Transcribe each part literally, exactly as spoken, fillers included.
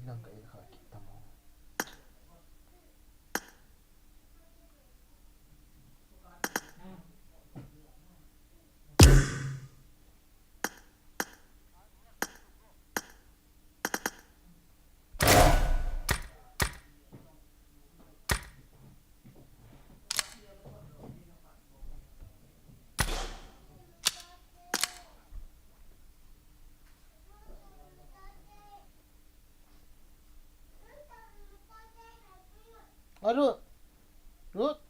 Lang ka e kha kit tam o. A Ruth. Ruth.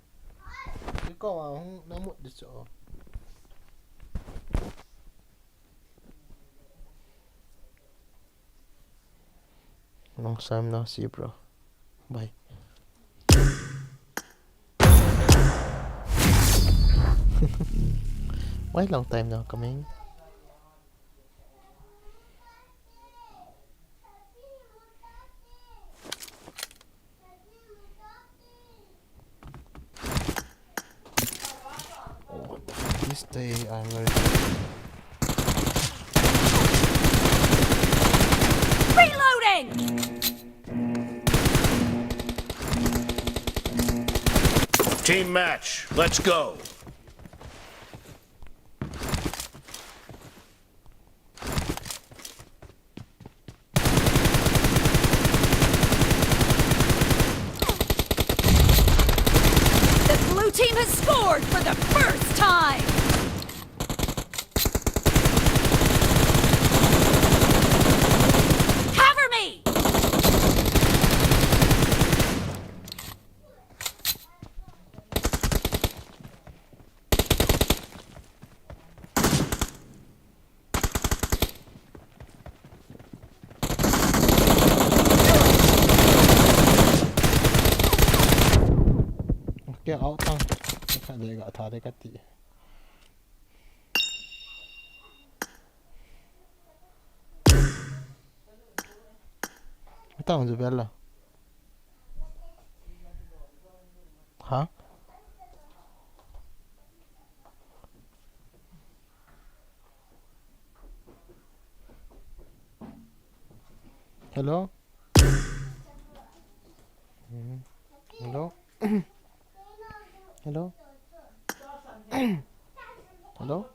Ikaw a hung na mut di chu. Long time no see, bro. Bye. Why long time no coming? Oh, what the fuck is they? I'm very Reloading! Team match, let's go. The blue team has scored for the first time. Cover me! Okay, out lang. Ka de ga tha de ka ti. Itang ju bella. Ha? Hello? Mm. Hello? Hello? Hello?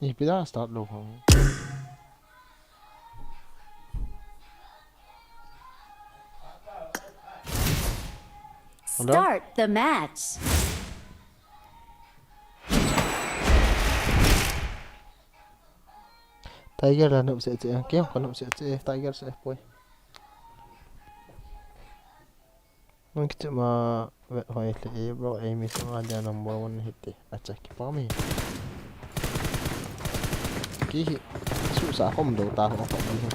Ipi da start lou ham. Hello? Start the match. Tiger la nop se che, kei ka nop se che, Tiger se poi. Nang kichep ma vet hoi le e bro, aim is ma dia number one hiti. Acha kipa mi. Ki hi. Suhsa khom dou ta ho khom hi.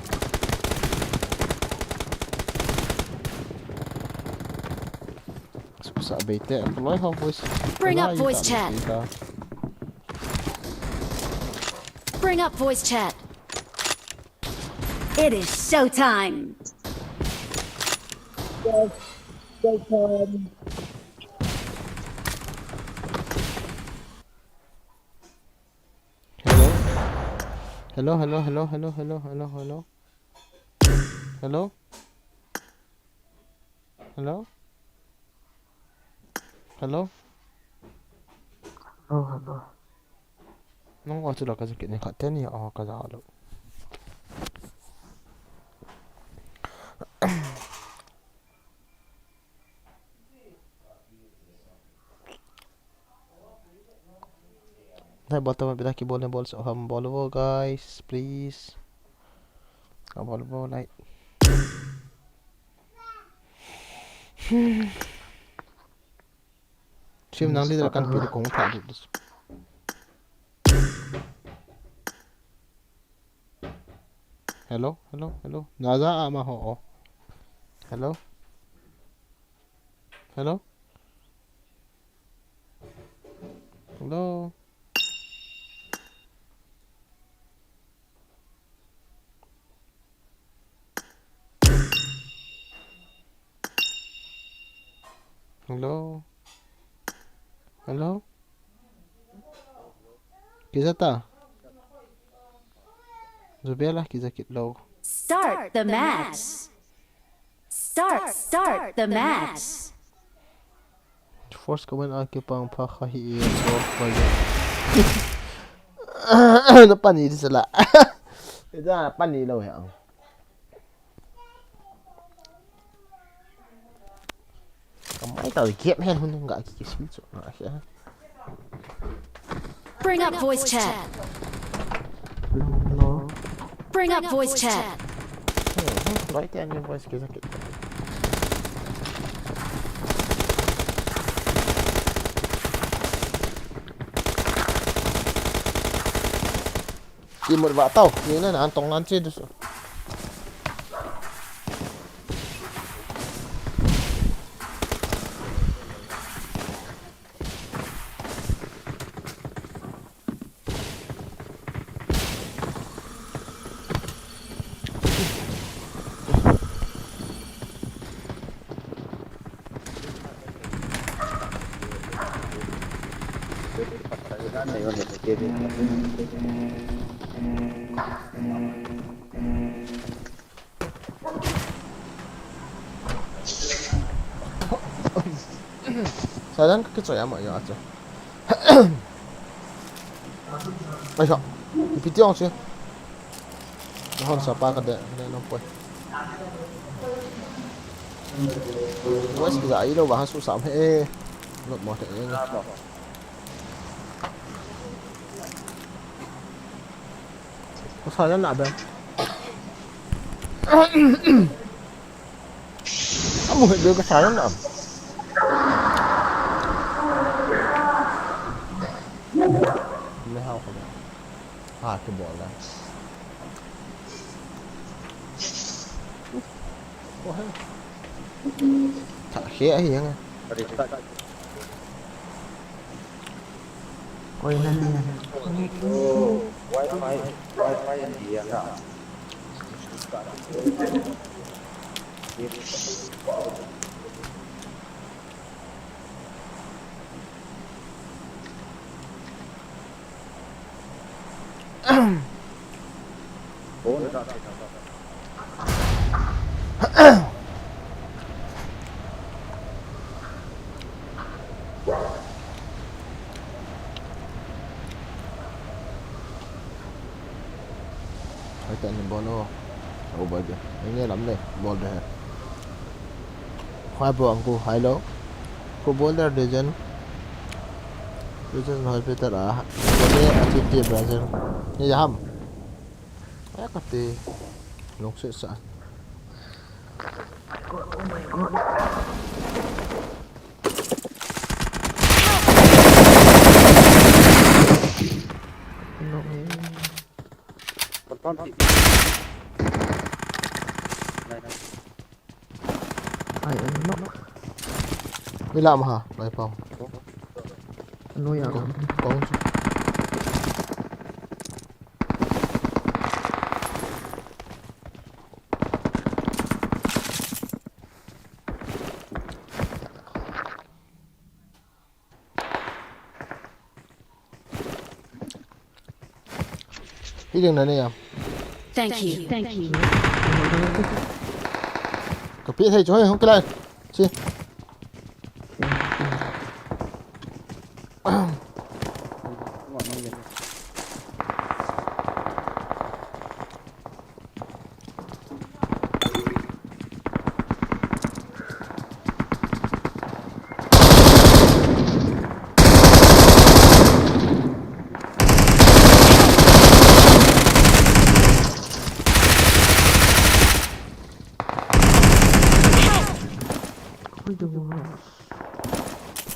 Suhsa bei te, loi ho voice. Bring up voice chat. Bring up voice chat. It is showtime. Yes, showtime. Hello? Hello, hello, hello, hello, hello, hello, hello. Hello? Hello? Hello? Hello, hello. Nang wa chu la ka jacket ni khat te ni a ka ja lo. Nai bol tama pila kibol ne bol so ham bol vo guys, please. Ka bol vo like. Hmm. Team nang leader kan pi kong tha du. Hello, hello, hello. Naja ama ho. Hello. Hello. Hello. Hello. Hello. Kija ta. Zubela kija kit lo. Start the match. Start, start the match. Force command a kipang pha kha hi e so pa ya. Na pani di sala. Ida pani lo ya. Kamai ta gap hen hun nga ki sim chu nga sia. Bring up voice chat. Hello, hello. Bring up voice chat. Hmm, hmm, right there, your voice kisa kit. Imut ba tau, ni na nan tong nan che du su. Sajan ka kichoi ama ya chu. Ai ha. Ipi ti ong che. Hon sa pa ka de, de no poi. Wes ki za i lo ba ha su sam he. Not mo te. Ko sa na be. Amu he be ko sa na. Me ha ko. Ha ki bol la. Ko he. Tha he ahi yang. Koi na ni. Wi-Fi, Wi-Fi an dia na. Hai ta ni bol o. Au bai de. Nge lam le bol de hai. Hai bo ang ko hai lo. Ko bol de region. Region hospital a. Bol de a ti ti Brazil. Ni ya ham. Ai ka ti. Long se sa. Ai, ai, no. Ila maha, lai pau. Ano ya? Kong, kong. Hiding na niya. Thank you. Thank you. Kapit hai choi hong kilai. Si.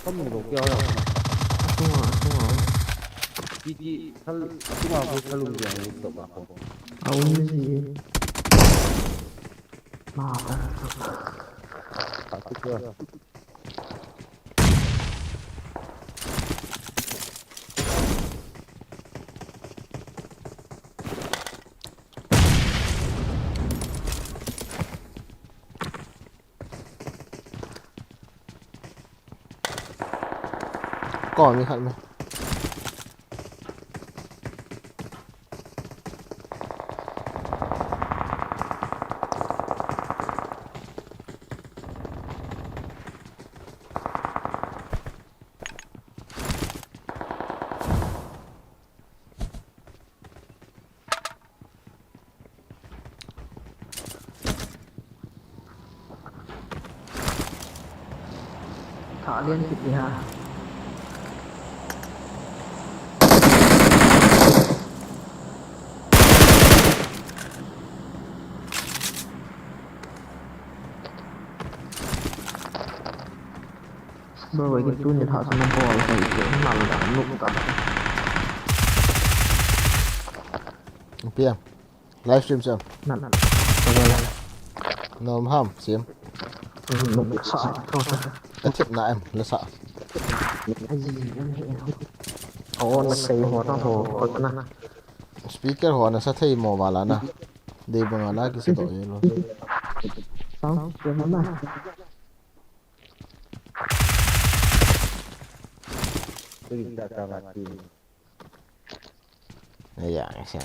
Kamu lo kya ya. Asunga, asunga. Ti ti thal, asunga ko thalum ya ni to ma ko. Aum ji. Ma ta. Atu ko. Ko mi khat me. Thah lian kit ding ha. Bro, wai ki tu ni thah sa na bol kai ke na la nuk ta. Piang. Live stream sem. Na, na, na. Nom ham, sem. Nom sa, to sa. Ka thip na em, la sa. Ai, em he. O, na sei ho ta ho, ko na. Speaker ho na sa thei mo wala na. Dei banga na ki sa to ye lo. Sound, sem na. Tui ta ta ma ti. Aya, asa.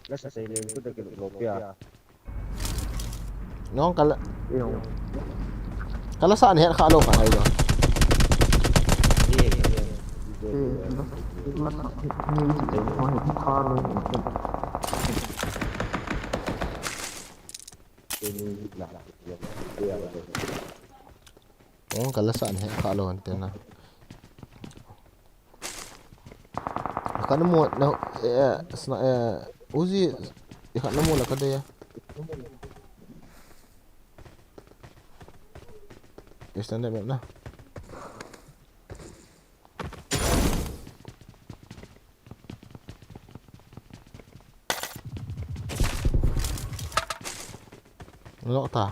La sa sei le ku ta ke lo pia. Nong kala. Yo. Kala sa ni het kha lo kha hai lo. Ye, ye, ye. Ye, la, la sa ni ni ni ni kha ni. Ye, ni la. Ye, ye, ye. Ong kala sa ni het kha lo han te na. Khat na mu na, eh, sna, eh, Uzi, khat na mu la ka de ya. Extended map na. Lok ta.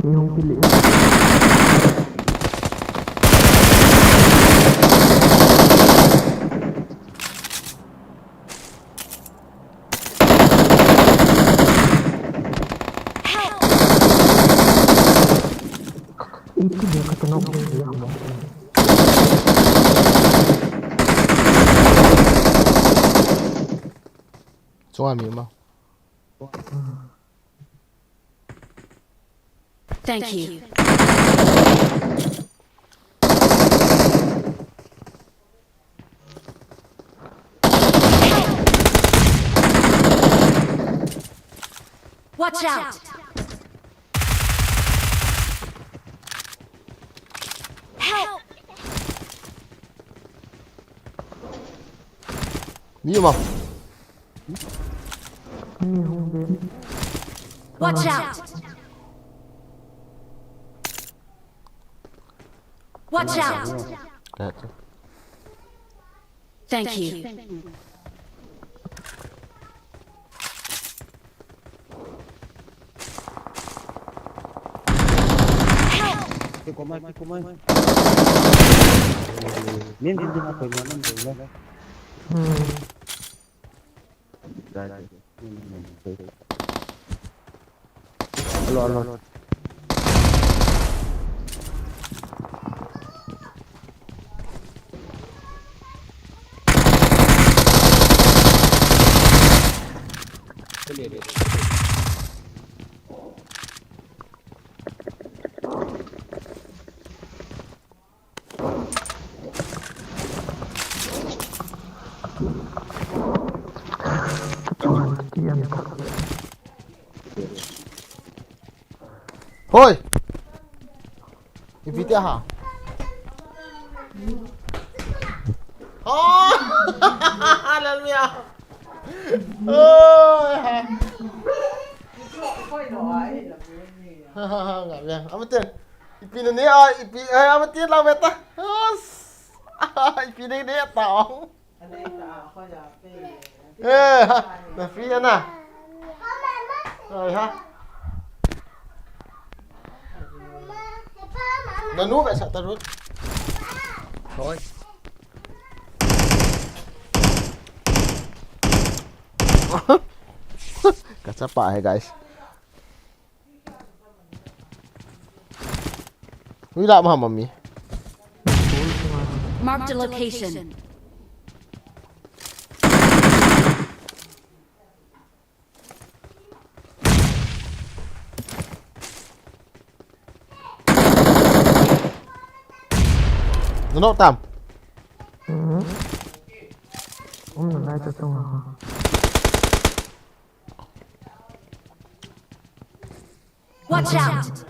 Ni hung pili. Chunga mi ma. Thank you. Watch out! Help! Mi ma. Watch out! Watch out! Thank you. Help! Kiko mai, kiko mai. Min din din akoy mo nang bola. Hmm. Alo, alo. Hoi! Ipi ti ham? Oh! Lalmia. Oh, ha. Ngap ya. Amatin. Ipi na ni a, ipi, eh, amatin la beta. As. Ipi na ni ta ong. Eh, ha, na free na. Ai ha. Na nu ve sa ta rut. Hoi. Kachapa hai, guys. Ui, la ma mami. Marked a location. Nano tam. Hmm. Um, nalai ta tung ha. Watch out!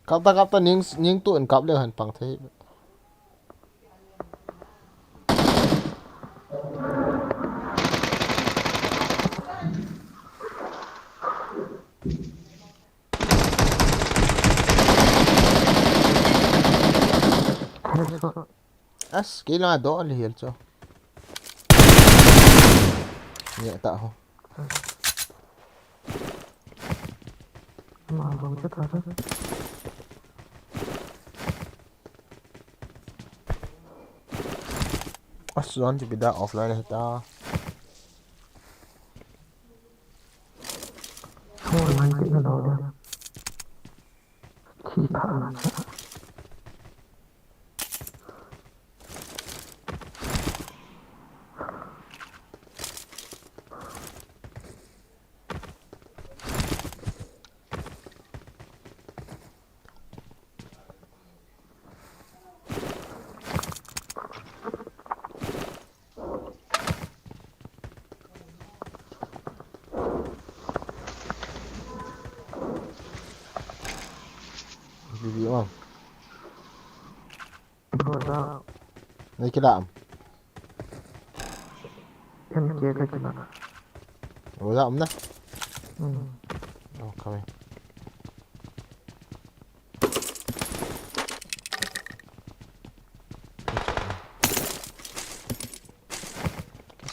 Kap ta, kap ta, ning, ning tu in kap le han pang thei. Headshot. As, kailangan doon, lihil, so. Niya, ta ho. Mabang sa ta. As, zone, si pida offline na ta. Online kit na daw da. Kita na. Bibi, ma'am. Rosa. Nai kila am? M K ka kila. Rosa am na? Hmm. Oh, kami.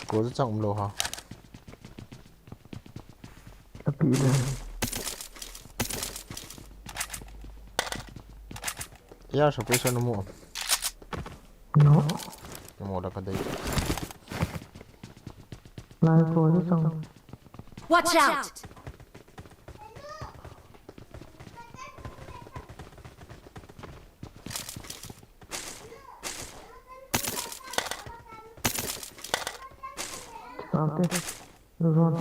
Ko chang um lou ha. Api le. Ya, suppressor na mu. No. Na mu la ka dei. Lai ko chang. Watch out! Ante. Zone.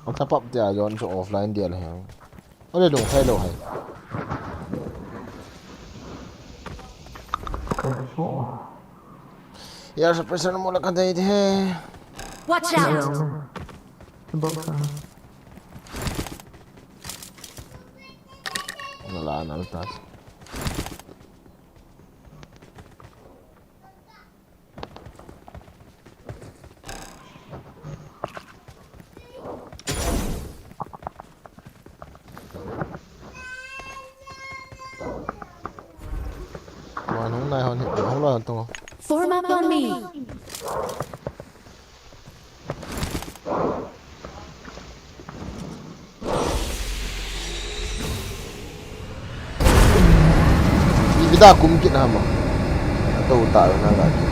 Ang tapap dia yon so offline dia lah yang. Ole dong hai lo hai. Yar sa pressure mo la kan dai de. Watch out! Box ah. Wala na tas. Wan hung nai hon hi, hung loi hon tung. Form up on me. Ipi da kum kit ham a. Ato ta na ga kit.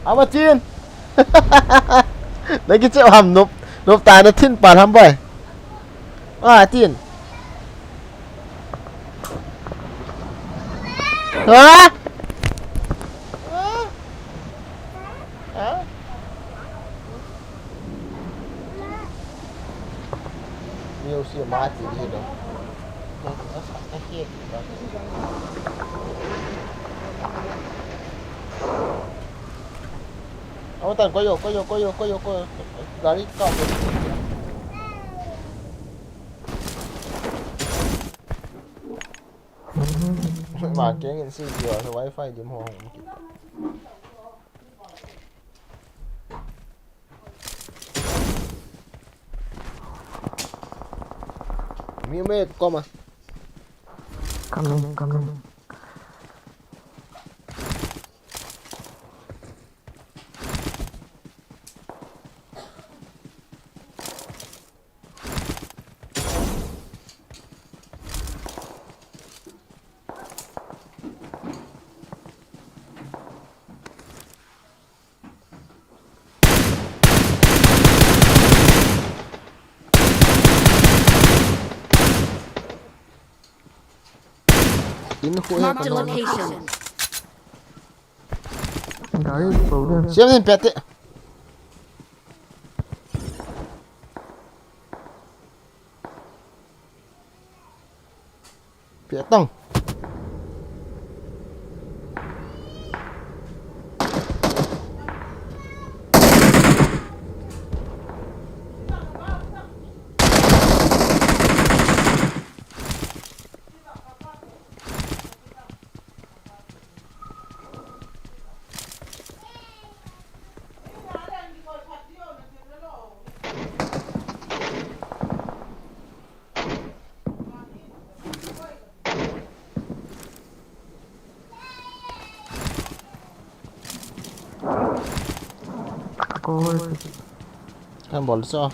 Ama tin. Na kichep ham nop, nop ta na thin pal ham boi. A tin. Ha? Ha? Ha? Yo si ma ti di do. Yo tu asa ta hi ti do. Aw tan ko yo ko yo ko yo ko yo ko. Gari ka ko ti ti. Ma keng in si yo wifi dim ho hong ki. Mi me koma. Coming, coming. In khu e. Marked a ka lo. Location. Gari problem. Siam din pete. Pia tang. Kan bol so.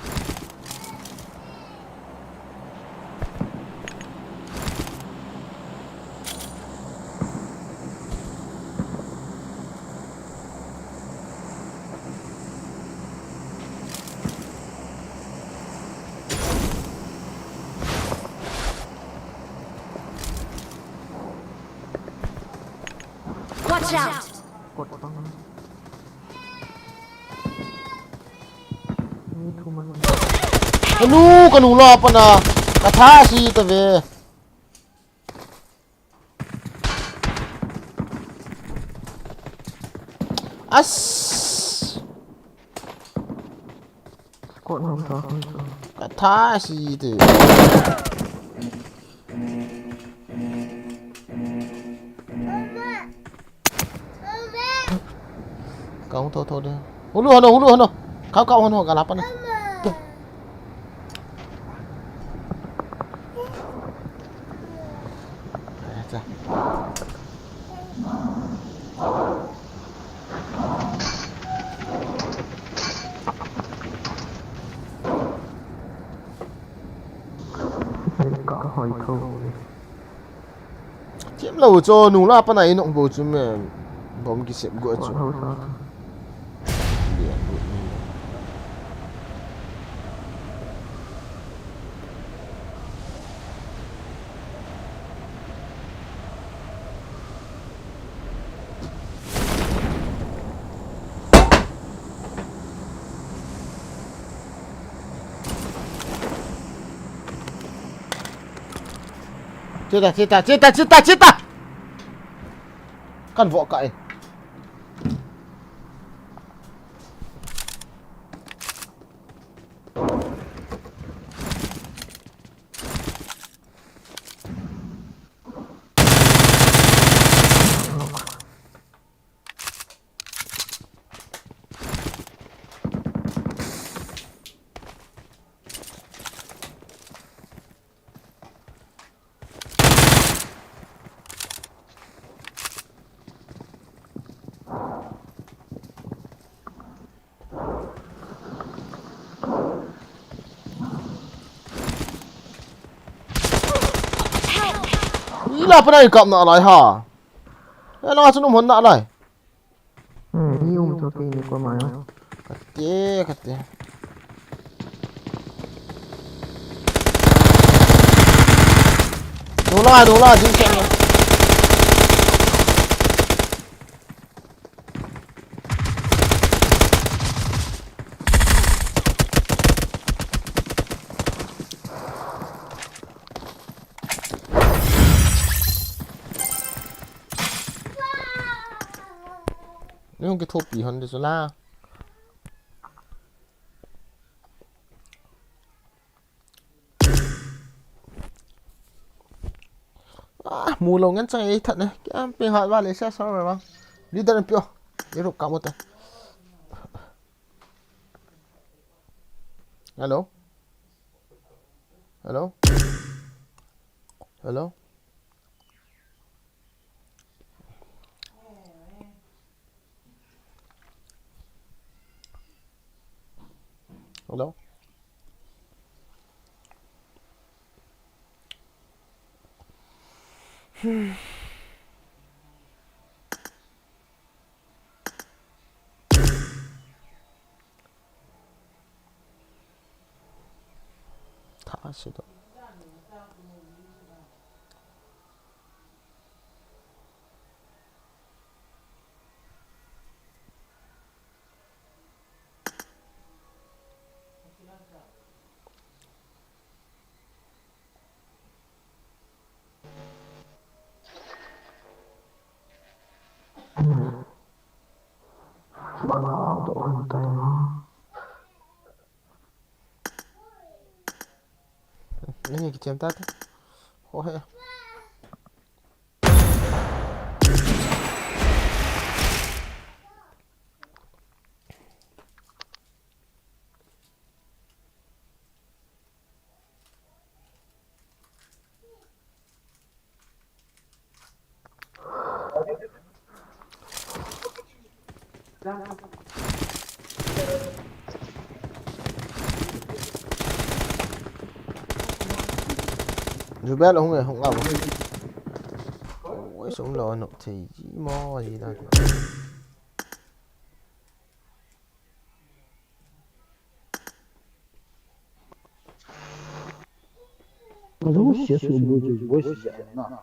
Watch out! Kot pang. Ni thu man. Kanu, kanu la pana. Katha si ta ve. As. Kot nung to. Katha si te. Kau to to de. Hulu hano, hulu hano. Kau kau hano, kala pana. Eh, cha. Ka hoi tho. Thim lou chu, nung la pana inok bou chu me, bom kisep go chu. Hoi tho. Chita, chita, chita, chita, chita. Kan vo ka e. Ila panai kap na lai ha. Ela chu num hon na lai. Hmm, ni um cho ke ni ko ma yo. Kate, kate. Nula, nula, jin chen. Hung kithopi hon di chu la. Ah, mu lo ngen chang ei that ne. Kiam pe hat va le sia sa va. Leader pe o. Ei rup ka mo ta. Hello? Hello? Hello? Hello? Hmm. Tha se do. Nani kichem ta te. Ho he. Jubel hung e, hung a bo. Oi, sum lo no thei ji mo ji da. Alo, C S U boy chu, boy si ja na.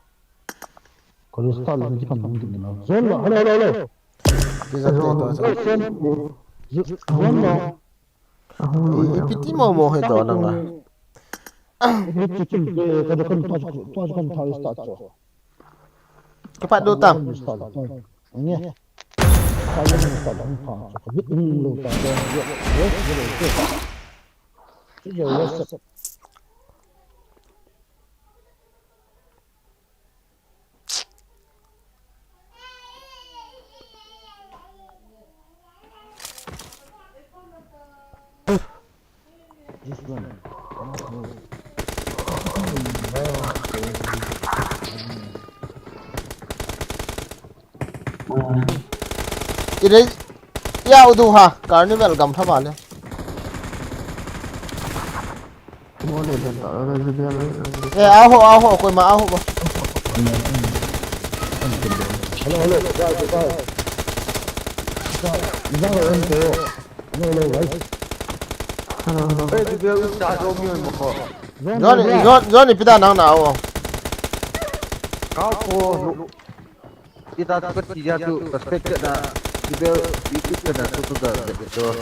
Kalo start lang ji kam nang ding na. Zone lo, hello, hello, hello. Ki ja te to sa. Zone lo. Hello. Hello. I, i piti mo mo he to nang a. He chicken, eh, ka kan to, to kan to start cho. Kipat do tam. Nge. Kaya ni sa dang pa, so ka bit ni lo ta, so, yes, yes, yes. Sige, yes. This one. Ire, ya udu ha, carnival gam thama le. Mo le le ta, le le le. Eh, aho, aho, koima aho ba. Hello, hello, guys, guys. Hello, hello, guys. Hello, hello. Hey, Jibel, ta jo mi mo ko. Johnny, Johnny, Johnny, pida nang na o. Kau ko, kita tu ketiga tu perspective na. Jibel, itu kena tu tu dah betul.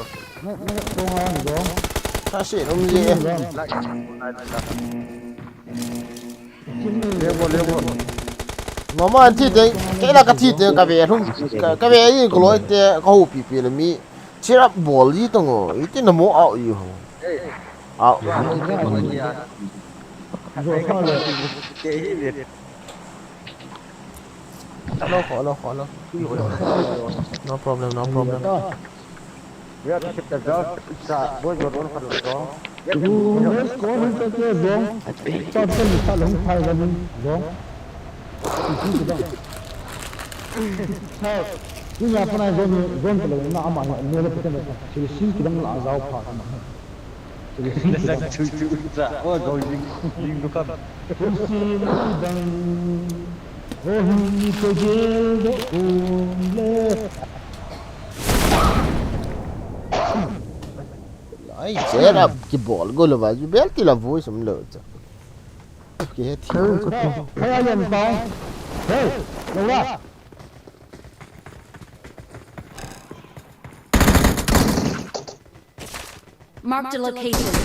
Kasi, um je. Level, level. Mama thi te, kei la ka thi te, ka ve lhum, ka, ka ve i ko loi te, ka hu pi pi le mi. Cheer up bol ji tong o, iti na mo out you ho. Out. Hello, hello, hello. No problem, no problem. We have to shift the dog. It's a boy, you don't have to go. Yes, go ahead, take your zone. Start the missile, long fire, running zone. Hey, ni ya pana zone, zone pala na ama ni, ni le pete na. Sili sin kidang la zao pa na. Sili sin kidang. Chu chu sa. Oh, go jing, jing du kam. Sili sin kidang. Oh, hi ko je do kum le. Ai, cheer up, kibol go lo ba, Jibel ti la voice um lo cha. Ki he thi. Hey, hey, hey, lo la. Marked a location.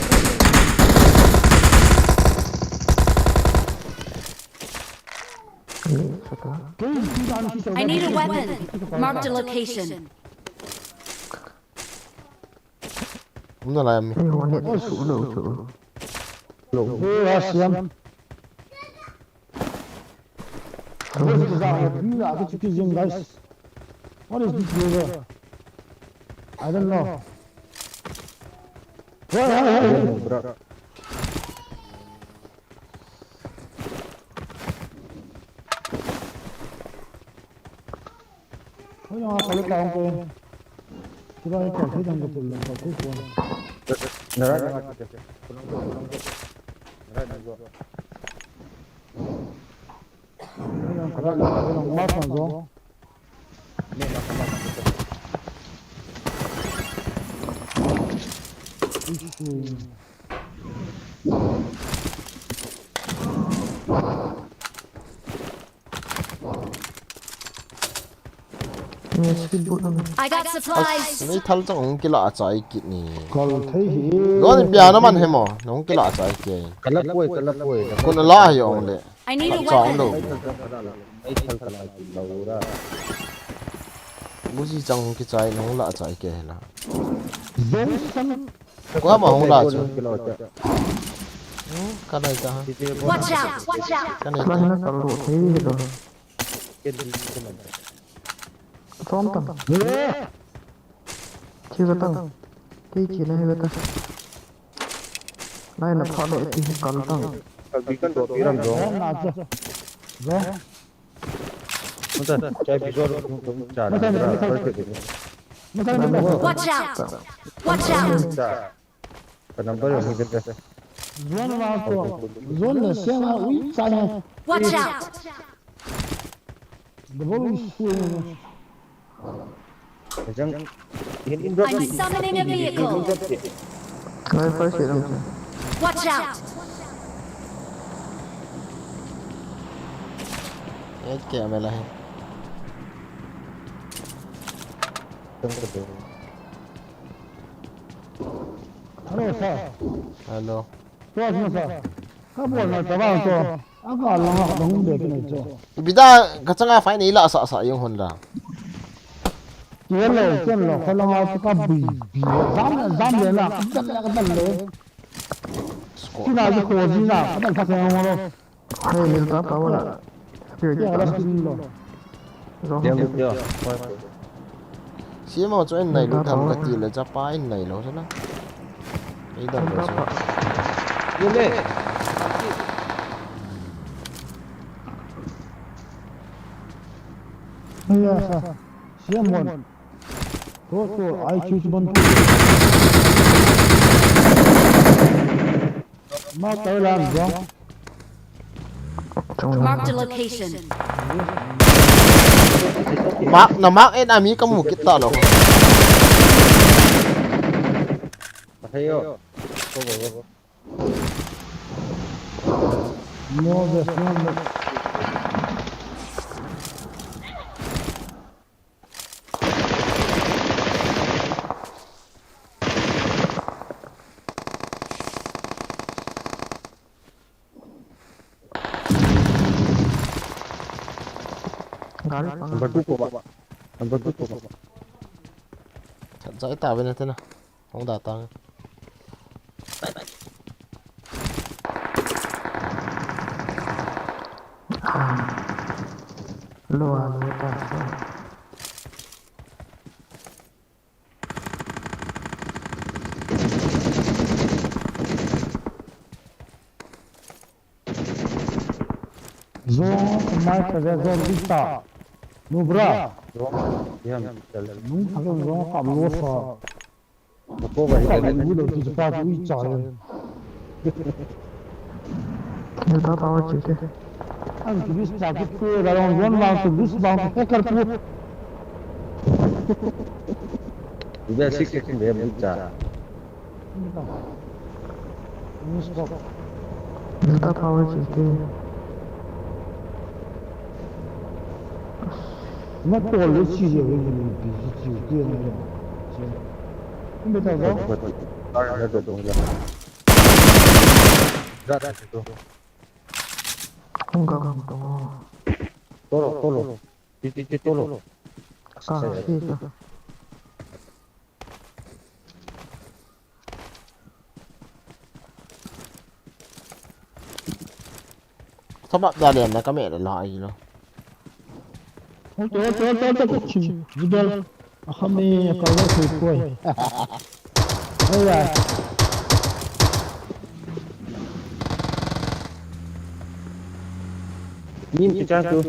I need a weapon. Marked a location. Umna lai mi. Ei, ho net chu lo chu. Lo. Hey, Hashem. This is a, we are the chicken, guys. What is this river? I don't know. Hey, hey, hey, hey. Bro. Hoi, ah, kalo taong ko. Kira ni kalo taong ko, pul lang ko, ko. Nara, nara, pulang ko, pulang ko. Nara, nara. Hoi, ah, kalo taong ko, mas na zo. Issue. Yes, good boot. I got supplies. Nei thal chang ong kila a chai kit ni. Kal thei hi. Don bia na man hemo. Nong kila a chai ke. Kala poi, kala poi. Kun la hi ong le. I need a weapon. Chang lo. Ei thal kala kit lo ra. Muji chang ong ki chai nong la a chai ke la. Zong sang. Ko ma hung la chu. Hmm, ka dai ta ha. Watch out! Watch out! Ka nei ta. Lai na kal ro thei hi lo. Chom tang. Chi ka tang. Kei chi na hi ta. Lai na pha le ti kal tang. Kal bi kan do pi ram do. Zong. Mata, chai bisol tum tum cha na. Watch out! Watch out! Cha. Ka number ni kete. Zone ma to. Zone na siang a ui cha na. Watch out! Double ui sui na. Jang. I'm summoning a vehicle. Sniper si ram sa. Watch out! Ek kya mela hai? Hello, sir. Hello. Tuas na sa. Ka bol na tabang to. Aka langa dong de kine cho. Bida ka changa fai nei la sa sa yung hon la. Kilo, kilo, ka langa to ka bi bi. Zam zam le na, ka dan le, ka dan le. Score. Kina ji ko ji na, ka dan sa ka ngoro. Hey, nil ta pa wala. Security. Kya ka la skin lo. Zong. Diam, diam. Sima chu en nai lo tham ka ti le cha pa en nai lo cha na. Ei dam lo cha. Ye le. Aya sa. Siam mon. To to ai chu chu ban. Ma kai lam jong. Marked a location. Mark, na mark en ami kamu kit ta lo. Ayo. Go, go, go, go. No, there's no, no. Gari pang. Number two ko ba? Number two ko ba? Chat jai ta bena tena. Hong da tang. Lo a lo ta. Zong, mai ta ve zong vista. Nubra. Zong, yam, tel. Nung thak zong kap lo sa. Ko ba hi. Kap lo lo ki pa ki cha. Nil ta ta wa chi te. Ang ki bis ta ki pe la long yon ma tu bis ba ko kar pu. Ibe sik sik be bu cha. Nil ta ta wa chi te. Ma ko le chi ye we ni bi chi chi ke na ya. Chi. Ni ta ga. Kar na do do la. Za ta to. Kung ka kung to. Tolo, tolo. Ti, ti, ti, tolo. Ka, si, ka. Ka map da liam na ka meh la lai lo. Hold on, hold on, hold on, hold on. Chim, Jubel. Akham e, ka lo thei koi. Oi ya. Nim ti chang tu.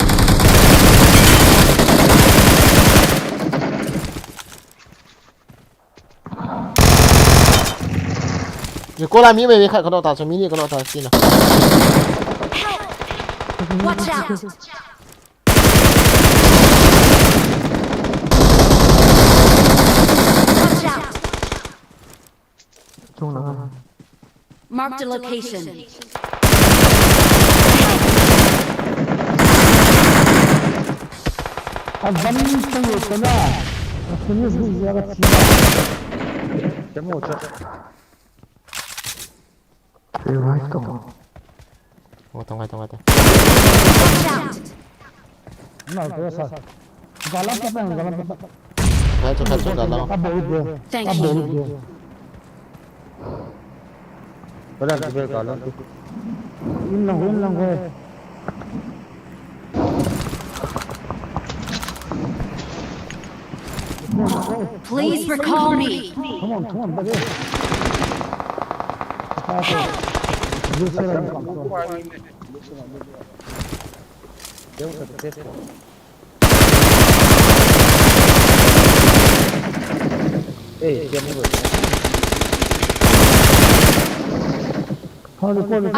Ye ko la mi mai mai khat ka no ta, so mi ni ka no ta, si na. Watch out! Watch out! Chung na. Marked a location. Azam tu kana. Asini hu jaga china. Chamo cha. Revive to. Ngo tong, ngo tong, ngo tong. Watch out! Na, to sa. Galam pa, galam pa. Hai to, hai to, galam. Ka bol de. Thank you. Ka bol de. Wala, galam tu. In lang, in lang, eh. Please recall me. Come on, come on, buddy. Help! I'm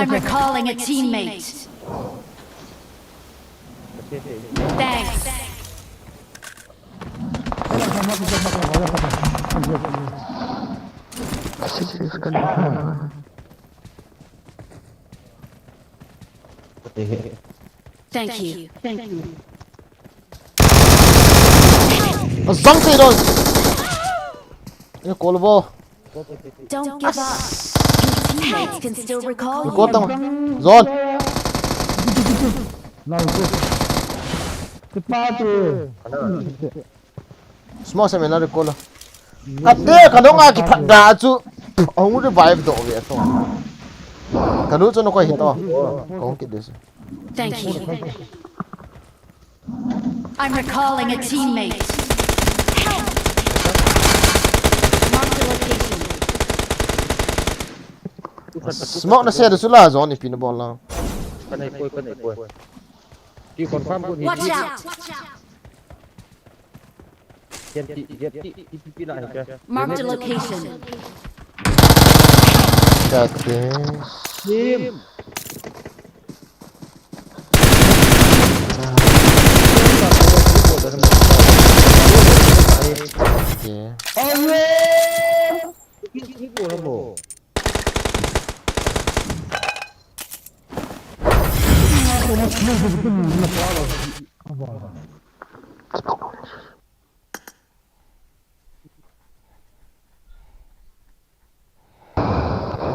recalling a teammate. Thanks. Thank you. Thank you. Azang te don. Ina kolbo. Don't give up. Your teammates can still recall you. Recall tang. Zone. Smoke se mena recall. Ate, ka nunga kiphat da chu. Ahung revive doh ve to. Ka nu chu na koi hi to. Ka hung kit de chu. Thank you. I'm recalling a teammate. Help! Mark the location. Smoke na se da chu la zone ipi na bol la. Ka nei koi, ka nei koi. Ki confirm ko ni. Watch out! Mark the location. Team.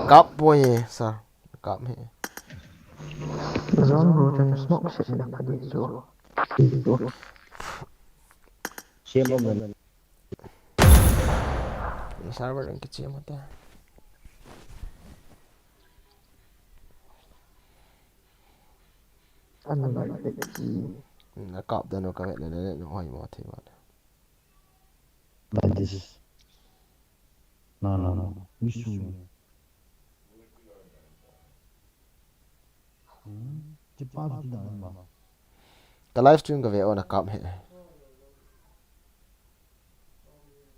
Kap boy, sir. Kap he. Zone bro, chun smoke set na kadi chu. Siam om na. Server ang kichi mo ta. Ano ba ito? Na kap da no ka le le no hoi mo thei ba. Like this. No, no, no. Wish you. Hmm? Kipa tu na ba? Ka live stream ka ve o na kap he. Ka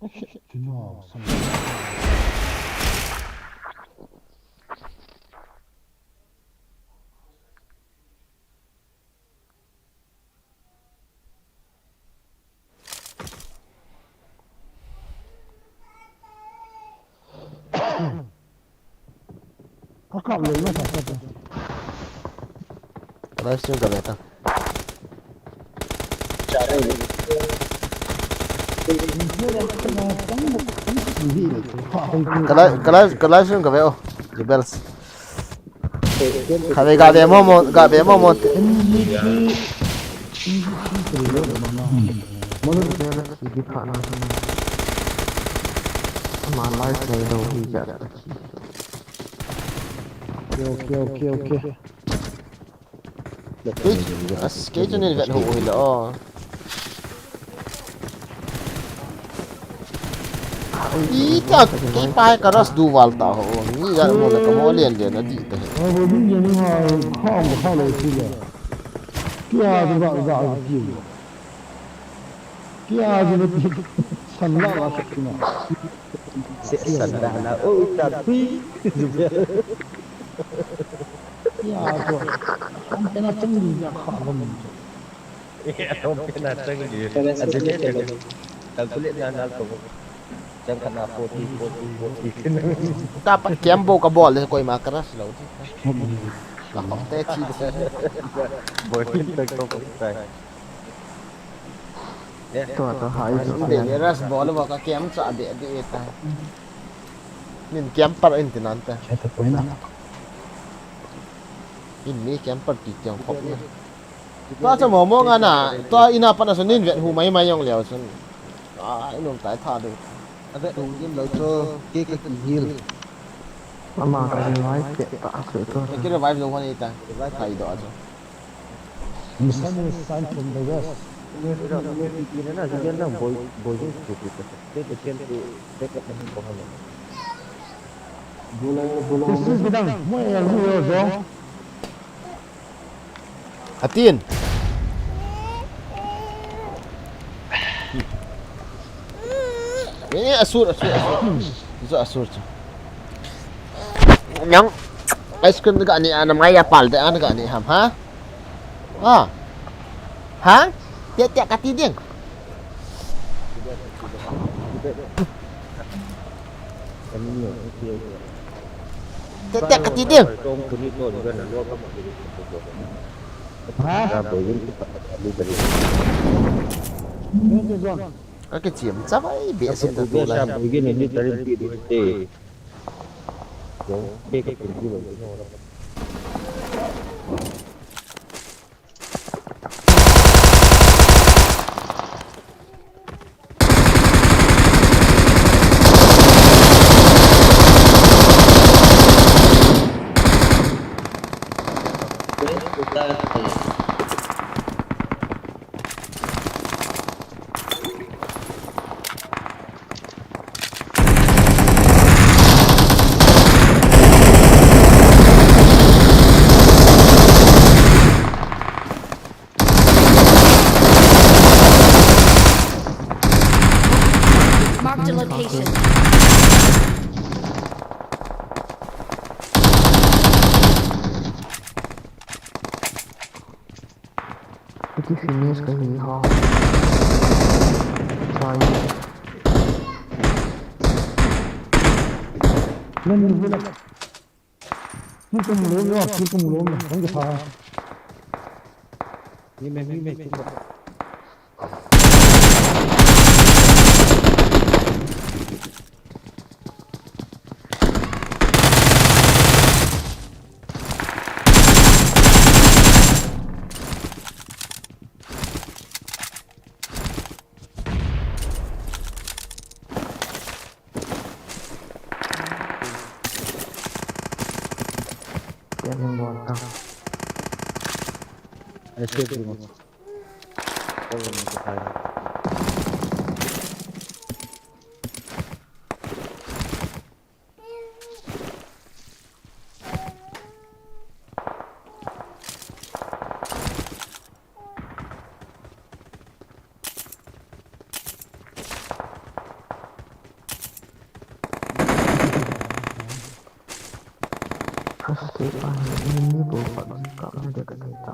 kap lou na sa sa. Live stream ka ve ta. Ka live, ka live, ka live stream ka ve o. Jubels. Kave, kave mo mo, kave mo mo. Mo lo de la ki di pha na. Ma live nei do hi ja. Okay, okay, okay, okay. Kei, as, kei chu nin vet ho hi lo. Ita, kei pa ka rush du val ta ho. Ni ya mo na ka mo len len a di ta he. Abo din je ni ma kha mo kha lo si le. Kya du ba ga ki. Kya du ba ki. San la la sa ki na. Se san la la. O ta thui. Kya du. Am pe na chang ni ya kha lo mo. Alo pe na chang ni. Calculate na na ko. Chang khat na forty, forty, forty. Ta pa camp bou ka bol le koima ka rush lo. Ka khop te chi de. Bol in ta ko ko tai. To to hai. Ante ne rush bol ba ka camp cha de de ta. Min camper in tinan ta. Cha ta ko na. In mi camper ti tiang khop na. Tua chu momo nga na, tua ina pat na chu nin vet hu mai mai jong leo chun. A, i nom tai tha ding. A vet hu dim lo chu, ke ka ki heal. Ama ka revive pe ta chu tu. Ke revive lo hon ita, revive khai do chu. Mission is signed from the west. Ira, ira, ira na, ira na, boy, boy, ke ke ke ke ke ke ke ke ke ke. This is bidang. Mo ya hu yo jo. Atin. Ni asur, asur, asur. Zo asur chu. Nang ice cream ga ni ana mai ya pal de ana ga ni ham ha? Ha? Ha? Tia tia kati ding. Tek tek kati ding. Ha? Ka ke chiam cha bai be sin ta tu la. Marked a location. Iti finish ka hi ha. Sai. Len ni hula. Ki kum lom lo, ki kum lom lo. Kan ka tha. Ni me, ni me, ki kum. Kya nahi bolta? Aise bhi mat. First pa ni ni bo pa ni ka na de ka ni ta.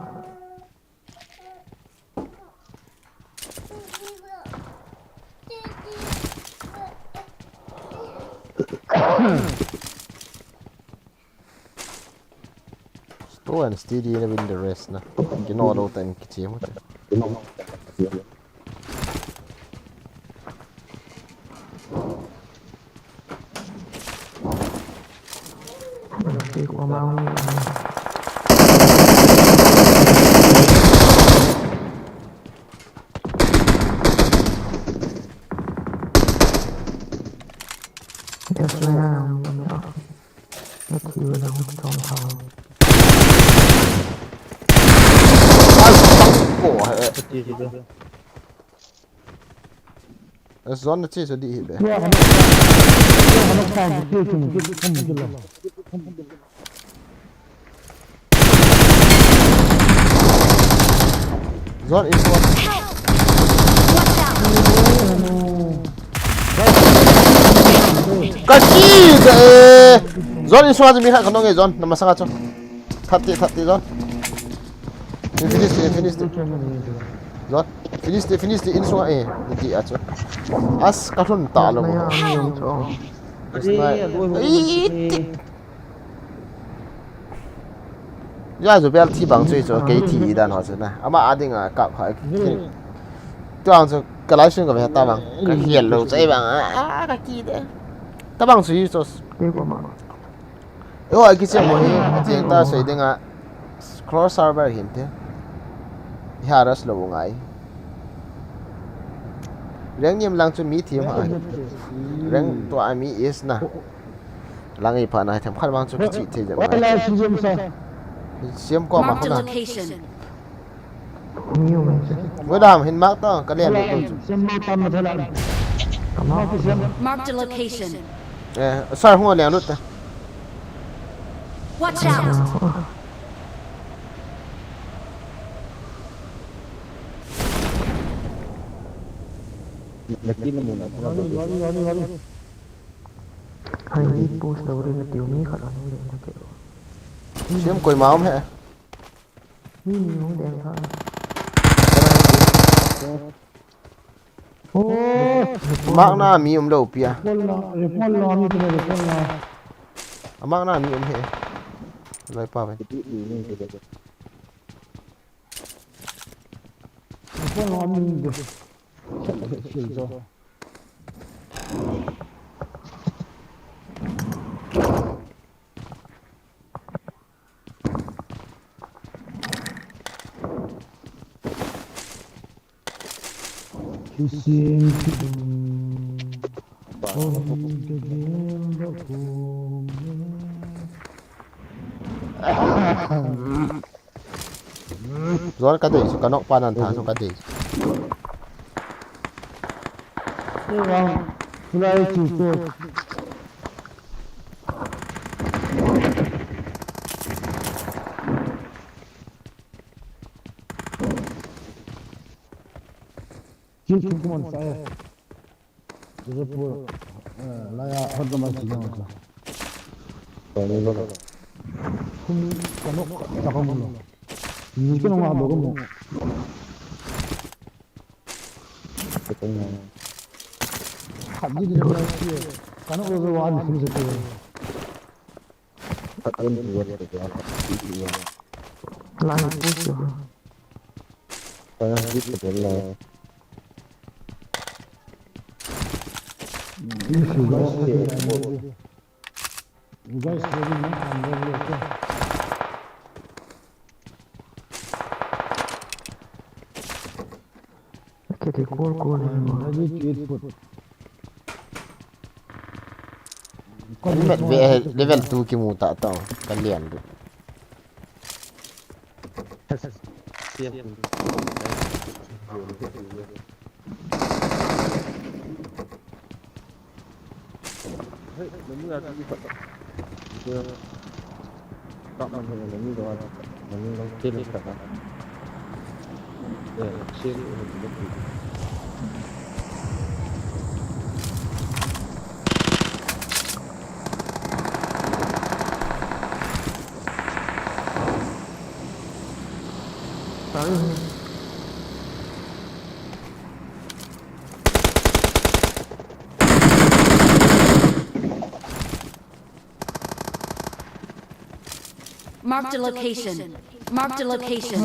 Sto and steady na win the rest na. Kino lo tan kichi mo. Oh, eh, eh. Zone na che chu di hi be. Zone in front. Ka chi de. Zone in front mi khat ka nong e zone. Na masanga chu. Thirty, thirty zone. Finish, finish. Zone. Finish, finish. In front e. Ti a chu. As ka thun ta lo. Ya zu bel thi bang chui chu kei thi dan ho chu na. Ama ading a kap hai. Tuang chu ka lai sun ka ve ta bang. Ka hial lo chai bang. A ka ki de. Ta bang chu chu. Te ko ma. Yo a ki che mo hi. Ti ta sei ding a. Cross server hin te. Ya ras lo ngai. Reng niam lang chu mi thi ma. Reng to a mi is na. Lang ei pha na, themkhat vang chu kichih thei jeng. Wala lai si jeng sa. Siam ko ma. Marked a khana. Location. Ni u mai se. Wo dam hin mark ta, ka lian. Wala lut ai, chu. Siam lo tam na thala. Ka ma. Marked a location. Eh, sir, hung lian lut ta. Watch out! Laki na muna. Lari, lari, lari, lari. Hai, di push lo rin na tiu mi khat ang le na ke. Siam koi ma um he. Mi ni hung deng kha. Oh. Mark na mi um lo pia. Report na, report na, mi tu report na. A mark na mi um he. Lai pa ven. Report na mi um de. Sil jo. Kisim kidum. Om kidum bakum. Zor ka dei su ka nok pa nan tha su ka dei. Ni wang. Tulai chu ko. Kin kin kuman sa e. Joseph, eh, laya hot dama si jang sa. Kani ba. Kum kano ka ka mo. Ni kano nga ba mo. Hadi ni ba si. Kano ko wa ni si ko. Lai push yo. Guys, Kiti cool cool. Helmet ve level two kimu ta tau, ka lian du. Marked a location. Marked a location.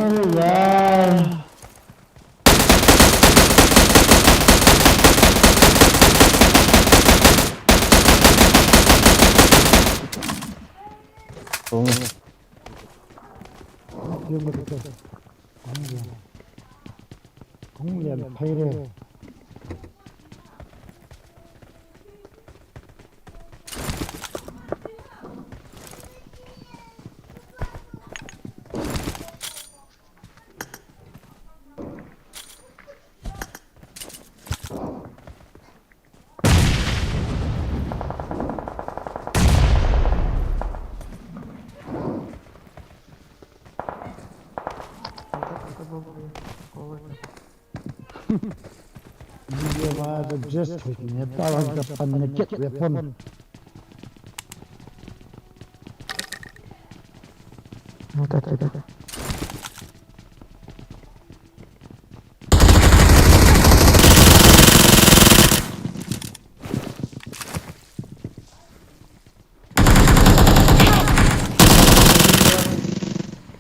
अरे यार। Kung lian phai re. Video ma the just taking it. That was the fun, the kit weapon.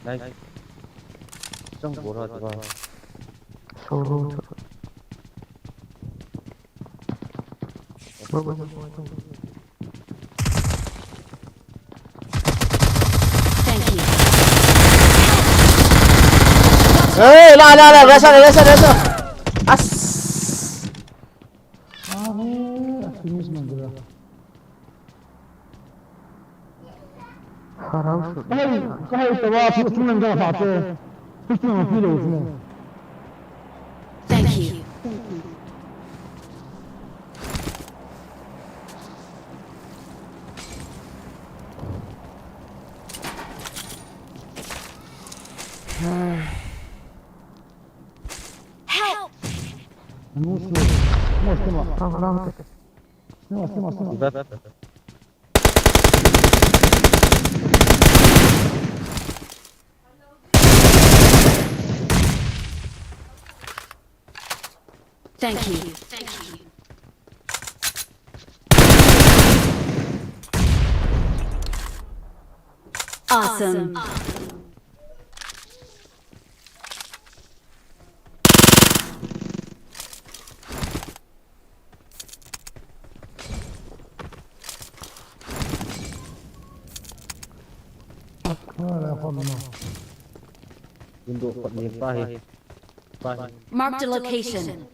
Nice. Solo. Thank you. Hey, la, la, la, rasa, rasa, rasa. As. Are, finish man dira. Harau su. Kahai, kahai tawa, finish man dira pate. Finish man dira pate. Thank you. Help! Thank you. Awesome. Window khat ni pa hi. Pa hi. Marked a location.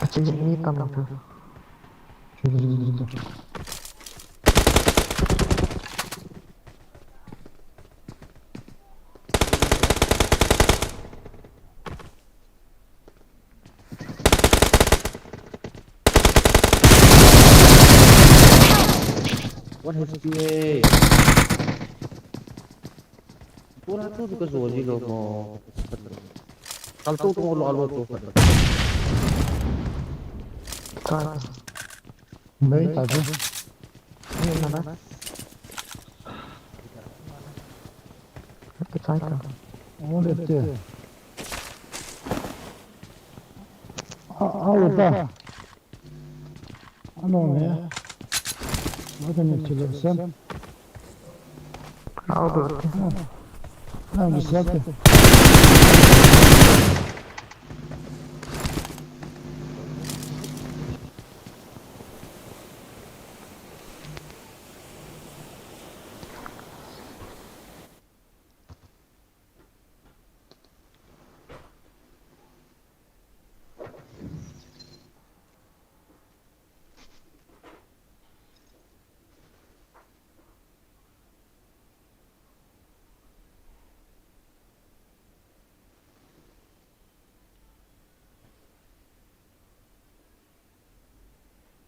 Achi mi tam na. One H P e. Pura tu tu ka zo ji lo mo. Kal tu tu lo alo tu. Ta. Nei ta tu. Ni na na. Ka chai ta. O le te. A, a, o ta. Ano ne? Mata ni chilo sen. How do? Ang bisate.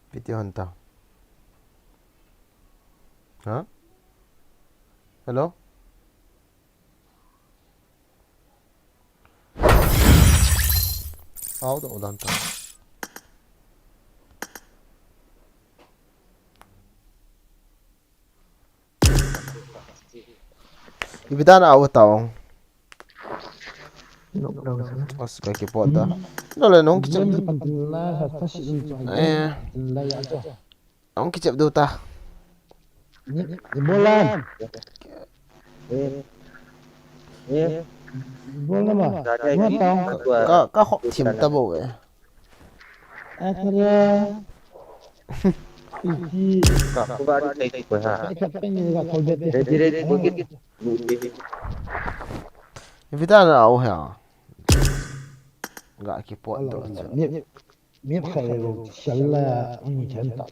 Piti hon ta. Ha? Hello? Au da udan ta. Ibidana au taong. Knockdown sana. Os ka kipot da. No le nong kichep. Eh. Nong kichep do ta. Ibolan. Ibolan ma. Ka, ka hok thim ta bo e. Akara. Iti. Ka, ku ba ni thei ko ha. Ka, ka, ka, ni ka ko de. Ready, ready, ready. Ivita na au ha. Ga kipot do. Ni, ni, ni khai lo, shala, ni chen ta.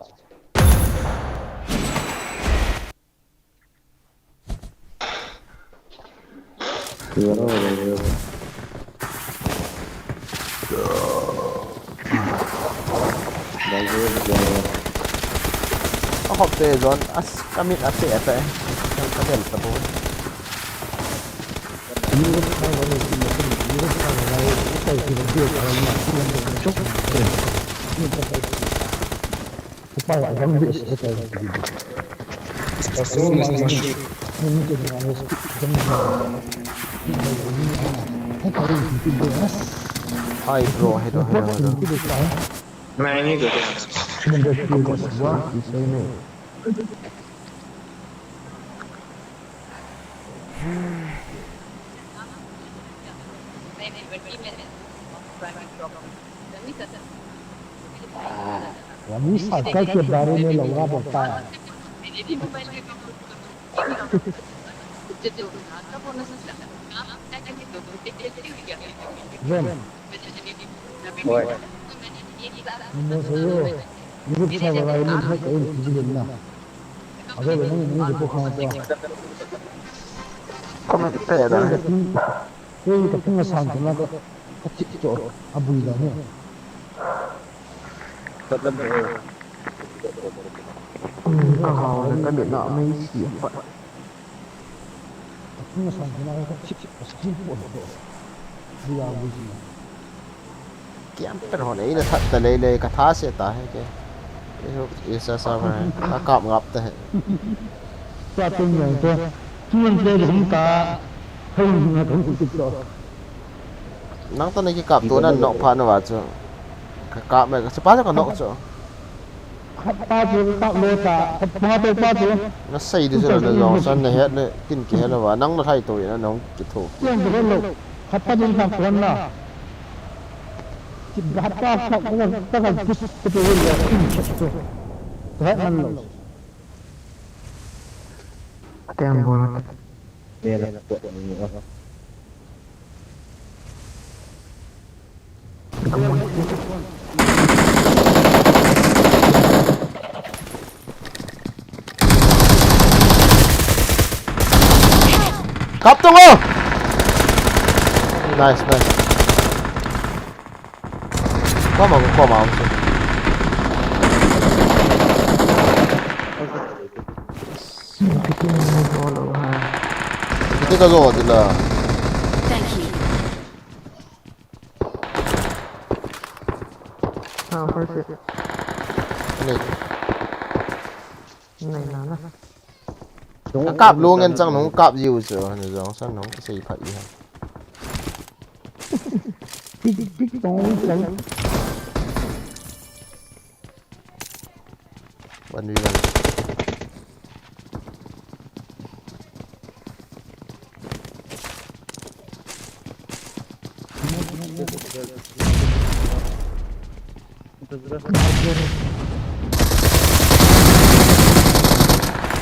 Ahop te John, as, kamit ate ate. Kadel ta bo. Hi bro, hello, hello, hello. Ramesh आजकल के बारे में लौड़ा बोलता है। John. Oi. Mo se yo. Ni rup sa ba ni hai ka in ti na. Ado le ni ni ko kha to. Comment pe da. Kei ka pung a sang kei na ka, ka chip cho, a bui da ne. Ka hao le ka mit na mei si a pat. Ka pung a sang kei na ka chip, ka chip po cho. Bui da bui si. Kiam per hon ei na that ta lei lei ka tha se ta he ke. Ei ho, ei sa sa ba he. Ka kap ngap ta he. Sa teng yang to. Tuan te dum ta. Hei na dum ku to. Nang ta na ki kap to na nok pha na wa chu. Ka kap me ka pa ka nok chu. Khat pa chu ka kap lo ta. Khat pa to pa chu. Na sei du chu na jong san na het le kin ki he lo wa. Nang na thai to ina nong ki tho. Yang de lo. Khat pa din kap to na. Khat pa kap ko ta ka pus ko to lo in chet to. Ka man lo. Tem bol. Kap tung o. Nice, nice. Koma, koma, koma. Kiti ka zo dila. Thank you. Ah, first hit. Nei. Nei na na. Ka kap lung en chang nung kap jiu chu, ni jong san nung sei phat i ha. Tik tik tong chang. One v one.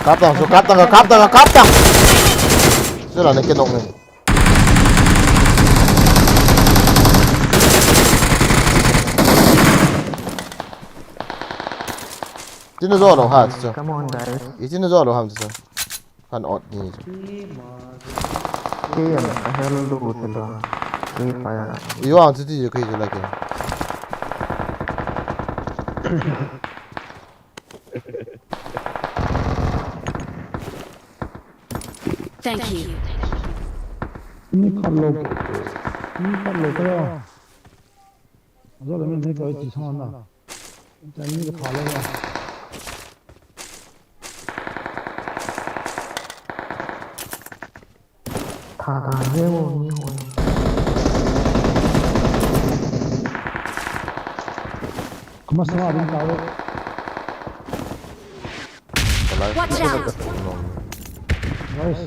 Kap tang, so kap tang, kap tang, kap tang. Sila na kinok ni. Tina zo lo ha, so. Come on, guys. Tina zo lo ha, so. Kan ot ni chu. Kei a hel du chu la. Free Fire. I wang chu ti chu kei chu la ke. Thank you. Ni khan lo. Ni khan lo ka. Zo le min ni ko ti sa na. Tani ka pha lo ya. Tha ta ve wo ni ho. Kuma sa din ta ve. Watch out! Nice.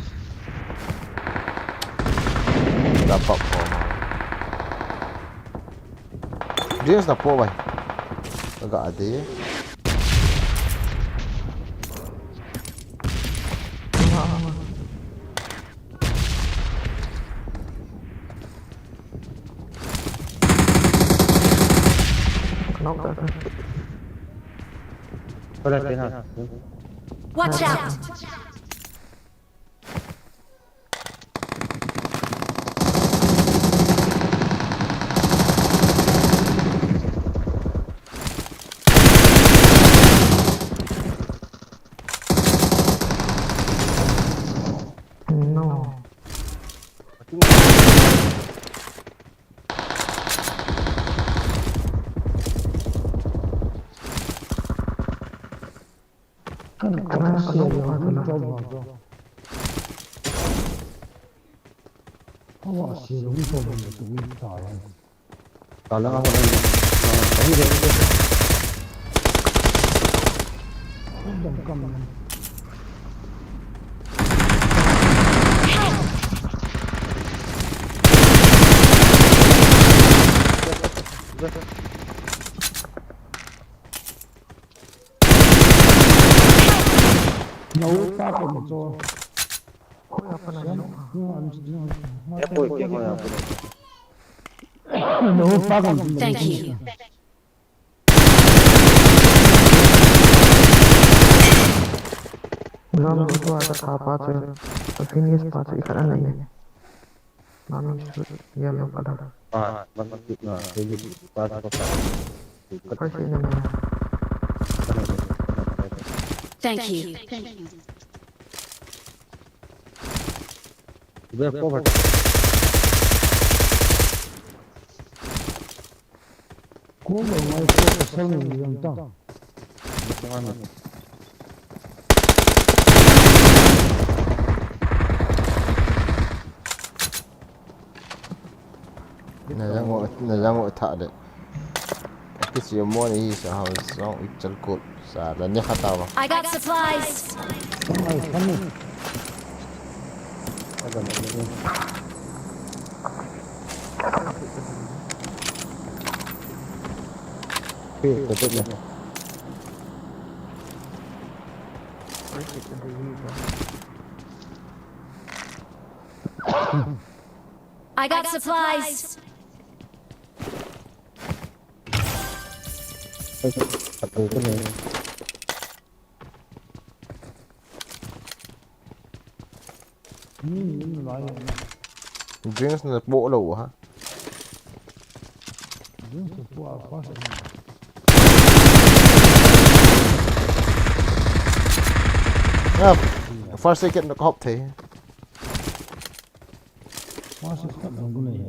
Dapat ko. Dia dah po bai. Agak ada. Knock that. Watch out! Kana siya lo ka tu la. Awa siya lo ka tu la. Kala ka la. Ahi de. Dam kam. No, pa ko mo to. Hoi apa na no. No, no, no. Hoi apa na. No, pa ko mo to. Thank you. Zon tu a ka tha pa chu, ka finish pa chu i khat a nei. Mami chu yellow color. Ah, mami chu na, finish pa chu ka. First aid na nei. Thank you. Thank you. Ve ko phat. Ko lo mai ko pasal ni yang ta. Na jang o, na jang o tha de. Kichi mo ni hi sa ha song i chal ko sa la ne khata ba. I got supplies. Ai, kami. I got supplies. Drinks na po lo ha. Drinks na po a first. Ah, first aid kit na khop the. First aid kit na gu nei.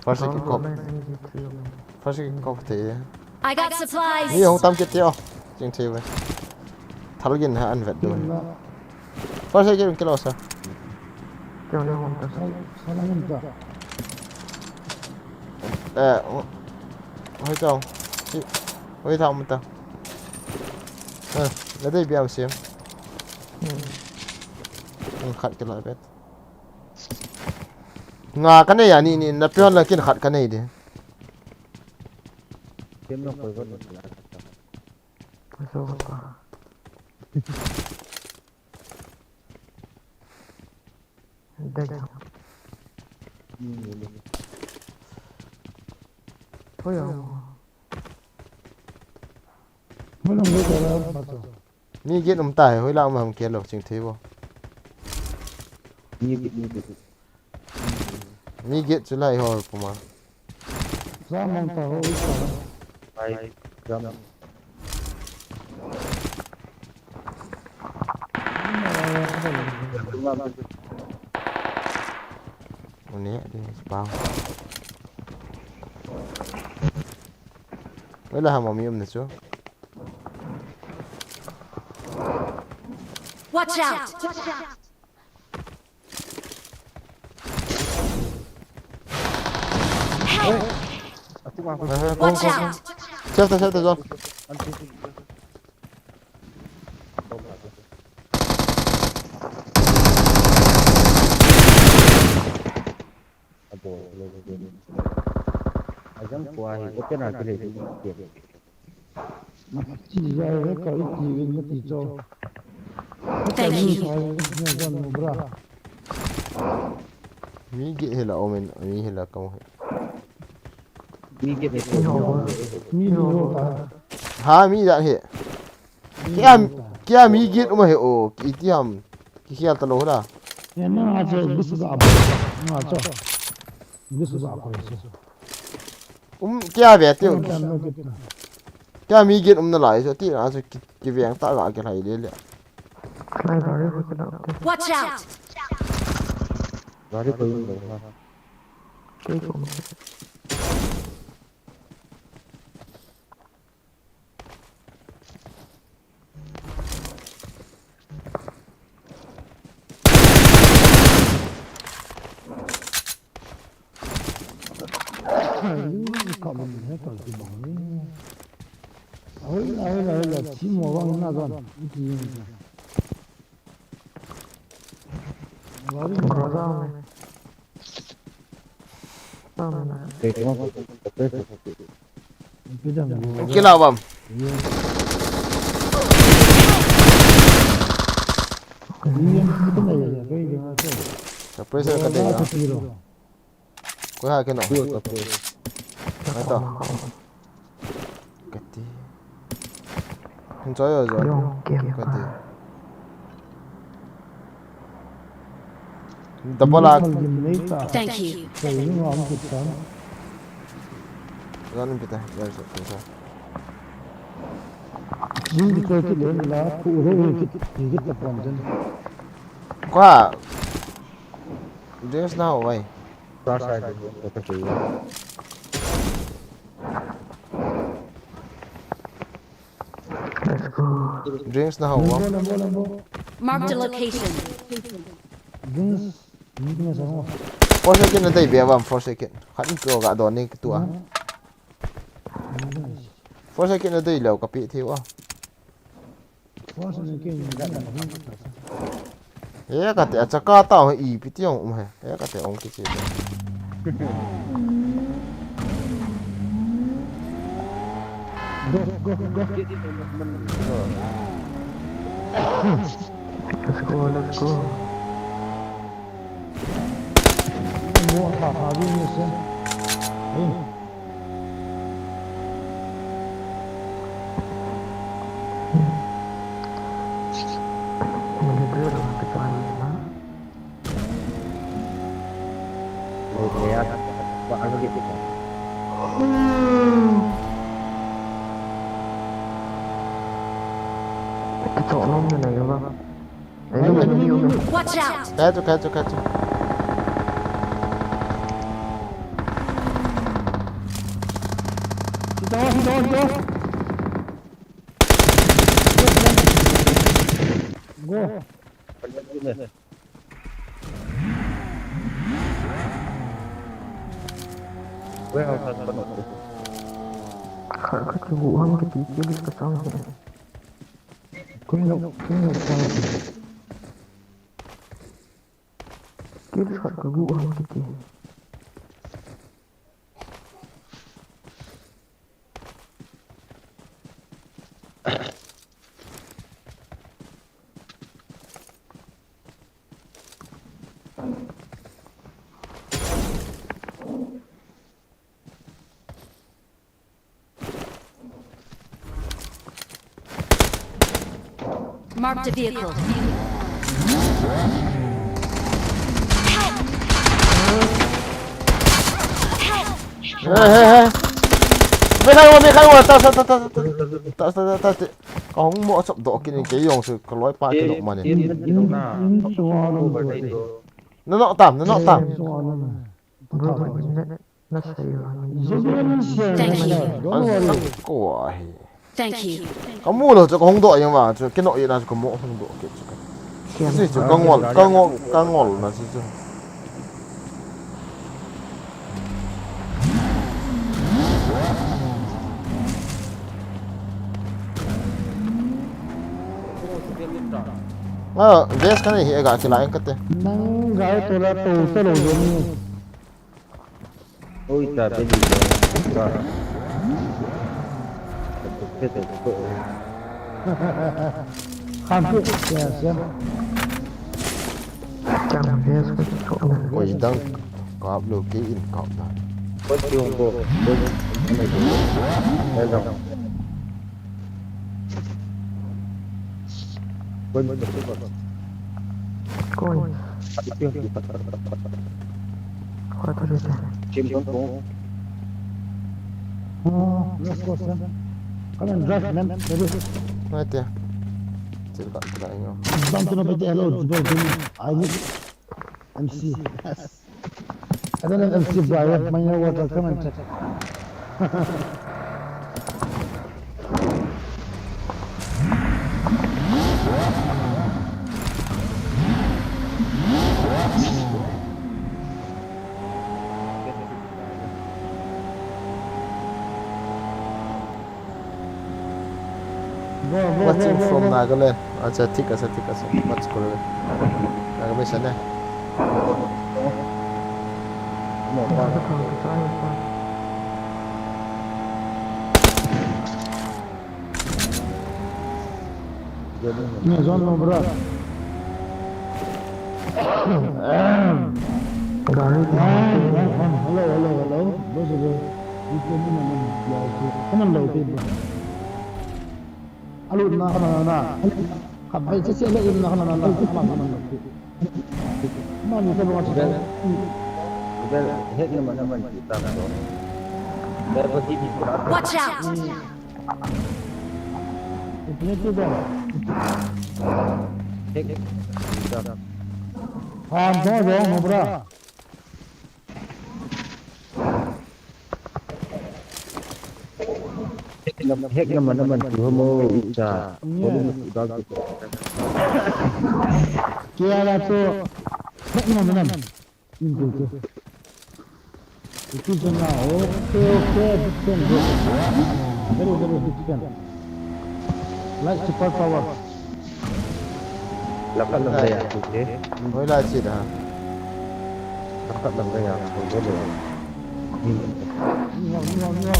First aid kit kop. First aid kit kop te. I got supplies. Ni hung tam kit te o. Ching thei ve. Thal gin ha an vet du. First aid kit kilo sa. Kilo hung ta. Eh, hoi tong. Hoi tong mata. Eh, la dei biam sim. Khat kilo bet. Nga ka nei a ni, ni na pion la kin khat ka nei de. Kem na koi ko ni la. Paso ka. Dai. Hoi ya. Hoi na mo ko la paso. Mi gate um ta he, hoi lang ma hum ke lo, ching thei bo. Mi gate, mi gate. Mi gate chu lai ho puma. Za mang ta ho, i ta. Ai, jam. Uni, di spam. Wala ha mo mi um na chu. Watch out! Help! Watch out! Shelter, shelter zone. Ajang kuahi, open a kile. Thank you. Mi gate hi la omen, mi hi la kong hi. Mi gate hi. Mi ni ho ta. Ha, mi da hi. Kia, kia mi gate um hi o, iti ham. Ki khial ta lo la. Ye na acha bus ga ba. Na acha. Bus ga ko se. Um, kia ve teu. Kia mi gate um na lai so ti na so ki, ki veng ta ga ki lai le le. Watch out! Gari ko yung ha. Kei ko. Kila bam. Suppressor ka dei ya. Koi ha kino. Ato. Kati. Enjoy, enjoy. Kati. Double a. Thank you. Zan pita, zan pita. Kwa. Drinks na ho vai. Let's go. Drinks na ho va. Marked a location. Four second na dei be vam, four second. Khat in pro ga don ni tu a. Four second na dei leo ka pi thiu a. E kate, achaka ta ho ipi ti ong um he. E kate ong kiche. Let's go, let's go. Watch out! Kaya tu, kaya tu, kaya tu. Kita, kita, kita. Go. Kha, kha, kha, gu ham kiti, kiti, kiti, kiti. Kung, kung, kung. Kiti, kha, kha, gu ham kiti. Marked a vehicle. Help! Help! Hey, hey, hey. Me khai mo, me khai mo. Ta, ta, ta, ta, ta. Ta, ta, ta, ta, ta. Ka hung mo chop doh kit in kei jong chu ka loi pa kei nok mani. Na nok tam, na nok tam. Thank you. Ko ahi. Thank you. Ka mu lou chu ka hung doh jeng vang chu kei nok ina chu ka mo hung doh kit chu ka. Chu chu ka ngol, ka ngol, ka ngol na chu chu. Ah, vest ka nei hi, ga kila eng kate. Nang ga to la to to lo jong. Oi, ta pe di ta. Pe to to. Khampi, siam, siam. Chang vest ka chu na. Koi dang kap lou kei in kap na. Koi ti hung ko. Koi. Hello. Koi. Koi. Koi. Koi. Koi. Oh, let's go, sir. Come and drive, man. Ready? Right there. Still got to that, you know. Don't know, but hello, bro. I need M C. Yes. I don't have M C, bro. I have mineral water. Come and check. Go, go, go, go, go. Watching from Nagaland. Acha, thik ase, thik ase. Watch kore. Naga mission eh. Ni zone lo, bro. Hello, hello, hello. Bro, bro. Come on, lo, bro. Alu na, na, na, na. Kabai che che, alu na, na, na, na. Come on, come on, lo. Come on, come on, come on. Watch out! Hek na, hek na mana man tu mo icha. Bolu na tu dag tu. Kaya la to. Hek na mana man. Into, into. It is now. Okay, okay, big fan, bro. Very, very big fan. Like super power. Lakat lang kaya, okay? Hoy, lahat sila. Lakat lang kaya, okay, bro. Ni hao, ni hao, ni hao.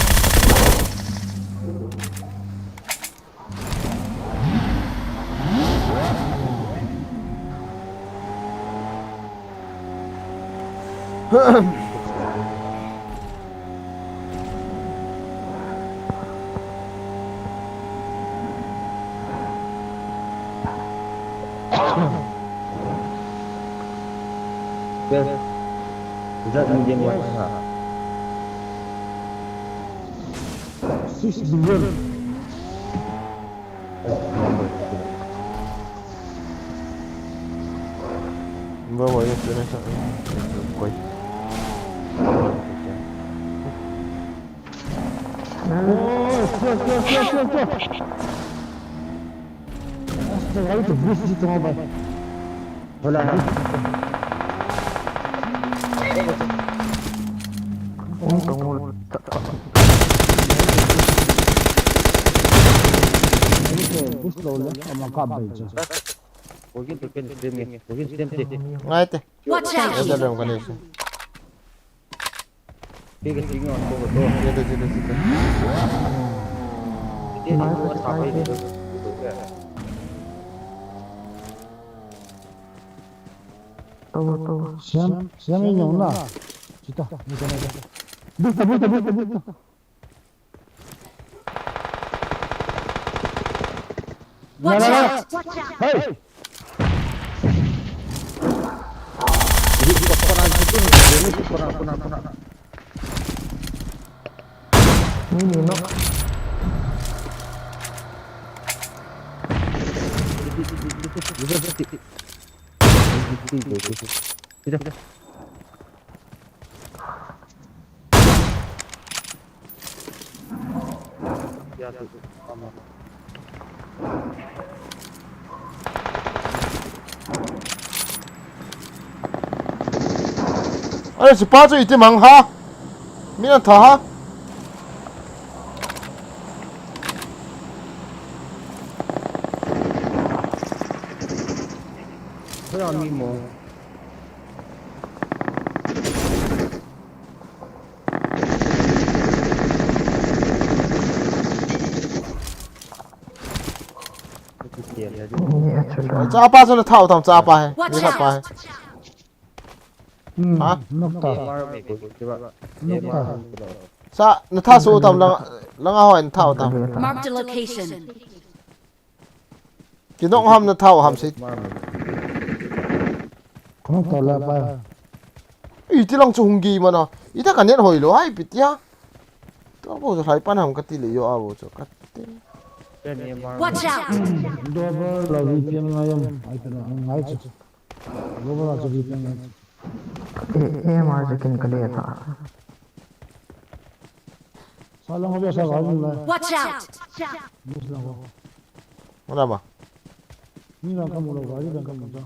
Yes. Is that medium weapon? Six billion. Vamos a ver si tiene esa. Voy. Oh, hostia, hostia, hostia, hostia, hostia. Hasta ahí te fuiste, toma, va. Hola. Ngai te. Watch out! Ete lem kani se. Ete, ete, ete. Tawa, tawa. Siam, siam in yong na. Chita, buta, buta. Buta, buta, buta, buta. Watch out! Hey! Ini, ini, no. Ai, si pa chu iti mang ha. Mi an tha ha. Hola, mi mo. Chapa chu na thau tam chapa he. Watch out! Ni thapa he. Hmm, ha? Nokta. Nokta. Sa, na tha su tam lang, lang a hoi na thau tam. Mark the location. Kinong ham na thau ham sit. Kong to la pa. Iti lang chu hung gi mana. Ita ka net hoi lo hai pitia. To bo chu hai pan ham ka ti le yo a bo chu ka ti. Watch out! Double la V P N ngai am. Ai ta na ngai chu. Double la chu V P N ngai chu. Eh, eh, ma je kin kale tha. Salang ho sa ga ni la. Watch out! Miss lang ho. Mana ba? Ni lang kamu lo, gari lang kamu ta.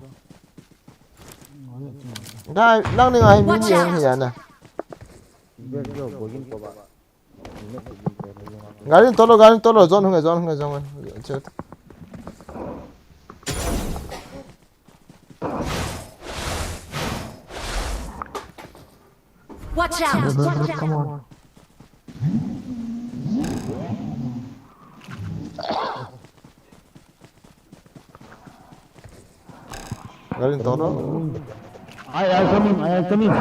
Gari lang ni ngai mi ni ya na. Gari tolo, gari tolo, zone hung, zone hung, zone hung. Chet. Watch out! Come on. Gari tolo. I am coming, I am coming.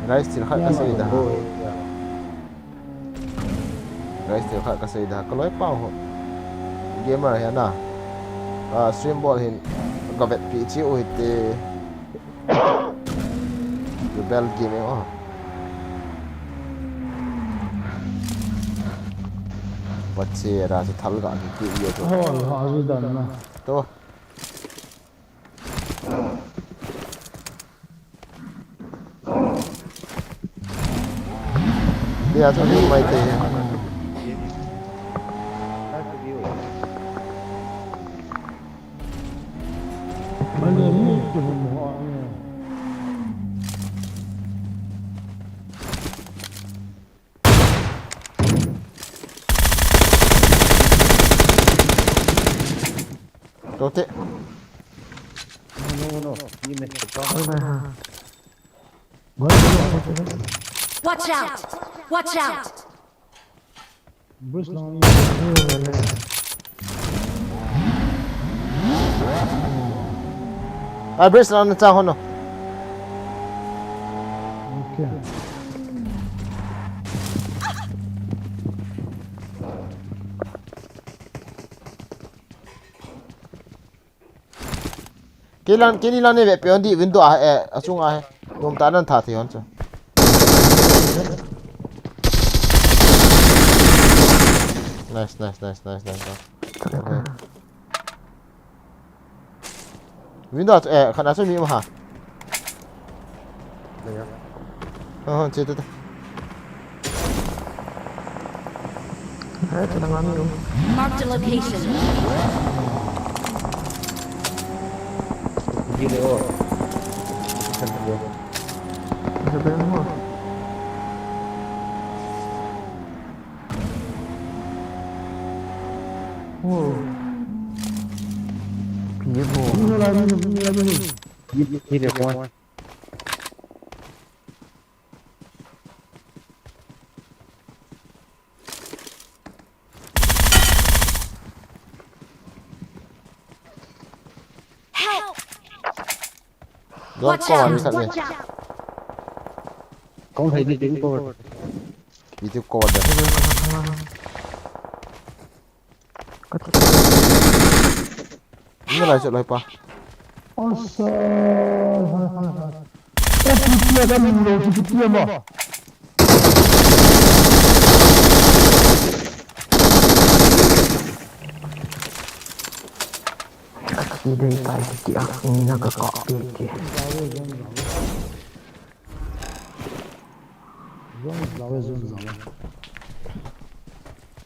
Guys, thil khat kasei da. Guys, thil khat kasei da. Kaloi pau ho. Gamer hi ana. Ah, stream bol hin. Kavet pi chi u hite. Rebel Gaming, oh. Pache ra chu thal ga ki ki ye to. Oh, ha, ju dan na. To. Dia chu ni mai te. Rotate. No, no, no. Ye nahi. Watch out! Watch out! Bruce lang. Ah, Bruce lang na cha hono. Okay. Kei lang, kei ni lang nei ve peh un di, window a, eh, achung a he. Nom tah nan tha thei hon chu. Nice, nice, nice, nice, nice, nice. Okay. Window a chu, eh, khat na chu mi um ha. Lei a. Ho, ho, che te te. Hai, che na ngam yo. Marked a location. Di le o. Kan ta bo. Che be mo. Oh. Pi bo. Ni la ni, ni la ni. Ni, ni le ko. Help! Don't Watch cover out! Ni khat le. Watch out! Kong hai di ding cover. Video cover da. Ni lai chu lai pa. Asa, ha, ha, ha. Eh, P T A ka min lo, P T A mo. Ka ti dei tai, P T A, ni na ka ka ti ti. Zone zawe, zone zawe.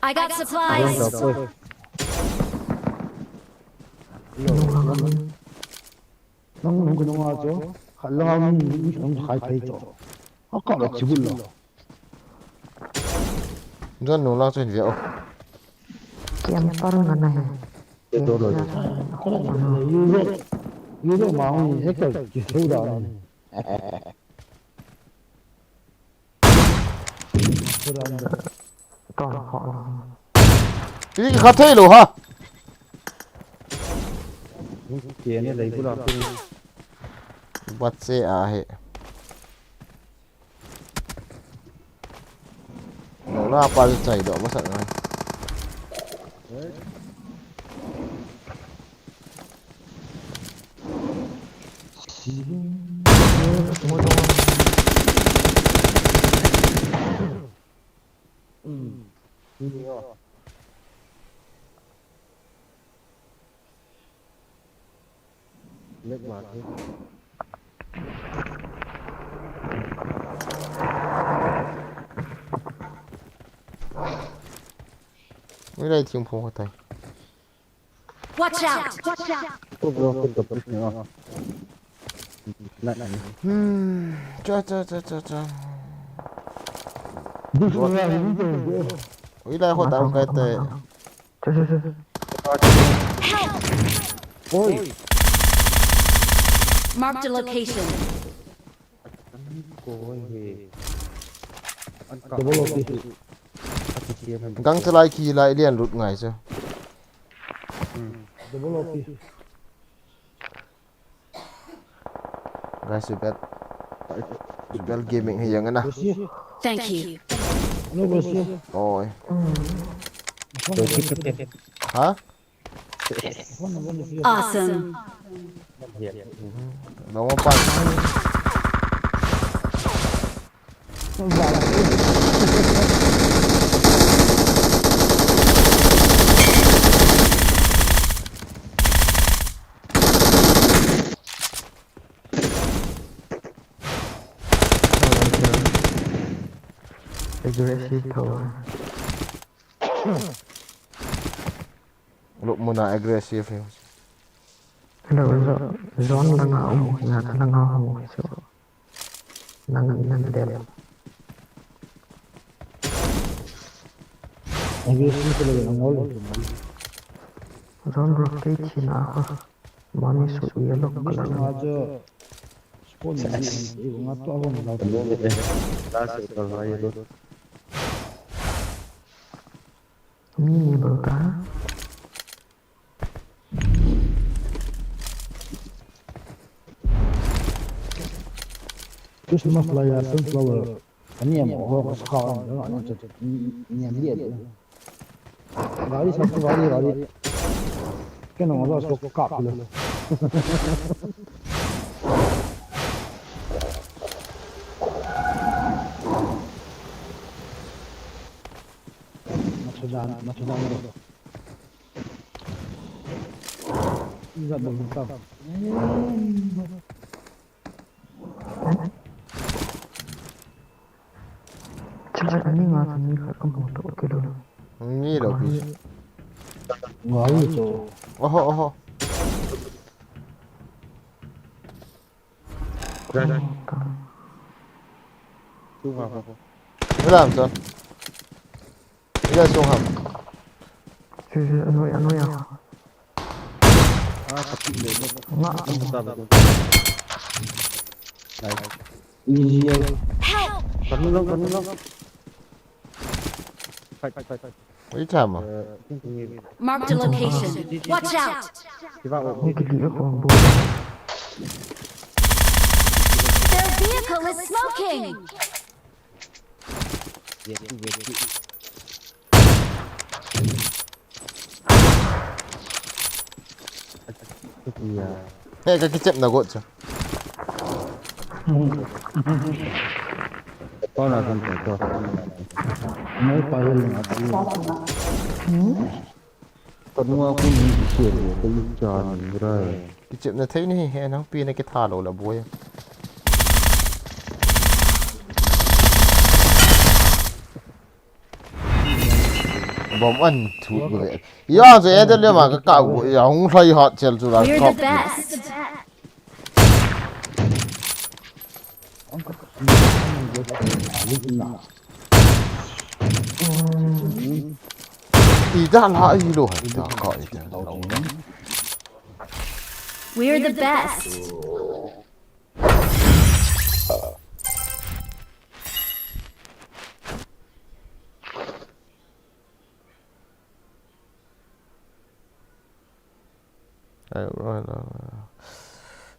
I got supplies. Zone zawe. Nang nung ka nung a chu, khat lang a mi, mi nung khai thei chu. A ka la chi bul lo. Zone nung lang chu hin ve o. Camper nga na he. Euro, euro ma ngi hacker ki thei da ni. Tor ho. Ti ki kha thei lo ha. Kene lei bula kuni. Bat se a he. Lo la pa chai do ba sa ngai. Mek ma the. Ui lai thing phong kha tai. Watch out! Watch out! Ko bro, ko to pus ni ma. Na, na. Hmm. Cha, cha, cha, cha, cha. Ui lai ho ta kai te. Oi. Marked a location. Oi he. Double O P. Gang chalai khi lai lian lut ngai chu. Hmm. Double O P. Guys, you bet. Bel gaming hi yang na. Thank you. Oi. Ha? Awesome. Long pa. Aggressive tho. Lupmuna aggressive hi. Hello, zo-, zone langa um, ya langa um, so. Nang, nang del. Aggressive tho le, nang ol. Zone rotate hi na ako. Mami su yellow color. Spawn ni, ni, ni, nga to abang lau. Last circle, yellow. Mi ni bol ta. Christmas lai a sunflower. Ani am ho ka sa ka, ani chu, ni, ni am dia. Gari sa tu, gari, gari. Kena ngaba so kap le. Machudan, machudan. Iza bol ta. Chulai ani nga ni khat ka mu to ke lo. Ni lo pi. Nga ri to. Oho, oho. Ran. Tu ha ha. Ram to. Ila sung ham. Anoi, anoi ya. Ah, tapi le. Nga. Nice. Easy ya. Help! Kanu lang, kanu lang. Fight, fight, fight. Ui, chama. Eh, tingting ni. Marked a location. Watch out! Kiba o. Ni kili ko bo. Their vehicle is smoking! He, ka kichep na got cha. Kau na kan to. Mai pa le na. Ka nua ku ni ki che le, ka i cha ni ra. Kichep na thei ni he, nang pi na kitha lo la boy. Bom an thu ku le. Ya, je de le ma ka ka ku, ya hung hlai hat chel chu la. We're the best. Ida la ilo hai ta ka ida. We're the best.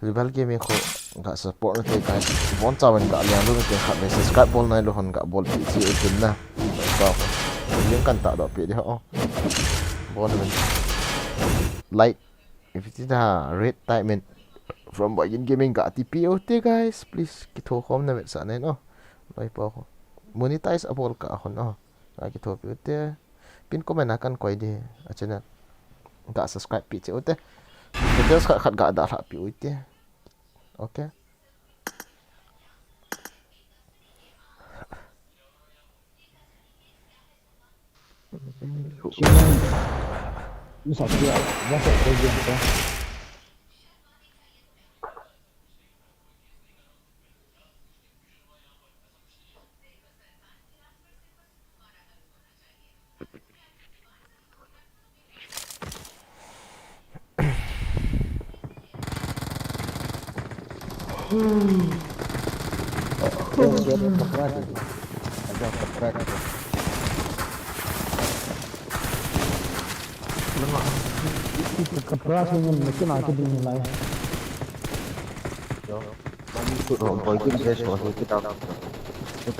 Rebel Gaming khu ga support nate guys. Bon chauvin ga lenglut nate, khatvei subscribe bol nailou hon ga bolpeh cheh utin na. Ba khu link kan tahdoh peh ding ho. Bon uvin. Like, if it is a red diamond from Boygin Gaming ga tipeh ute guys, please. Kithokhom na vetsah nahin o. Loipa khu. Monetize abol kah hon o. Ga kithopi ute. Pin comment a kan koi ding a channel. Ga subscribe peh cheh ute. Details khat khat ga dalhah peh ute. Okay.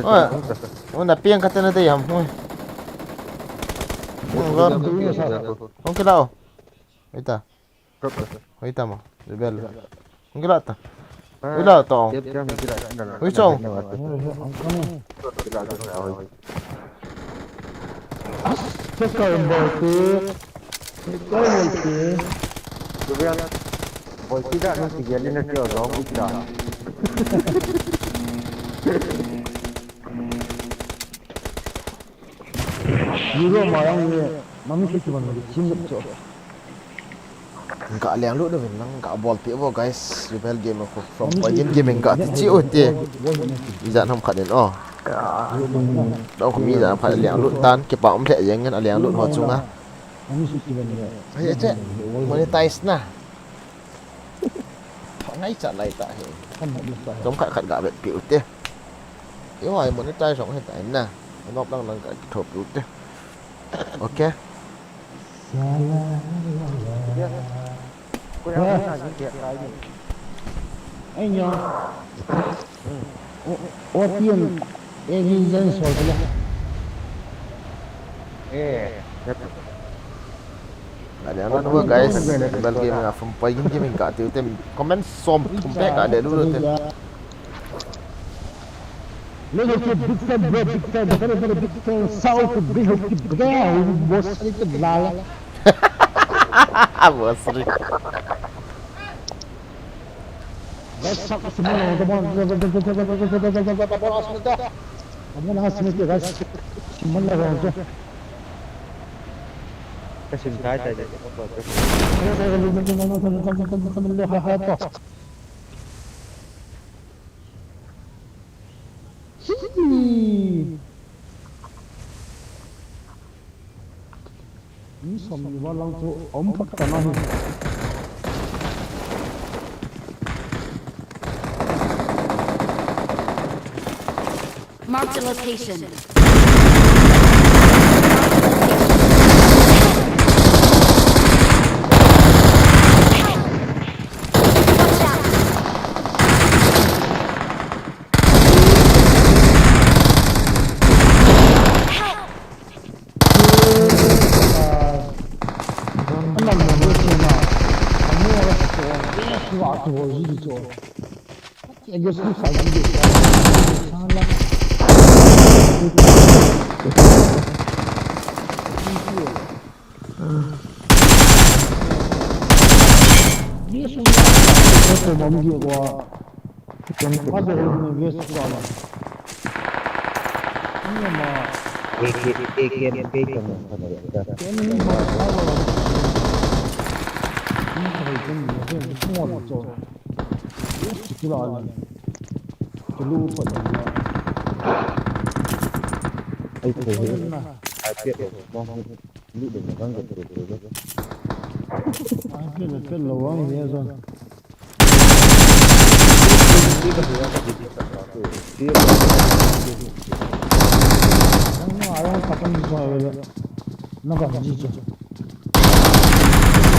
Oi, una piang kate na dei ham, oi. Hung kila o. Oi ta. Oi ta mo. Rebel. Hung kila ta. Oi la ta. Oi chong. Kau bolpi. Kau bolpi. Bolpi da nung tigel na kio zong ita. Euro ma yang ni, mami si kiban ni sim lep cho. Ga lenglut uvin lang ga bolpeh vo guys. Rebel Gaming khu from Boygin Gaming ga ti cheh ute. Ijat ham khat in o. Dong khu mi ijat ham khat lenglut tan kipa um lheh jeng in a lenglut ho chunga. Mami si kiban ni. Ai che. Monetize na. Ngaichat lai ta hi. Chomkhat khat ga vetpeh ute. Eiho hi monetize jong hita in na. Nop lang lang ga kithopi ute. Okay. Ai nyo. O, O T M, eh, ni jen sol pula. Eh, yep. Ga lenglut vo guys, Rebel Gaming a from Boygin Gaming ga ti ute, comment som thum beh ga lenglut ute. Big fan, bro, big fan, very, very big fan. South, big hockey, bro. Boss, ni tu lala. Boss, ni. Guys, sab simon la, simon la, simon la, guys. Simon la, kasim tai tai. Mi som ni valang chu om phot ta na hi. Marked a location.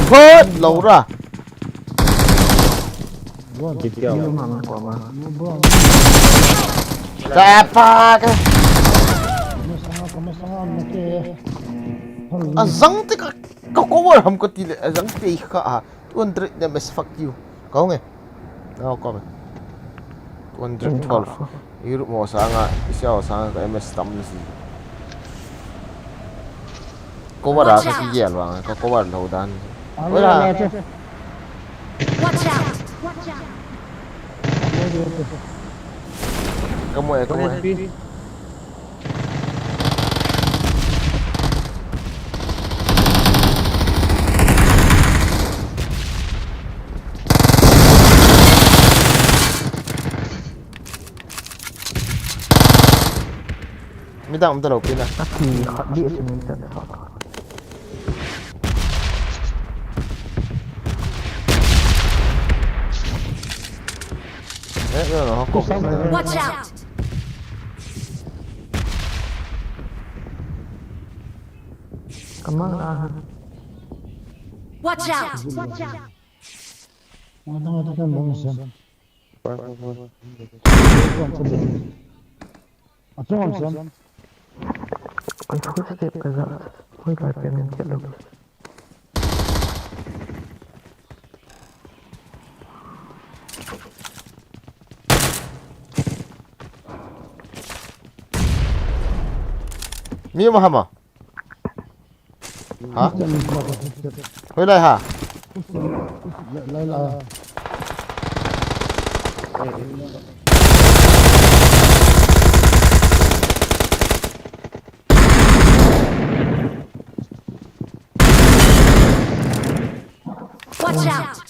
Hot, Laura. Kit kya? Chapa ka. Azang te ka, ka cover ham ka ti le, azang te kha ha. Two hundred M S, fuck you. Kau nge. Nau kau nge. Two hundred twelve. Europe mo sanga, Asia sanga ka M S tam si. Cover a ka ki yel wang, ka cover lo dan. Wala. Watch out! Watch out! Kamu eh, kamu eh. Midang um ta lo pina. Aki khat di si min ta. Eh, no, no, ko. Watch out! Kamang ah. Watch out! Watch out! Mata mata kan bang sa. Achong sam. Ai, footstep ka ja. Hoi lai pen min khet lo. Mi ma hama. Ha? Hoi lai ha? Lai, lai. Watch out!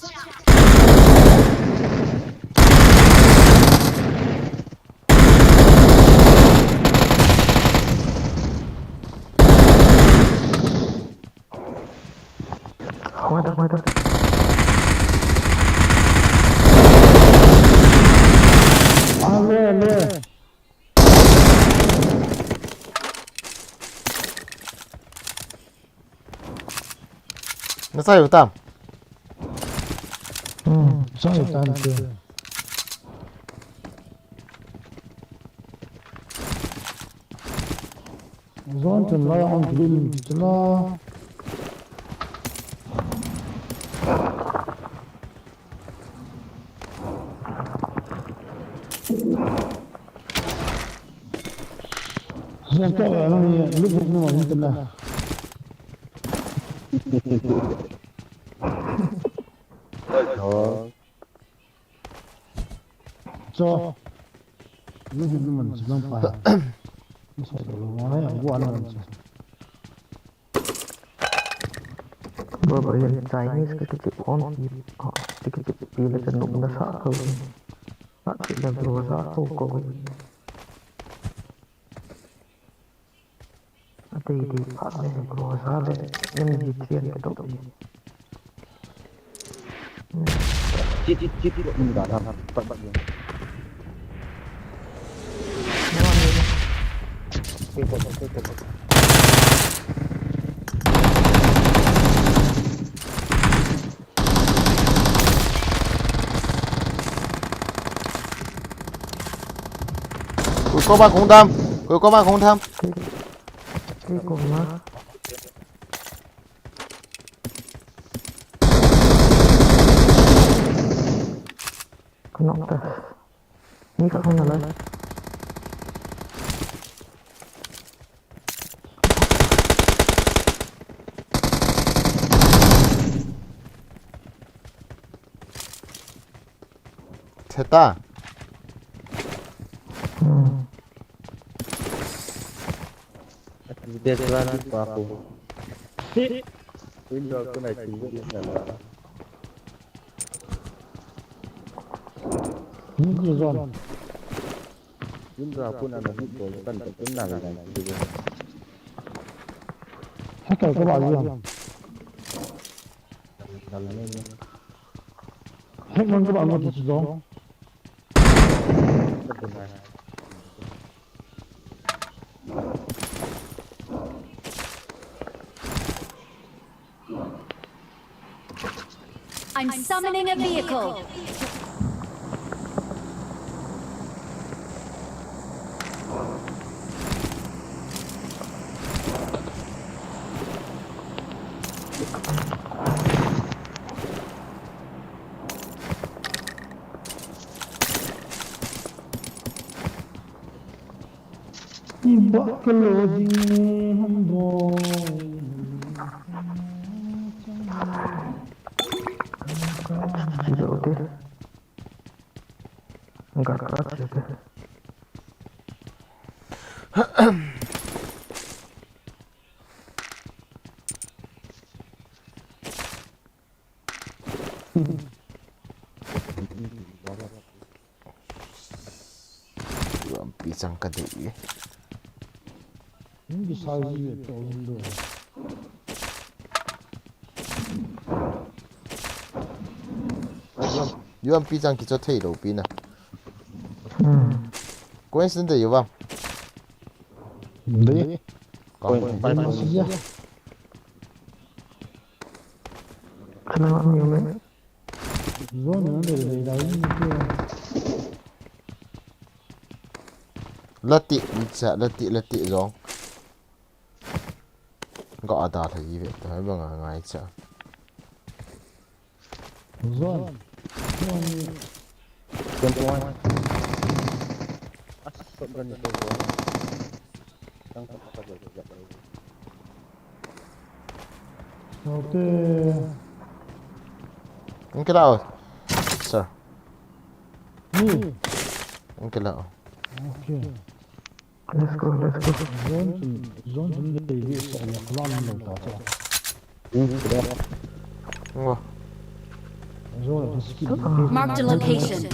Hold up, hold up. Ale, ale. Na sai u tam. Hmm, sai u tam tu. Zon chun la on lim chula. Zon to la ni lu bu nu ma ni tla. Cho. Ni hin man chi lang pa. Ni sa lo ma ya bu an man chi. Baba, yan Chinese ka kichi on ki, ha, kichi pila ka nung na sa ko. Ha, ki da bro sa ko ko. Ate di pa ne bro sa le, yan di tian ka do. Chit, chit, chit, chit, mun ga na, pa, pa, pa. Koi ko ba kong dam, koi ko ba kong dam. Koi ko ma. Knock ta. Ni ka khong na la. Theta. Hmm. Ati de tuan di pa ko. Window ko na ti de na la. Ni ki zon. Window ko na na di ko kan ko na la na ti de. Hacker ko ba zon. Dal ne ne. Hack man ko ba mo ti zon. I'm summoning a vehicle. Iba ka lo ding ham boi. Hello, okay. Ga ka che te. Lampi chang ka dei. Hung kisai ji ve to hung do. Lampi chang kicho thei lou pi na. Hmm. Coincidence de yo bang. Dei. Ka Coin, coin, coin, coin. Kana ni me. Zone na de de da ni tu. Lati, cha, lati, lati zong. Ga ada lha yi ve, ta bang a ngai cha. Zone. Zone. Tempo one. Asap dan itu. Tang tak tak tak. Okay. Ang kailangan, sir. Hmm. Ang kailangan. Okay. Let's go, let's go. Zone chun, zone chun de de so na plan lo ta cha. Hmm, kailangan. Ngo. Zone chun skip. Mark the location.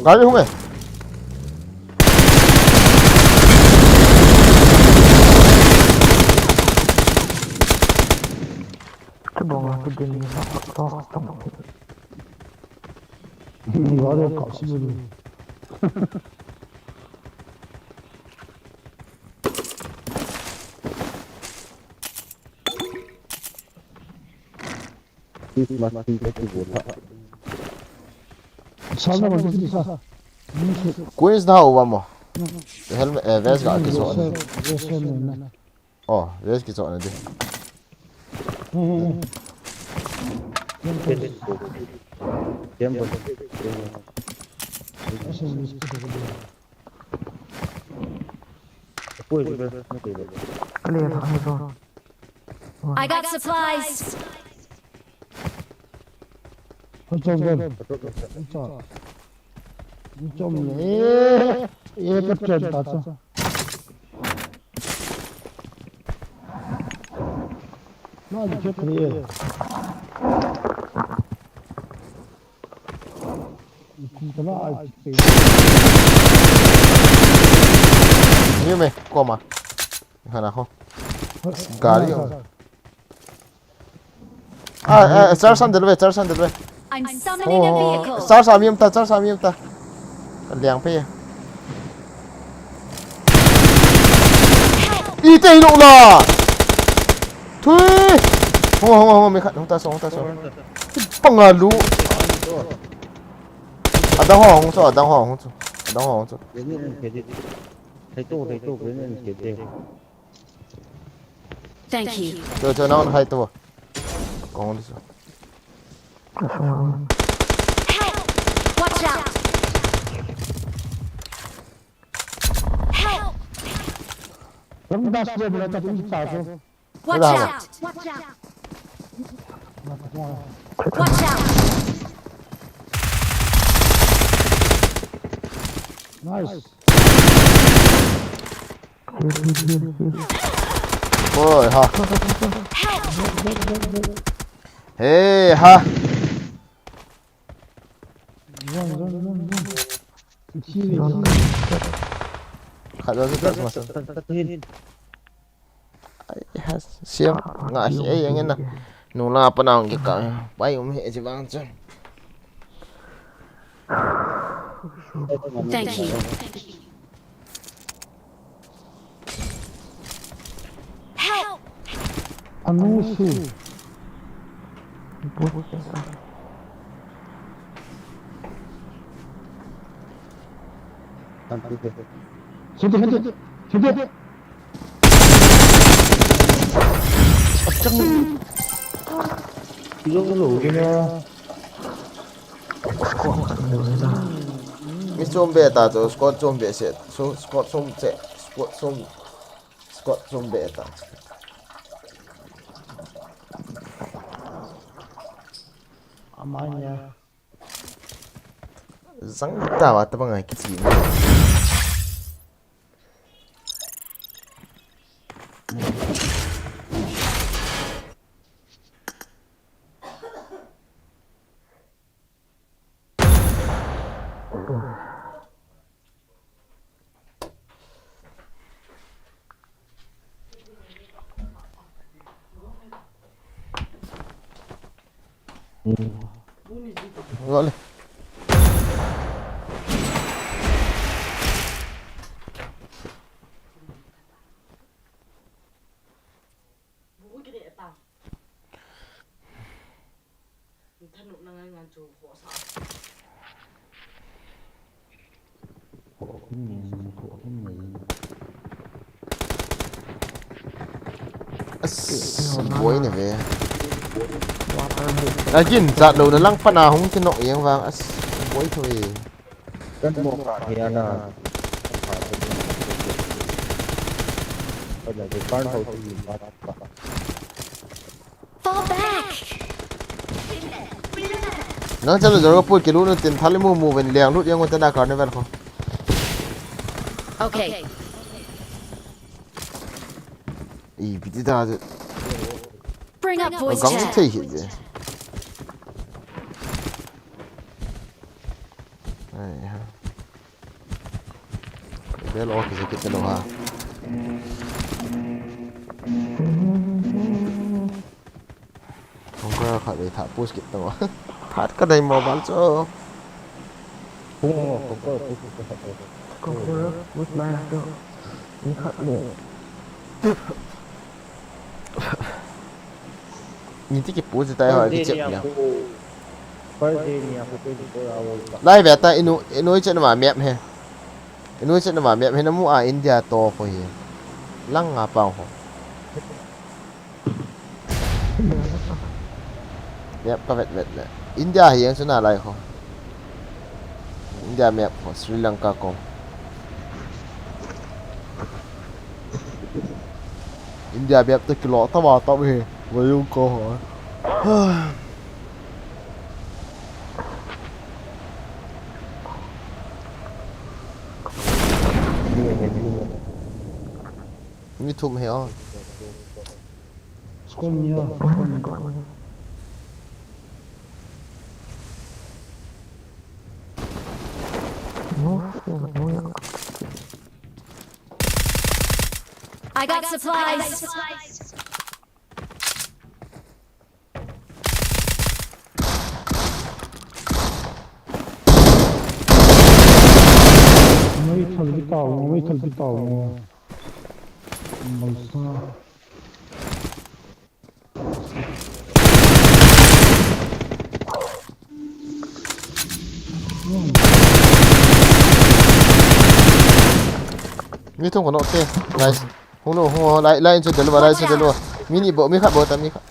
Gari hung e. Gari kap si. Queens na ho ba mo. Helmet, eh, vest ga kiso. Oh, vest kiso na di. Clear, I got supplies. Hoi chom gon. Hoi chom. Hoi chom le. Ye ka chen ta cha. Na ji che clear. Ni me, koma. Hana ho. Gari ho. Ah, eh, charge san delve, charge san delve. I'm summoning a vehicle. Charge sa miam ta, charge sa miam ta. Liang pe. Ite ilo la. Thui. Hong, hong, hong, me khat, hong ta so, hong ta so. Pangalu. Adang ho, hong so, adang ho, hong so. Adang ho, hong so. Thank you. Cho, cho, nang hai to. Kong di so. Help! Watch out! Help! Watch out! Watch out! Nice. Oi, ha. Hey, ha. Zone, zone, zone, zone. Khat zone chu touch masa. Ai, ha, siam nga hi ei engin na. Nula pa naung ki ka. Pai um he ji vang chun. Thank you. Help! Anu si. Sini, sini, sini. Mi chom be ta chu, squad chom be se. So, squad chom se, squad chom, squad chom be ta. Amanya. Zang ta wa ta bang ai kichi. Gọi đi. As, boi ne ve. Again, chat lo na lang pana hung kinok jeng vang. As, boi tho e. Kan mo ka hi ana. Kan ho ti ba. Fall back! Nang chalo jor ka put kilu nu tin thali mu mu ven liang lut jeng u te na carnival ko. Okay. Ih, piti ta je. Bring up voice chat. Gang thei hi je. Ai ha. Bel o kisi kit lo ha. Conqueror khat vei tha push kit tao. Phat ka dai mobile chu. Conqueror push mai la chu. Ni khat le. Ni ti ki push tai ho ki chep ya. First day ni a ko twenty-four hours. Lai ve ta inu inu chet ma map he. Inu chet ma map he na mu a India to ko hi. Lang nga pang ho. Map ka vet vet le. India hi jeng chu nalai kho. India map kho, Sri Lanka ko. India map to kilo ta wa ta we. Wa yung ko ho. Mi thum he o. Squad ni o. I got supplies. Mai thal bi tao, mai thal bi tao. Mai sa. Mi thum ko nok te. Nice. Hung lo, hung lo. Lai, lai in chu delu, lai in chu delu. Mi ni bo, mi khat bo ta, mi khat.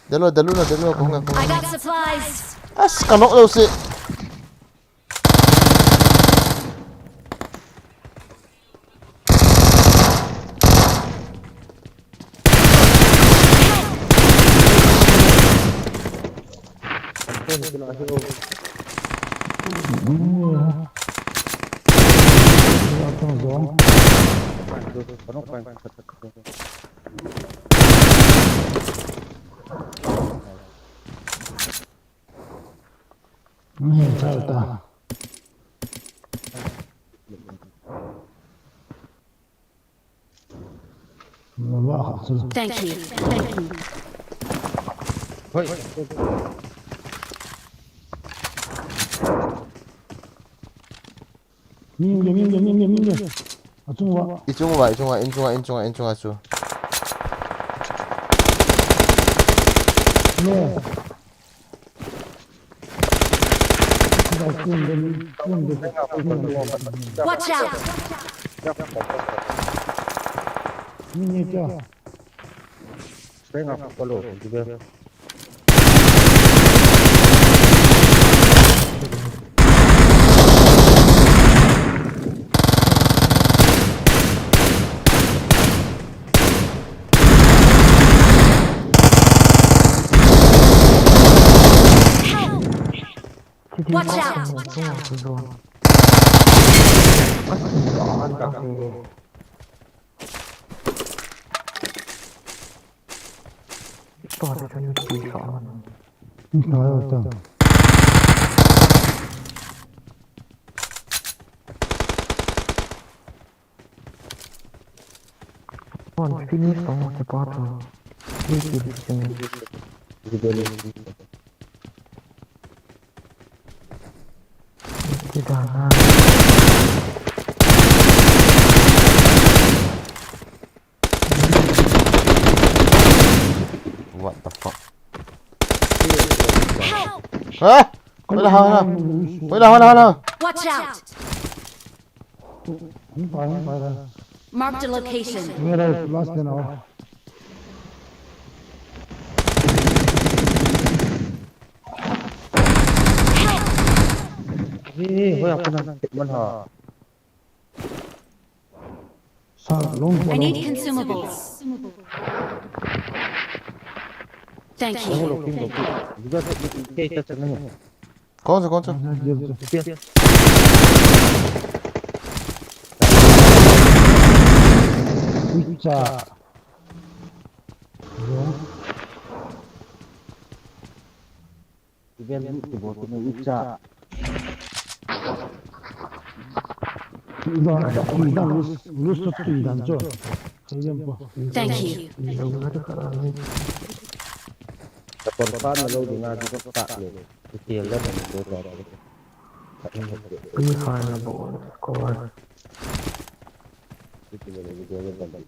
Delu, delu na, delu ko hung ko. I got supplies. As ka nok lo si. Ni chao ta. Mama, ha, chalo. Thank you. Thank you. Hoi. Minge, minge, minge, minge. Achunga. Ichunga, ichunga, inchunga, inchunga, inchunga chu. No. Watch out! Minge kya? Stay up, follow, Watch out! One finish tong se pa to. Three kills. Kidana. What the fuck? Help! Huh? Hola, hola. Hola, hola, hola. Watch out! Marked a location. Where is last now? Hey, hola, hola. Sa long. I need consumables. Thank you. कौन सा, कौन सा? Icha. Iben tu bo tu icha. Idan, idan lus, lus tu idan cho. Thank you. Ka kon pa na lo dinga di ko ta le. Ti ti la na ko ta. Pi hai na bo ko. Ti ti la ni ko ta.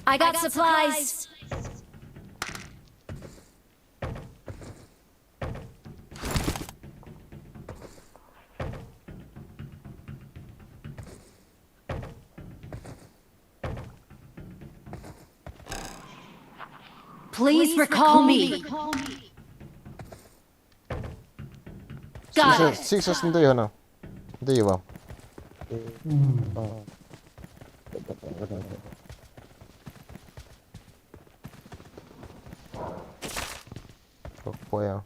I got supplies. Please recall me. Got it. Six, six, six, ndeyo na. Ndeyo ba. Kapoya.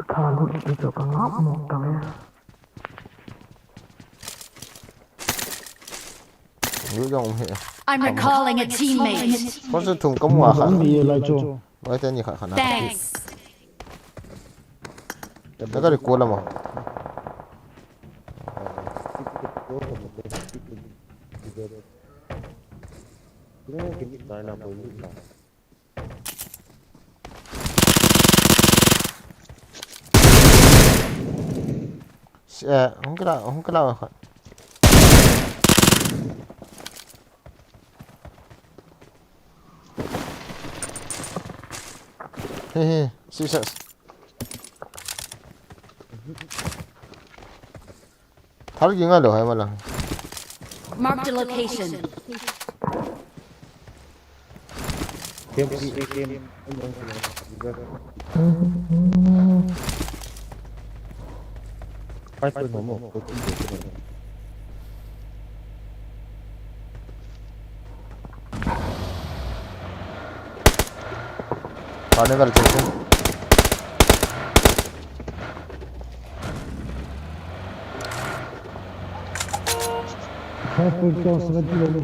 Thalut ti chu ka ngap mo ta ve. Lu jong um he. I'm recalling a teammate. Kon se thum ka mu a kha. Ni lai chu. Lai te ni kha kha na. Thanks. Na ka ri ko la mo. Eh, hung kila, hung kila khat. He, he, si sa. Thal ging a lo hai mala. Marked a location. Carnival kiti. Five point seventy level.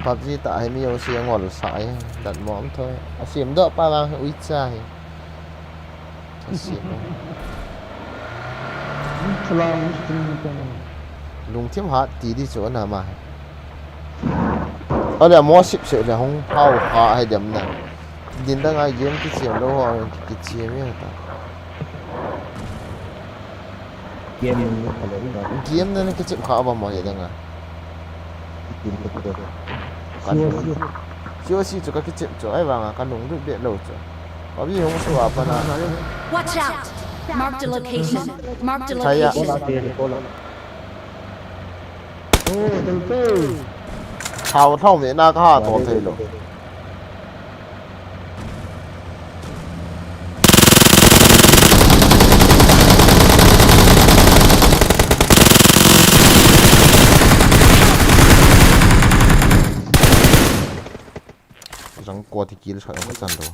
PUBG ta hi mi jong si angol sa hi, dat mom thoi. Asim doh pa vang uicha hi. Asim. Lungthim hat ti di chu ana ma hi. Ale mo sip se le hung hau ha hai dem na. Din dang a game kichem lou ho, kichem e ta. Game nung ka lo na. Game na na kichem kha ba mo he dang a. Kichem ka lo. Kan C O C. C O C chu ka kichem chu ai vang a ka nung lut be lou chu. Ka bi hung su a pa na. Watch out! Marked a location. Marked a Chaya. Location. Kola te, kola. Thao thao me na ka ha to thei lo. Jang ko ti kill shot ka chan lo.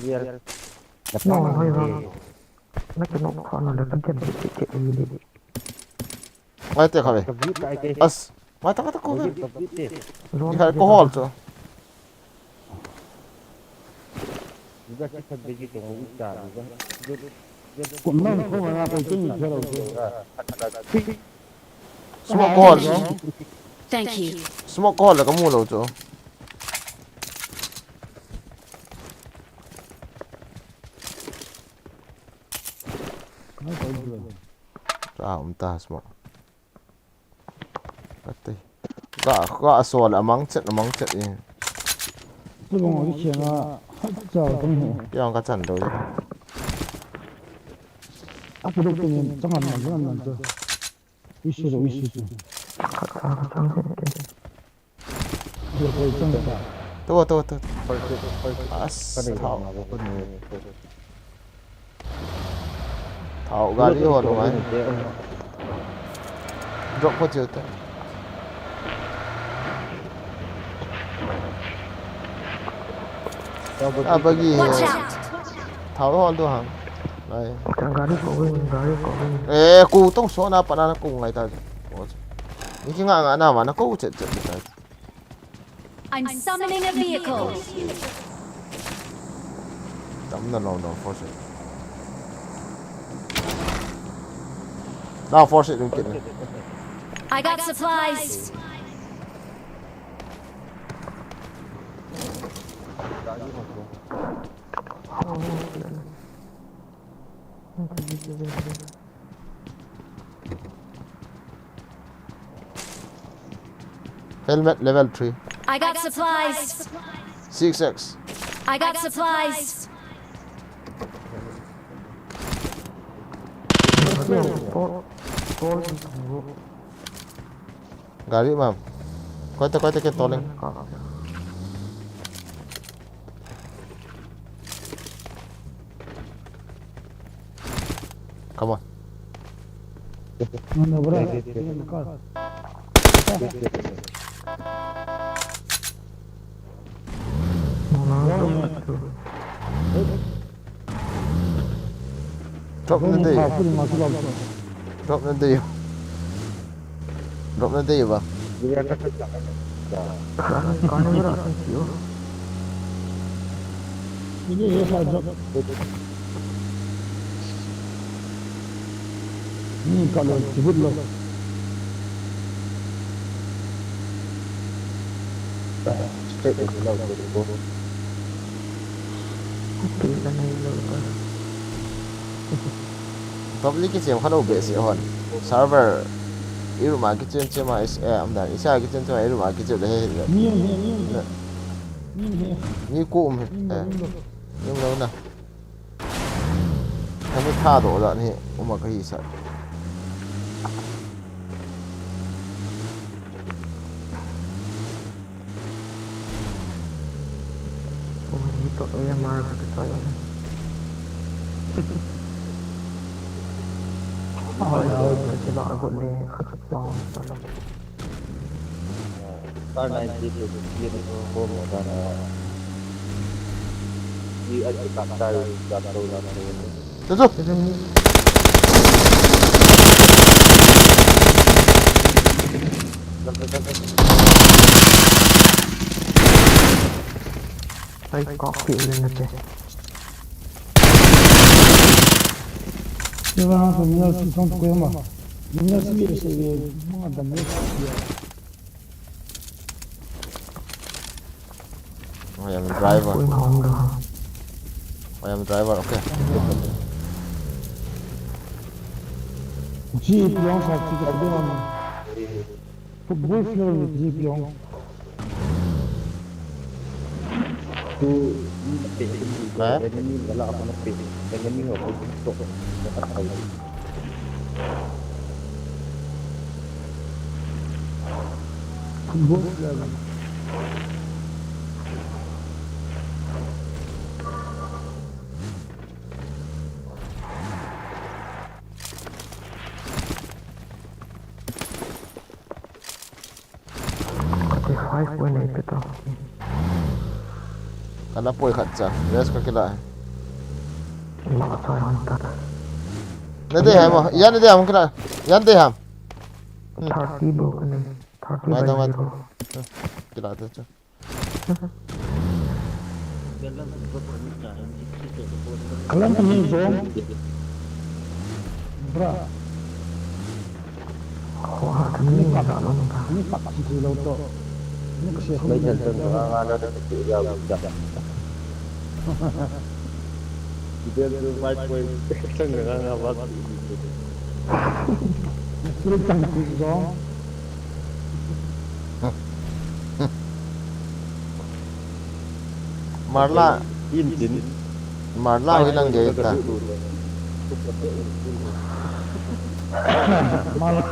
Real. No, hoi ba. Na ke no kha na le ka den ti ti ti. Ngai te kha ve. As. Ngai ta ka ta ko ve. Ni khai ko hol chu. Smoke ko hol. Thank you. Smoke ko hol le ka mu lo chu. Ka um ta smoke. Kati. Ka, ka so la mang chet, mang chet e. Tu bang oi che nga, ha cha tong he. Yang ka chan do. A pu dok tu ni, chang an man, chang an man tu. Isi ro, isi tu. Tu, tu, tu. As, thao. Thao gari ho lo ai. Drop ko chiu te. A bagi he. Watch out! Thao ho lo ham. Ai. Gari ko win, gari ko win. Eh, ko tong so na pa na ko ngai ta. Ni ki nga nga na ma na ko chet chet ta. I'm summoning a vehicle. Tam na lo, no force it. Now force it, don't get me. I got supplies. Helmet level three. I got supplies. Six X. I got supplies. Gari mam. Koite, koite ke toleng. Come on. No, no, bro. Wait, wait, wait. Wait, wait, wait. Drop na dei. Drop na dei. Drop na dei ba. Kani bara san siu. Ini ye sa drop. Ni ka lo, tibit lo. Straight lo, lo, lo. Pil la nei lo ta. Top li kichim kha lo behseh hon. Server i room a kichim chim a, is, eh, amdan, isa kichim chim a, i room a kichim le he, he, he. Ni, ni, ni, ni. Na. Ni, ni. Ni ko um he. Ni, ni, eh. Ni, ni. Ni lo na. Kami tha do da ni, uma ka hi sa. Ui, to A M R ka to ya. Oi, oi, ka sila ko le, ka pa, sala. Kar ninety to fifty to ko mo da na. Ni a ka ta ka to na to. Tutu. Ai, kok pi le na che. Ye ba ha so mi ya si song ko ma. Mi ya si ye se ye ma da me. I am driver. Koi na hong da. I am driver, okay. Jeep yang sa ti ka de ma. Football field ni jeep yang. Tu, ni pe, ni pe, ni wala apa ni pe, ni ni ho ko to. Football field. Thirty-five point eight pe ta. Kana poi khat cha. Rest ka kila. Ma cha han ta. Na de ham, ya na de ham kila. Ya na de ham. Thirty bo ka ne. Thirty. Mai ta, mai ta. Kila ta cha. Kalam ni zong. Bra. Khua khat ni khat, ni khat si si lo to. Ni ka se. Mai jan jan ka nga na ta ki ya u ja. Ki bel tu mai poi jan nga nga ba. Ni khat si zong. Marla. Intin. Marla hi lang ge ta. Marla,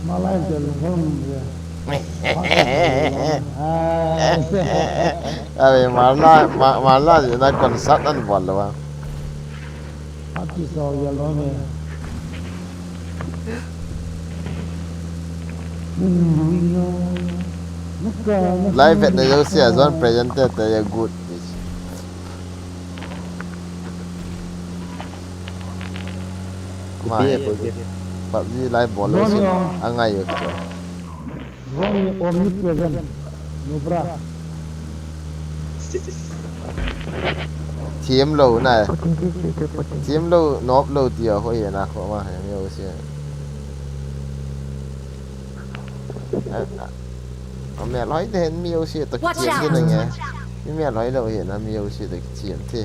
Marla intin hon ye. Abe Marla, Ma-, Marla ji na concert an bol lo ba. Ati so ya lo me. Live at na jouse a zone presenter te ya good. Mai. PUBG live bol lo si. Angai yo. Ronnie omnipresent. Nubra. Thiam lo na. Thiam lo, nop lo tia ho hi na kho ma he mi o si. A, a, a mel hoi te hen mi o si to. Watch out! Thiam te na nge. Mi mel hoi lo hi na mi o si to thiam te.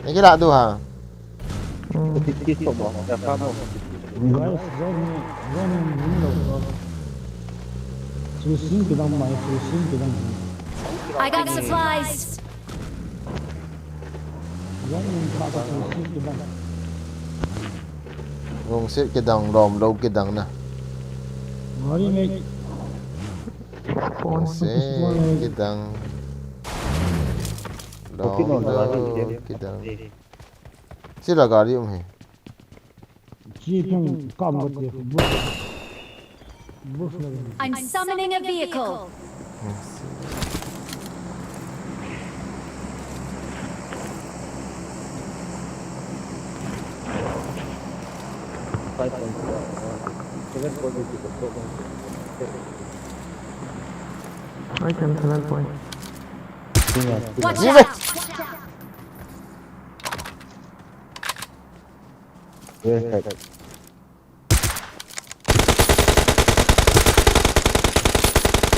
Ni kila du ha. Guys, zone, zone ni lo. Susin kidang mai, susin kidang. I got supplies. Zone ni kha ka susin kidang. Lungset kidang, lom lo kidang na. Ngari mai. Lungset kidang. Lom lo kidang. Sila gari um hi. Chi thang kam ko te. Bus, bus na. I'm summoning a vehicle. Five point two. Seven point two. I can seven point. Watch out! Yes, right.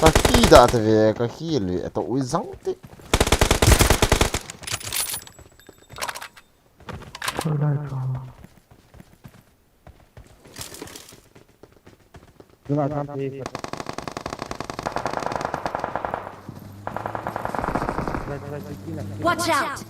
Ka khi da ta ve, ka khi lui, to ui zang ti. Koi lai ka. Tuna kan pe. Watch out!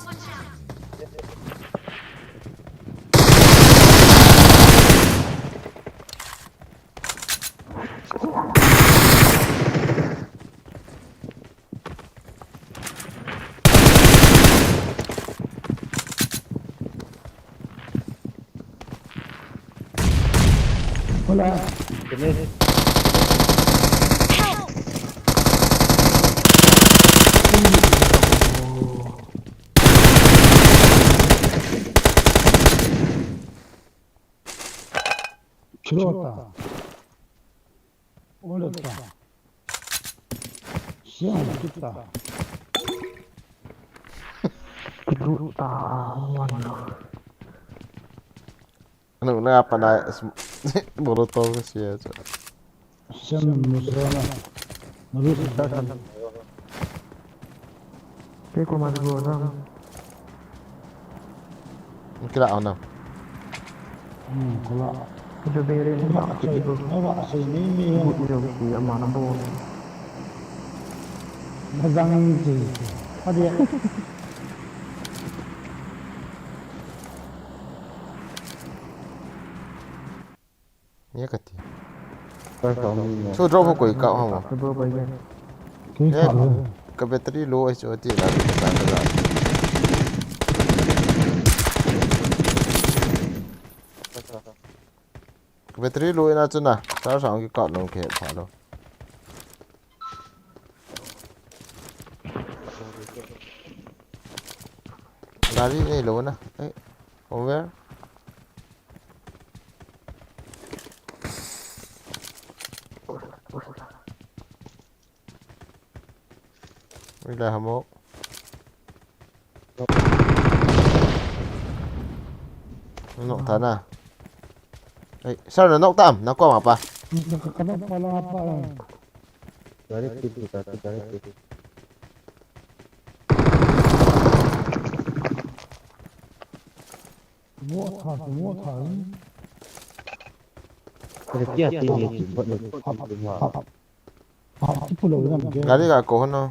Hola. Help! Chilota. Oleta. Siang kita. Luta wan lo. Anu na pa na bolo to siya. Siang musana. Nalu sa. Ke ko mas go dam. Kila ana. Hmm, kula. Jubere ni ba. Aba sai ni ni. Ijo ki amana bo. Mazang ji. Adi. Ye kati. So drop ho koi ka hama. Ke bo bai ge. Ki ka lo. Ka battery low ai chu ti la ka sa ka la. Ka battery low ina chu na. Sar sa ki ka lo ke pha lo. Gari nei lo na. Ei, over. Ui la hamo. Nok ta na. Ei, sar na nok tam, na ko ma pa. Ka ka na pa la pa. Gari kit ta, gari kit. Mo tha, mo tha. Kare kya ti ye ti, but no. Hap, hap, hap. Hap, ti pulo na ke. Gari ga ko no.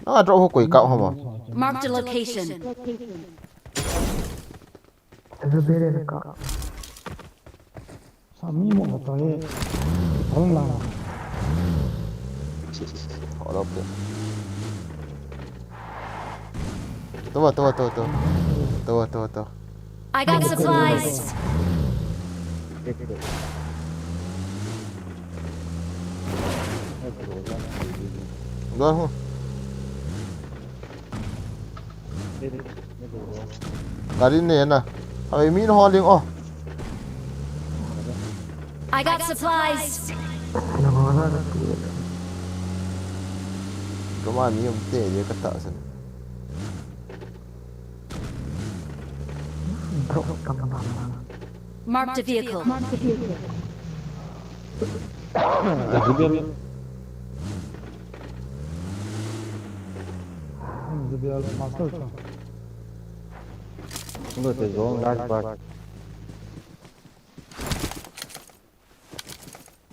Na drop ho koi ka ho ma. Marked a location. Jubere ka. Sami mo ta ye. Thong lang. Hold up there. Tawa, tawa, tawa, tawa. Tawa, tawa, tawa. I got supplies. Go ho. Gari ne na. Abe min ho ling o. I got supplies. Na ho na ti. Kama mi um te ye ka ta san. Drop tam na. Marked a vehicle. Zibel master ka. Lo te zong last bar.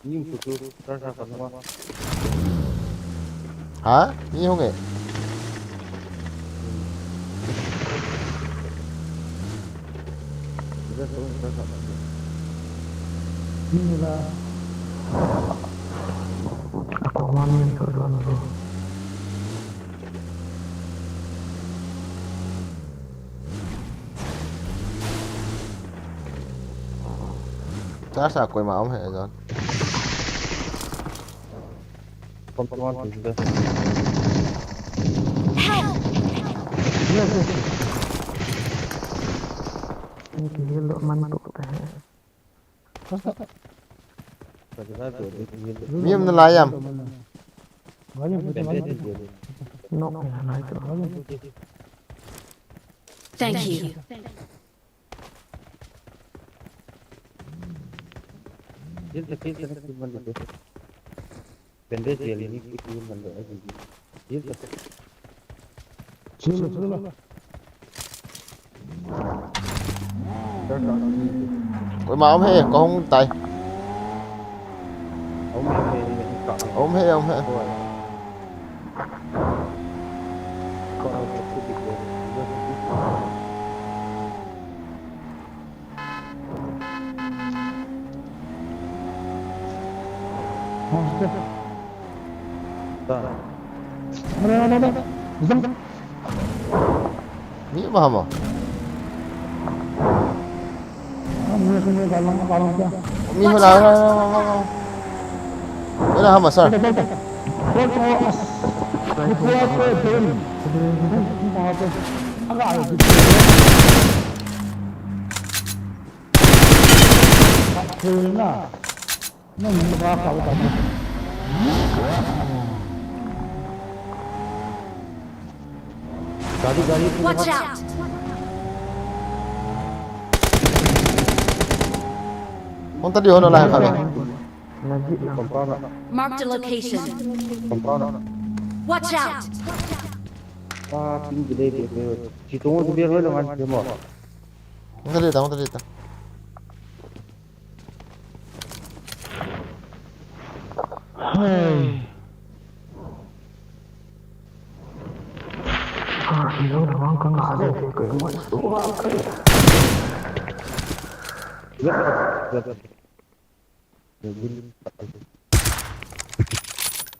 Yung putu, sar sa kanwa. Ha? Ni hong e. Ni la. Ako man yan to do na do. Sar sa koi ma om he zon. Help! Ni ki hil do man to ta he. Mi um nalai am? No, nalai to. Thank you. Koima um he, kahung tai. Um he, um he. Mi ma ma. Mi ho la. Ina hama sir. Watch out! Hon ta di hon la kha. Mark the location. Watch out! Hon ta di ta, hon ta di ta. Hey.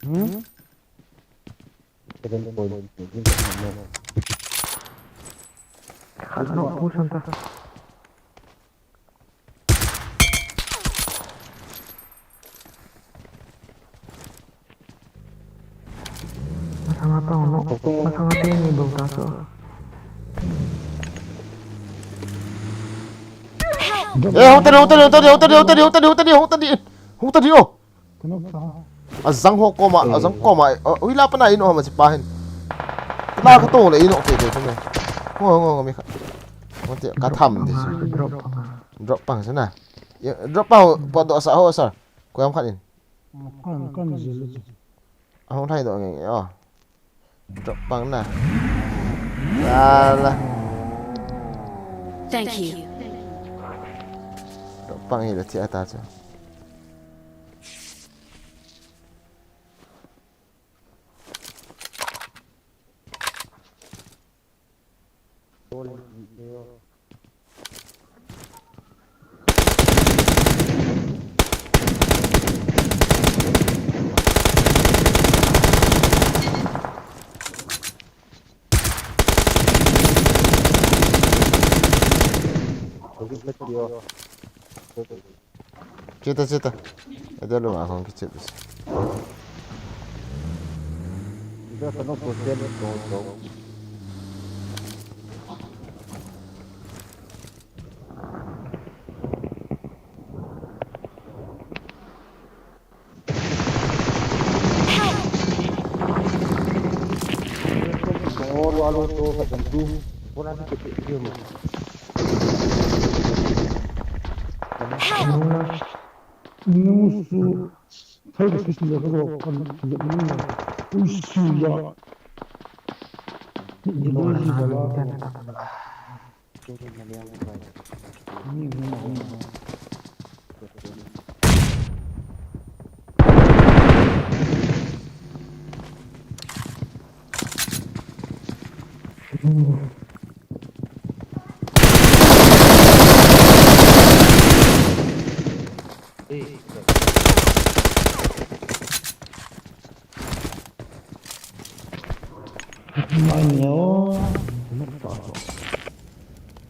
Hmm? Ano, push on ta. Masanga ta ono. Masanga ta ini bauta so. Eh, hon ta di, hon ta di, hon ta di, hon ta di, hon ta di, hon ta di, hon ta di, hon ta di, oh. Ajang ho koma, ajang koma. Ui la pana ino hama si pa hin. La ka to le ino ke ke me. Ngo ngo ngo mi kha. Ngo te ka tham de. Drop pang. Drop pang sana. Drop pang pa do sa ho sir. Ko yam khan in. Kan, kan jil. Ahung thai doh nge nge, oh. Drop pang na. Ala. Thank you. Drop pang hi la thi ata chu. Chita, chita. Ede lo ma kong kichit. Nusu, thai ka kisi le ka ro kan ki le ni. Ui si ya. Ni lo ni ba la. Mai neo.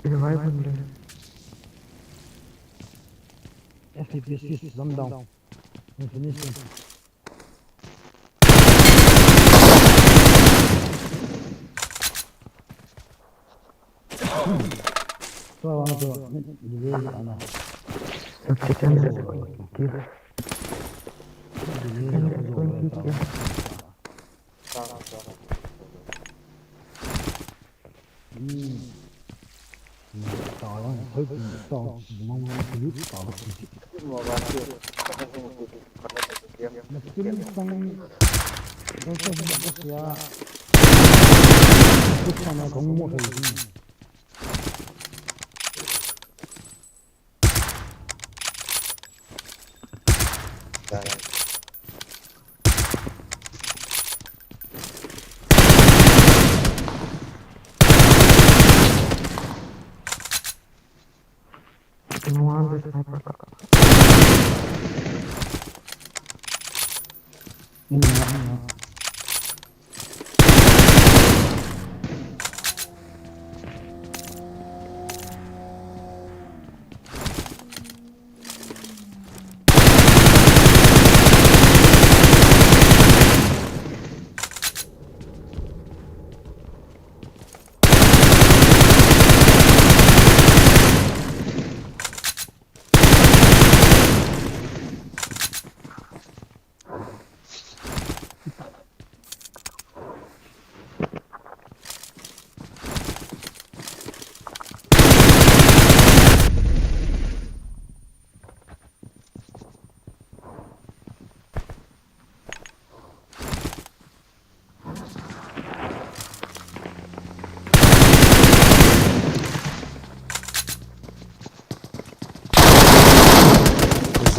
Revive le. F P S is jump down. Finish him. Tua vang tua, ni, ni, ni, ana. Second is going kill. Second is going kill.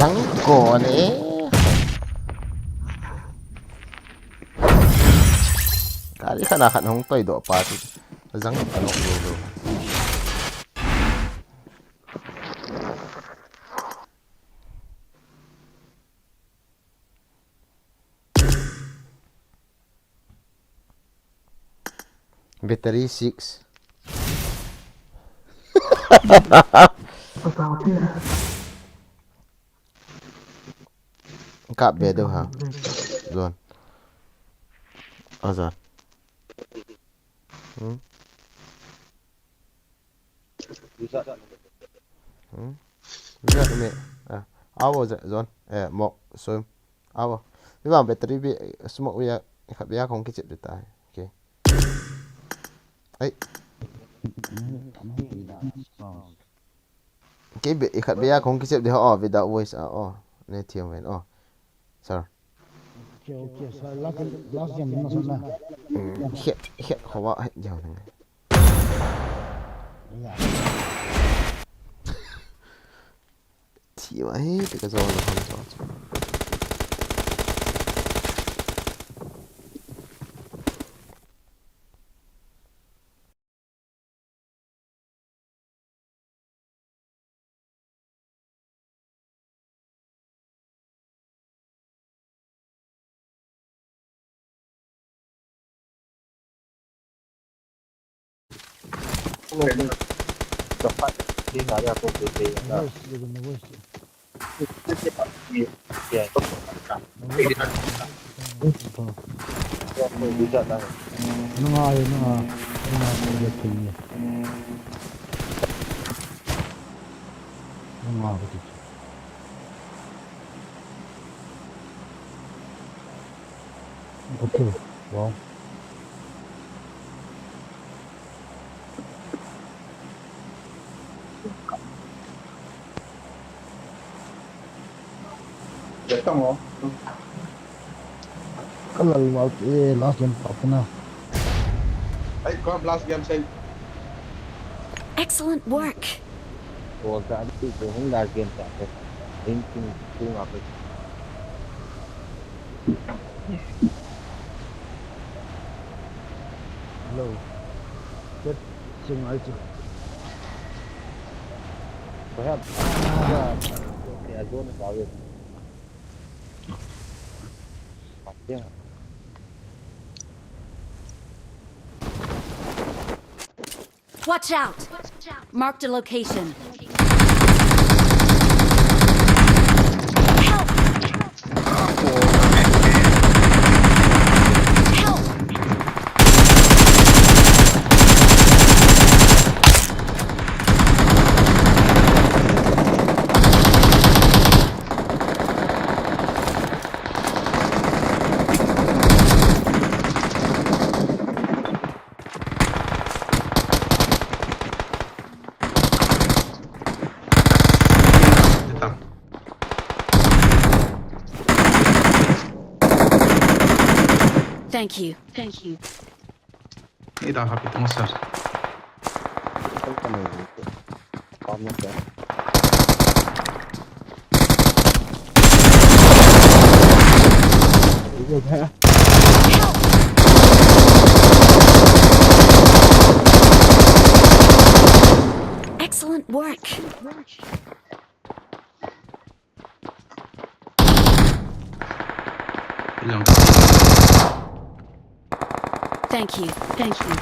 Jang kon e. Kali khana khat hung toi doh pa ti. Jang kon lo lo. Battery six. Kap be deu ha. Zon. A zon. Hmm? Hmm? Zon me. A. Awo zon. Eh, mok. Sum. Awo. Mi bang battery bi smoke bi a, khat bi a kong kichep de tai. Okay. Ai. Kei be, i khat be a kong kichep de ho, oh, without voice a, oh. Ne thiam ven, oh. Sir. Okay, okay, sir. Last, last game, na, sir, na. Hmm, hit, hit, kho wa, hit, jao nang. Yeah. Thi wa, he, te ka zo na, ham zo. Nunga, nunga, nunga, nunga, nunga, okay, wow. Kalal wal, eh, last game pa puna. Ai, ko last game sai. Excellent work. Ko ka ati ko hung last game pa ko. Ring king king apa. Hello. Chat sing ai chu. Ko ha. Ya zone pa ve. Watch out! Marked a location. Help! Help! Thank you. Thank you. Ida happy tong sir. Excellent work. Thank you. Thank you.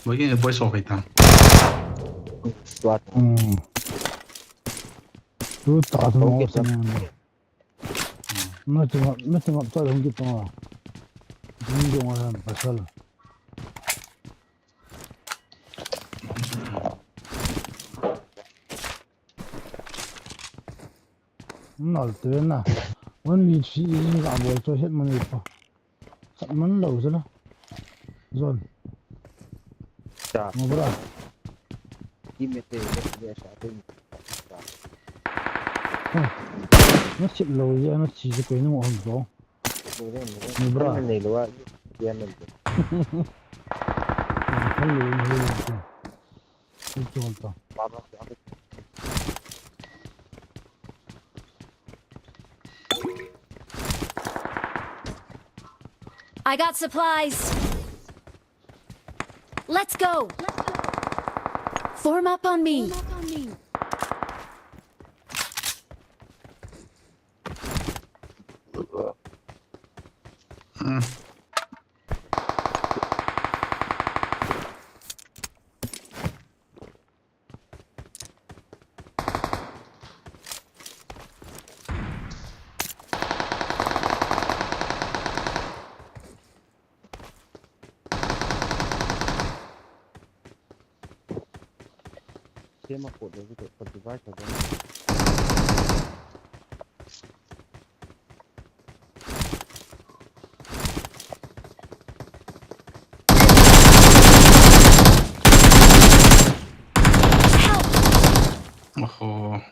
Bagi ni boy so kita. Squad. Hmm. Tu tak tu mau sana. Mati ngap, mati ngap tu hong kita. Hong kita ngap pasal. Nol tu na. Only three in ka bol cho het man pa. Sat man lo sala. Zon. Cha. Mo bra. Ki me te le le sa te. Na chip lo ya na chi ko ni mo on do. Mo bra. Ni lo wa ya men. Kan lo ni. I got supplies. Let's go. Form up on me. Tema ko de ko ko divide ko. Oho.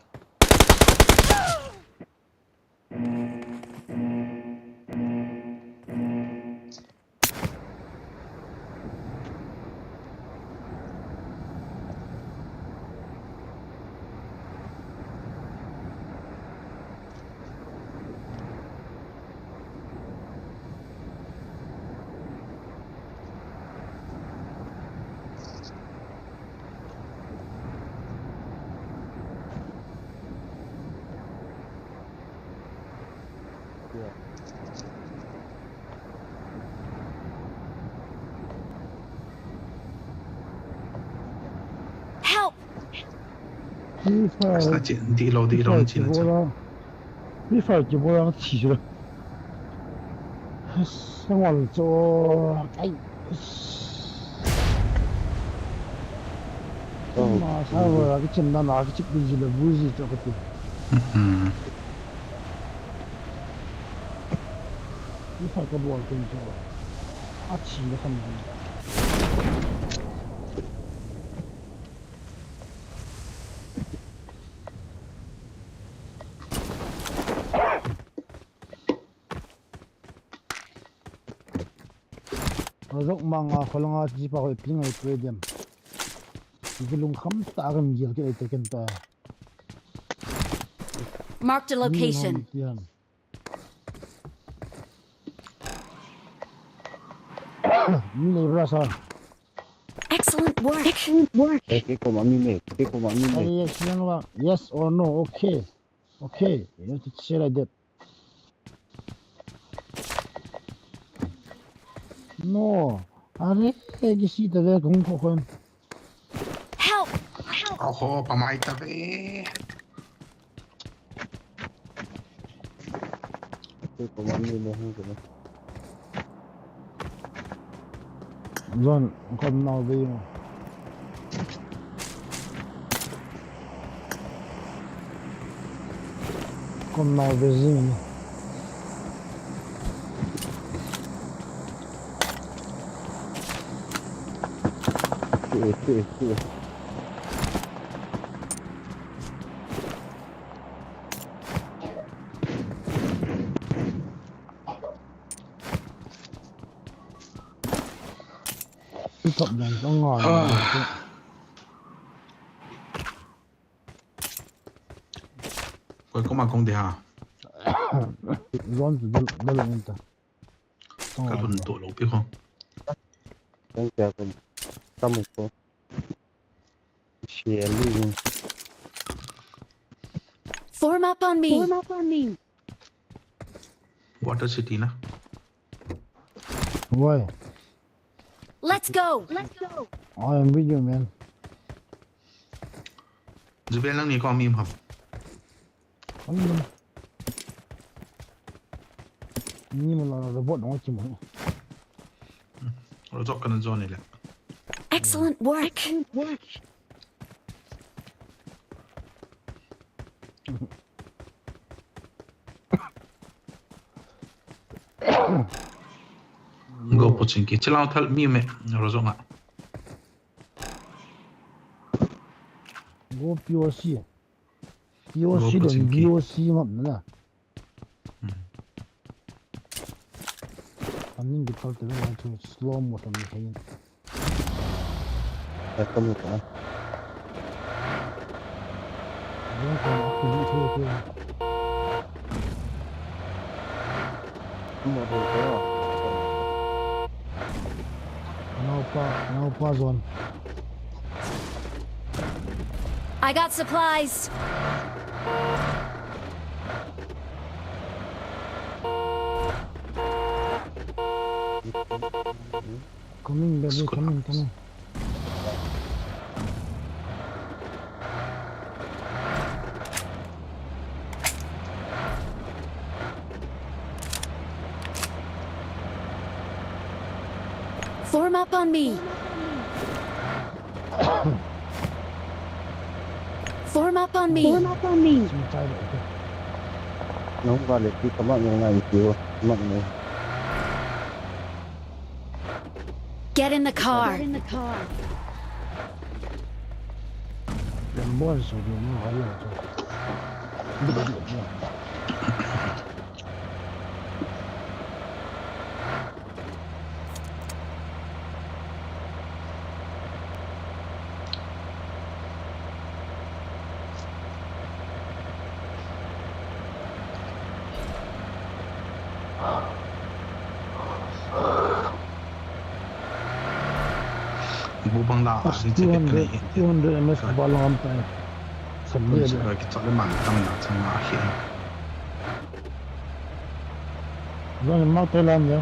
Help! Di lo di lo chin. Mi fa ki bola chi sura. Sangwal cho ai. Ma sa wa ki chin na na ki chik di ji le bu ji cho ka ti. Ni fa ka bol ken cho. A chi le khan. Azok manga kholanga chi pa hoi ping ai pre dem. Ki lungkham ta kan gel ke ai te ken ta. Marked a location. Mi le bra sa. Excellent work. Excellent work. Ke ko ma mi me, ke ko ma mi me. Yes, yes or no, okay. Okay, you have to say like that. No. Are, ke si ta ve kung ko kon. Help! Oho, pamai ta ve. Zon, kon nau ve. Kon nau ve zing. Top jang ka nga. Koi koma kong de ha. Zone tu dal dal ta. Ka lun to lo pi kong. Thank you. Kamu ko. Share lu. Form up on me. Form up on me. Water City na. Why? Let's go. Let's go. I am with you, man. Zubel nang ni ko mi ham. Ano? Ni mo la robot no chimo. Ro jok kana zone le. Excellent work. Excellent work. Go po ching ki. Chilang thal mi me. Ro jok nga. Go P O C. P O C don P O C map na. Aning di pal tebe na chu slow motion ni hayin. Eka mo ka. Yan ka na kuli chu chu. Mo ho ka. Now pa, now pa zone. I got supplies. Coming, baby, coming, coming. Form up on me. Form up on me. Form up on me. Nung vale ti kama nung ngai ti kama nung. Get in the car. Get in the car. Ibu bang la, ah, ni two hundred, two hundred M S ka ba lang am tai. Sabri. Sa ka kichale man tang na chang na hi. Zan ma te lam ya.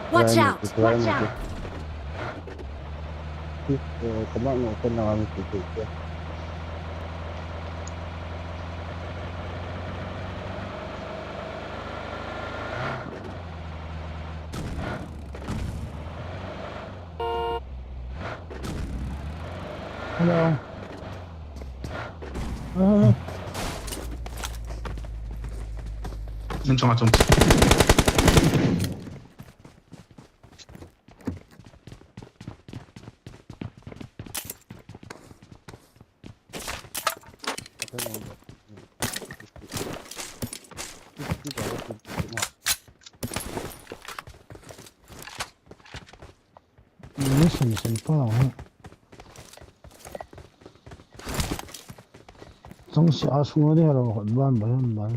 Watch out! Watch out! Hello. Hello. Nang chong a chong. Ni sen sen pa ha. Chang si a su na de ro ban ban ban.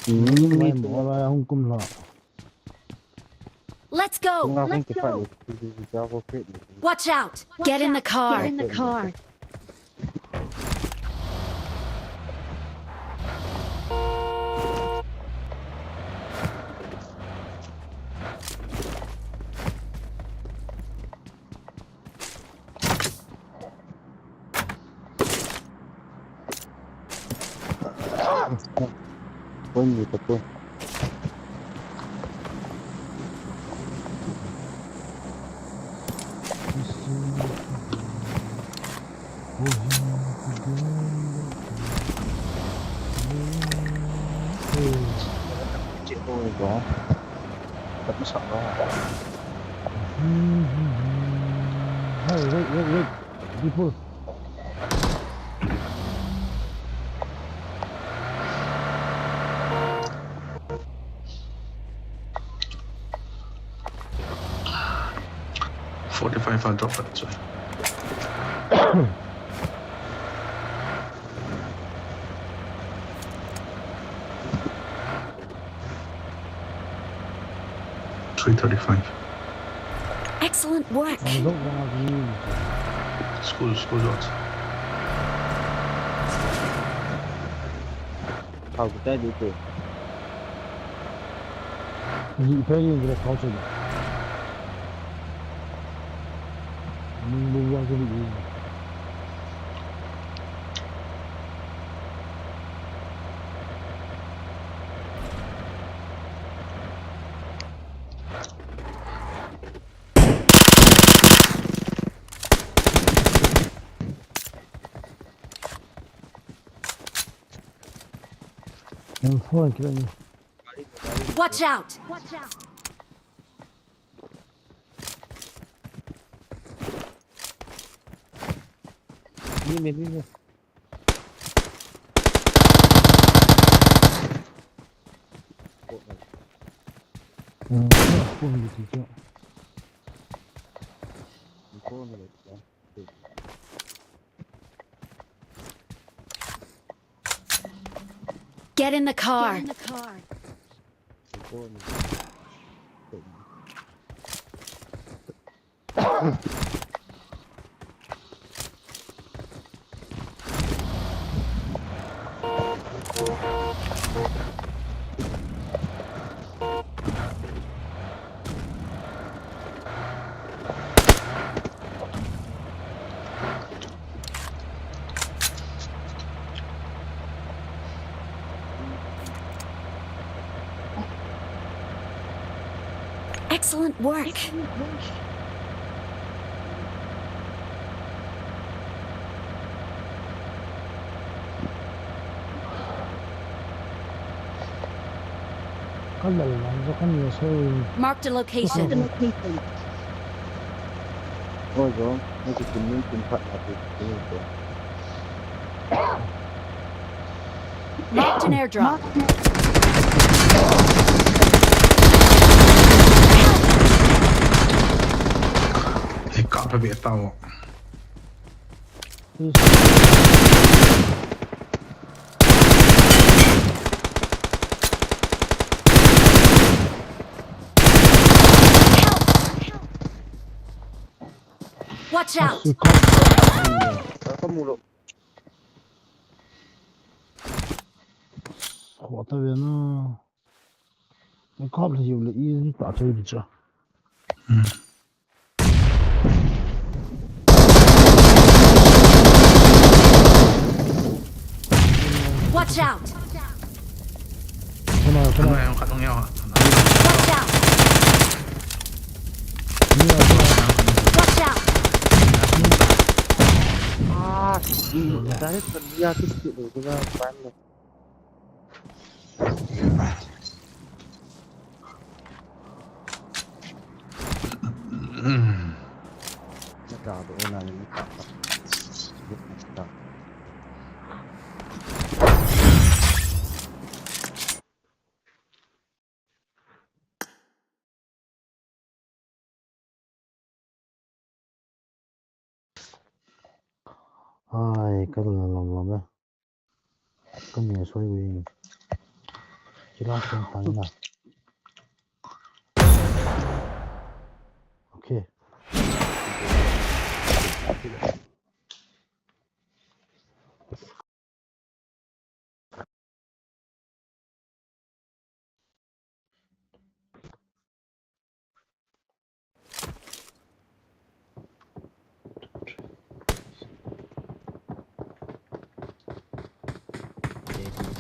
Ni ni mo la hung kum la. Let's go. Let's go. Watch out. Get in the car. Get in the car. Oi, ni ta ko. Hey, wait, wait, wait. People. Forty-five a drop at, sorry. Three thirty-five. Excellent work. School, school lot. How to tell you too. Ni phei ni le khau chu. Ni bu wa chu ni. Em phone kira ni. Watch out! Ni me, ni me. Hmm, phone ni ti chu. Get in the car. Excellent work. Ka lal lang jo ka ni so. Marked a location. Oi jo, ni ki kin ni kin phat na ti ni ko. Marked an airdrop. Ei kap a ve tao. Watch out! Ka mu lo. Khota ve na. Ei kap le hiu le i ta cheu di cha. Watch out! Kona, kona. Kona, kona, kona. Watch out! Ni a, kona. Watch out! Ah, di, direct kan dia tu sikit dulu, kena ban dulu. Ai, ka la lam lam e. Ka ni soi wi. Kila kin tang na. Okay. A B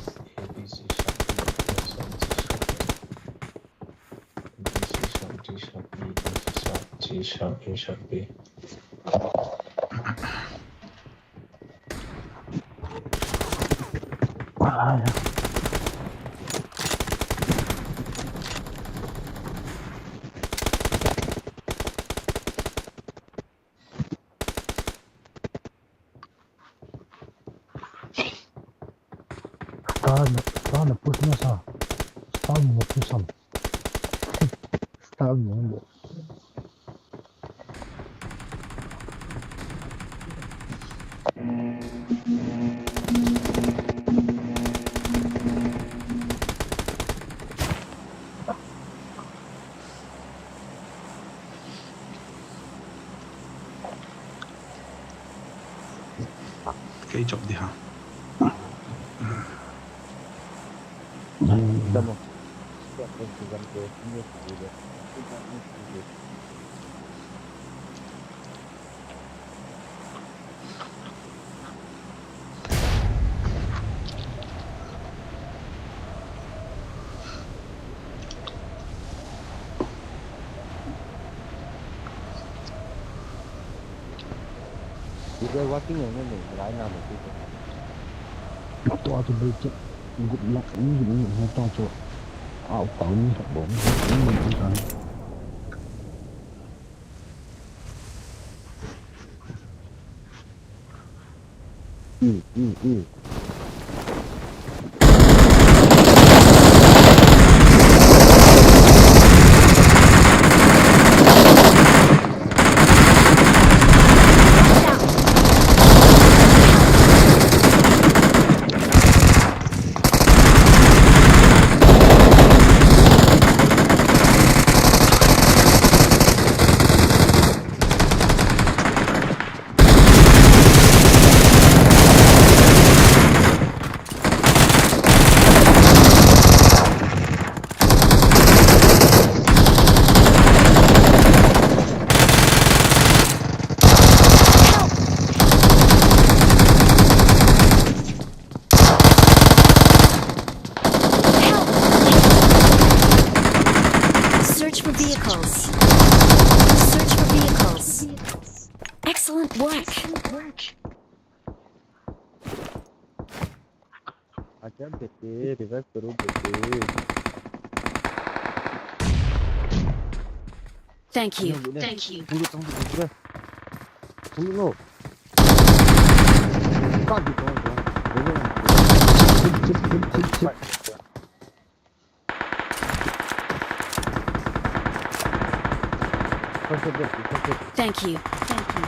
C, A B C sharp, B sharp, G sharp, B sharp, B sharp, G sharp, G sharp, B. Star na, star na push na sa. Star na push sam. Star na. Kei chop di ha. Ibe working yang ni lai na mo ti. To a to be che. Good luck. Ni ni ni to to. Au pau ni ha bom. Ni ni ni kan. Search for vehicles. Search for vehicles. Excellent work. Acha bete, revive karo bete. Thank you. Thank you. Thank you. Thank you. Thank you. Thank you.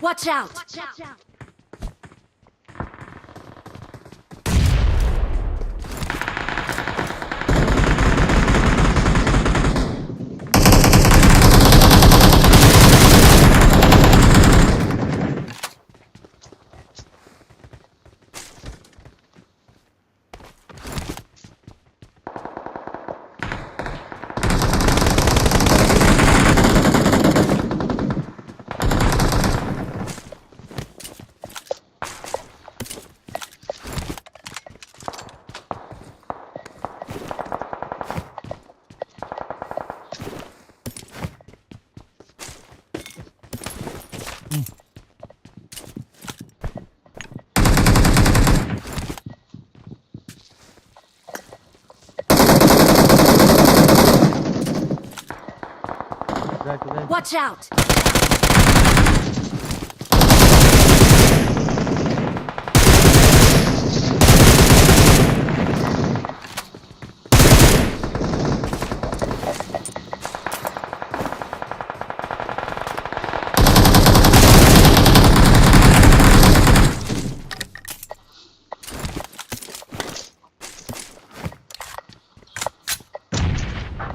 Watch out! Watch out!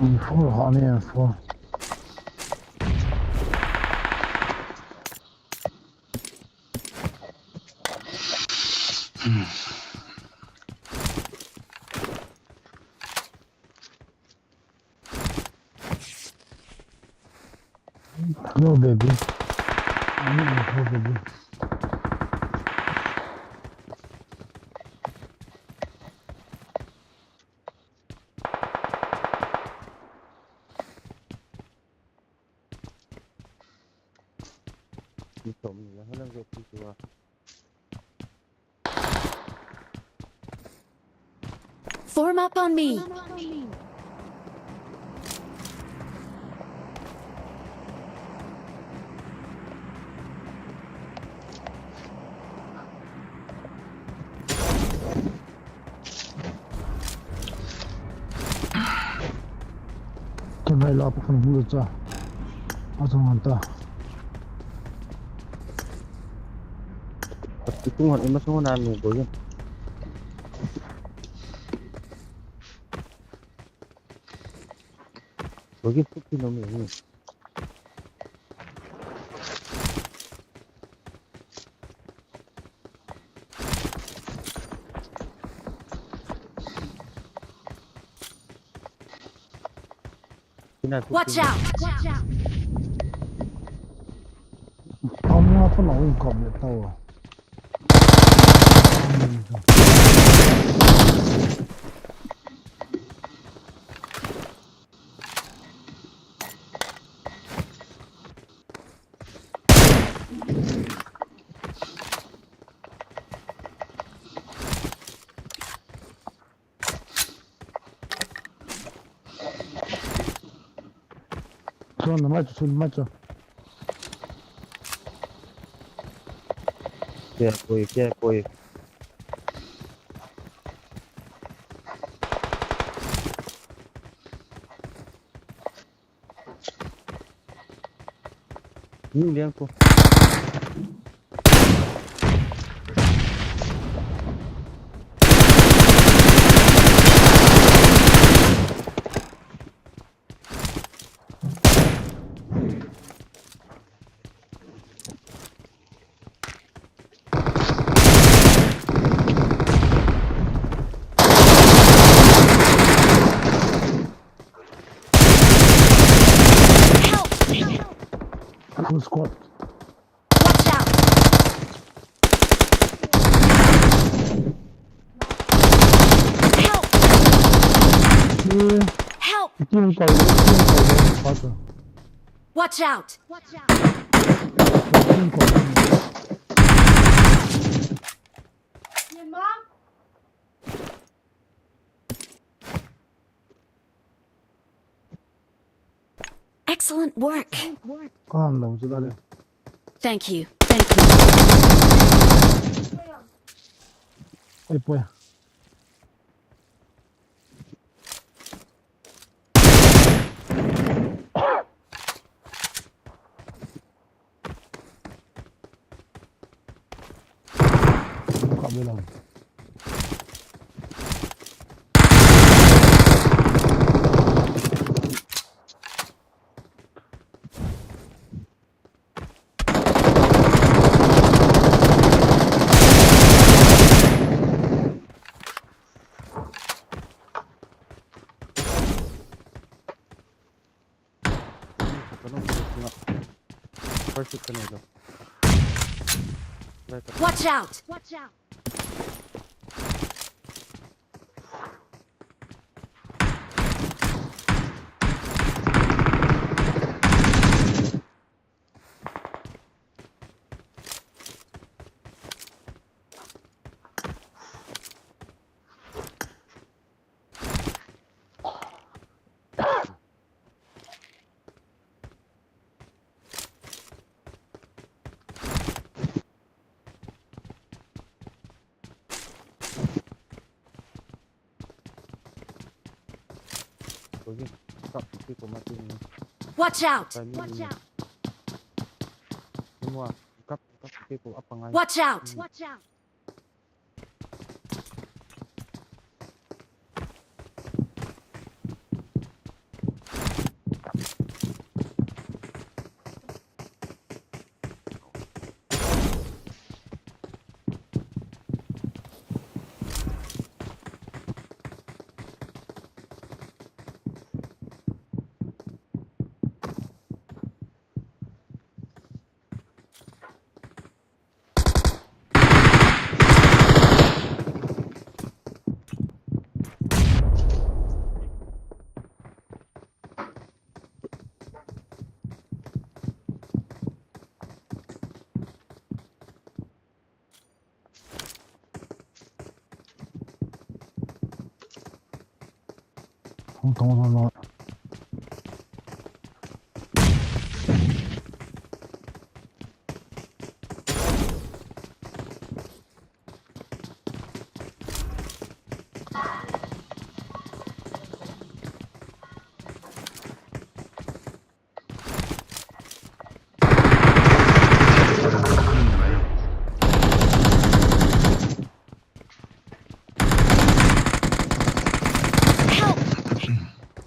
M four, honey M four. Hello, baby. I need you, hello, baby. Form up on me. Tunai la pa khun hulu cha. Atong anta. Itung hon, ima sung hon a mi boi. Boi, tu ki no mi. Watch out! Watch out! Tao mo ko na win ko me tao. Son, macho, son, macho. Koi, koi. Ni liang ko. Help! Full squad. Watch out! Help! Help! Team ko, team ko, team ko. Watch out! Watch out! Team ko. Excellent work. Thank you. Thank you. Oi, poi. Watch out! Watch out! Watch out! Watch out! Watch out!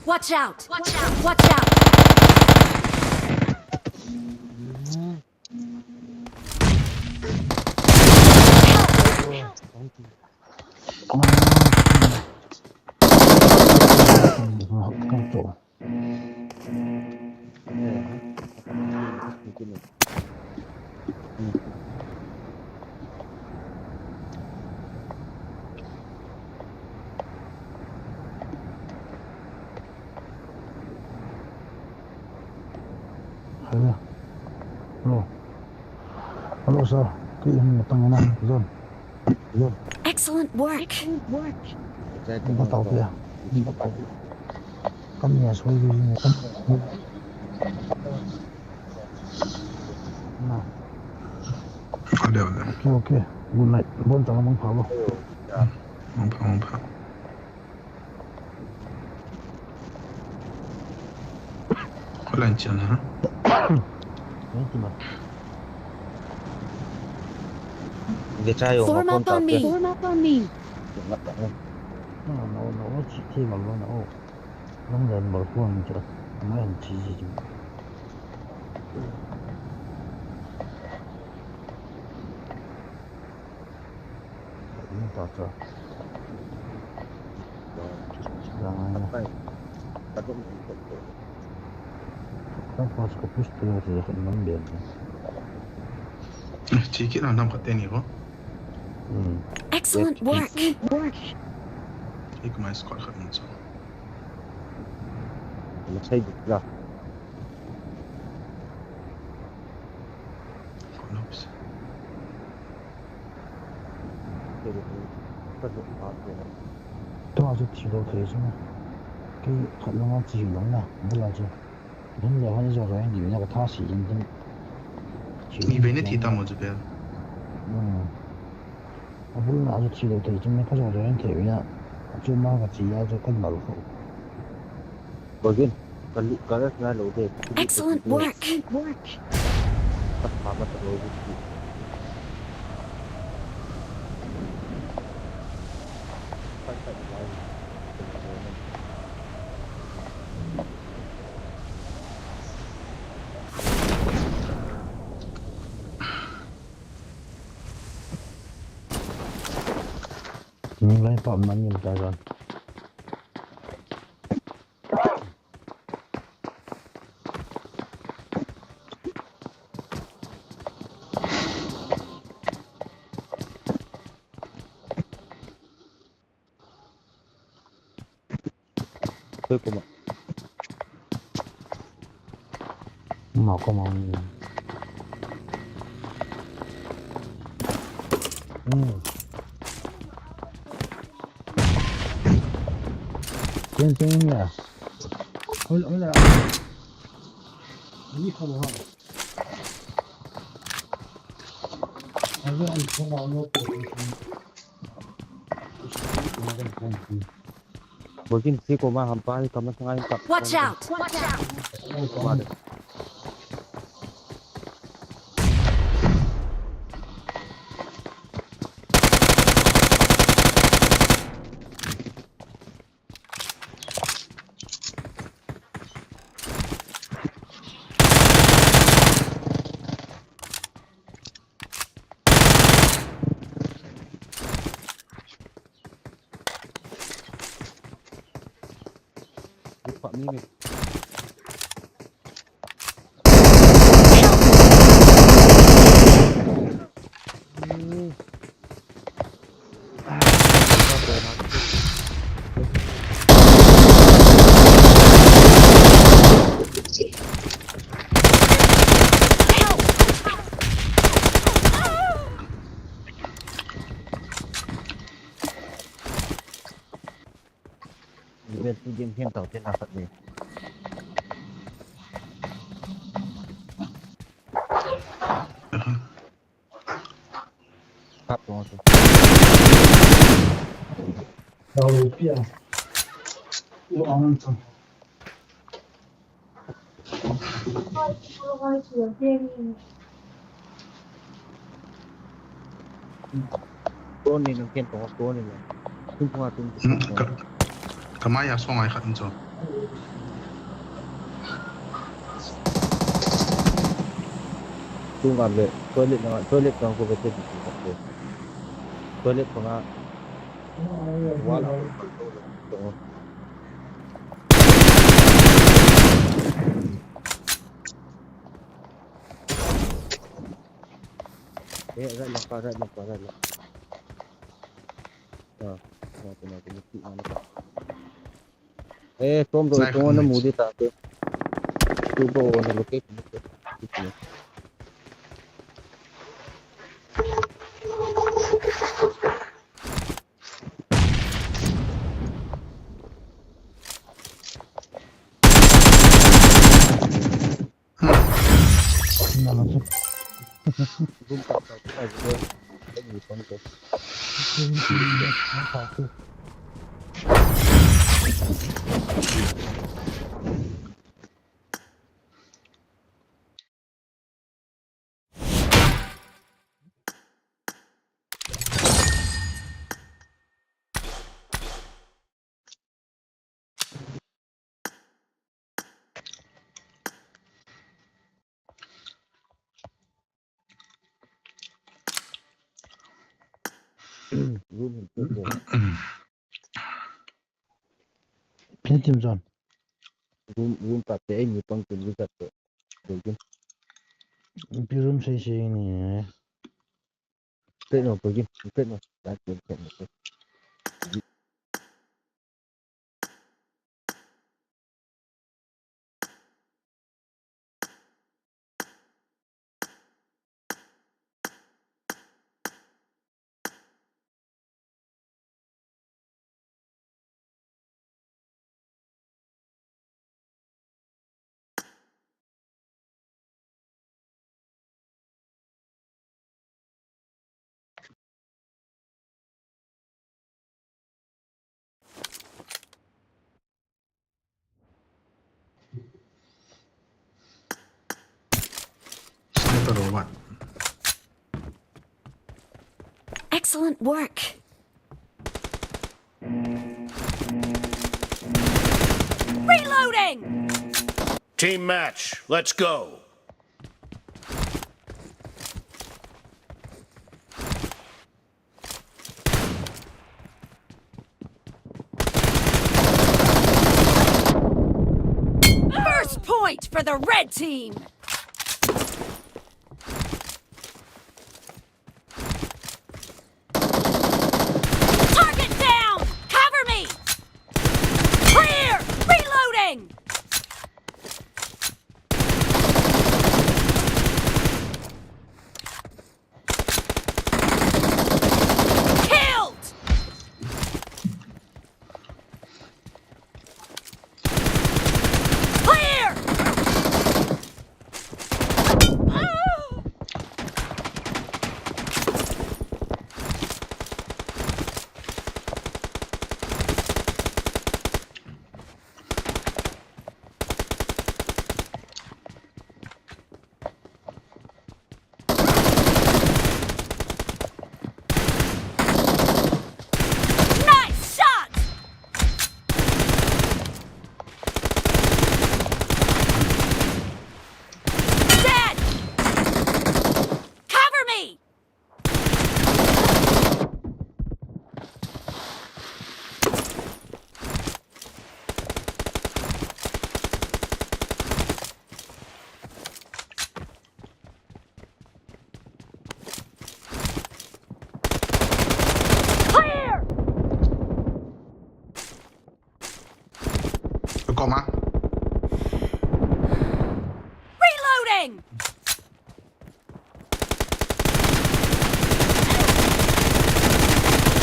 Watch out! Watch out! Watch out! Hello. Hello. Hello, sir. Kei hin matang na, John. John. Excellent work. Excellent work. Matau pia. Matau pia. Kam ni a soi ni kam. Na. Hello. Okay, okay. Good night. Bon tang mong pha lo. Mong pha, mong pha. Hola, China. Thank you, man. Form up on me. Form up on me. No, no, no, what you think about, no. Long run, but who am I? Am I on T V? Ini tak ada. Jangan ya. Kan pas ke pus tu yang saya kan membiar. Sikit lah nampak teni ko. Hmm. Excellent work. Excellent work. Sikit mai squad khat mun sa. Masai dikla. Tua chu thi lou thei chu. Kei khat langa chi lou na, bula chu. Hin le hon jo roi ni na ka tha si in tin. Ni ve ni thi ta mo chu pe. Hmm. Abul na chu thi lou thei chu me ka jo roi thei na. Chu ma ka chi ya chu kan mal kho. Begin. Excellent work. Ni lai pa man ni ta ran. Koi koma. Ma koma. Hmm. Chen chen ya. Hola, hola. Ni koma ha. Bokin si ko ma hampa hi kama sangai ka. Watch out! Watch out! Level two game hian tau te na khat le. Kap tong chu. Tau pia. U ang chu. Drone ni nang ken tong drone ni. Tung tung a tung. Hmm, ka, ka mai a song ai khat in chu. Tunga le, toilet na, toilet na ko bete di ko. Toilet pa nga. Wala. Eh, right lang pa, right lang pa, right lang. Ah, ah, ito na, ito na, ito na. Eh, Tom, Tom, Tom, na mudi ta, te. Tu ko na locate, locate. Room hin pet lo. Pin tim zon. Room, room ta te, ei, ni pang tin, ni ta te. Doi kin. Pi room sei sei ni. Pet lo, doi kin. Pet lo. Ta te, pet lo. Sniper robot. Excellent work. Reloading! Team match, let's go. First point for the red team. Target down! Cover me! Clear! Reloading! Killed! Clear! Nice shot! Dead! Cover me! Clear! Koma. Reloading!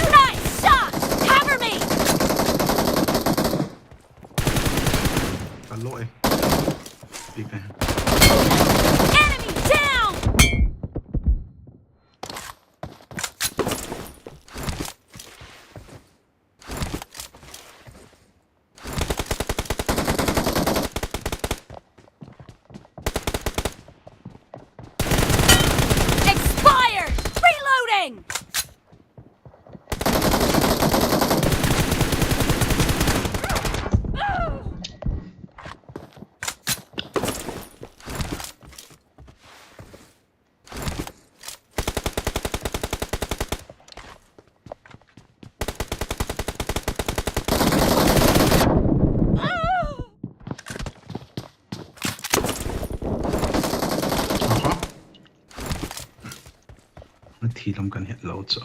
Nice shot! Cover me! Alo eh. Big man. Enemy down! Lo chu.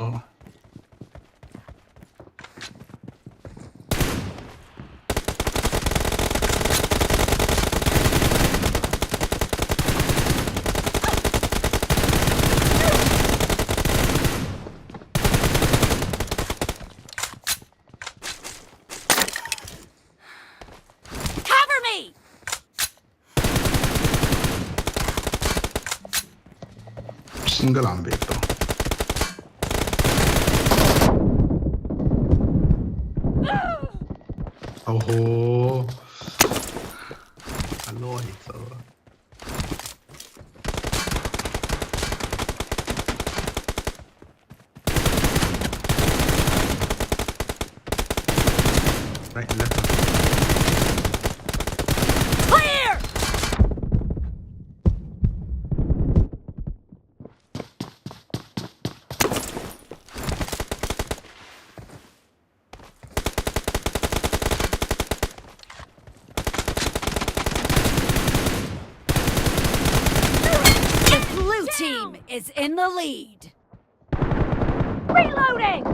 Cover me! Single arm bag to. Oho. Alo hi to. Right, left. Clear! The blue team is in the lead. Reloading!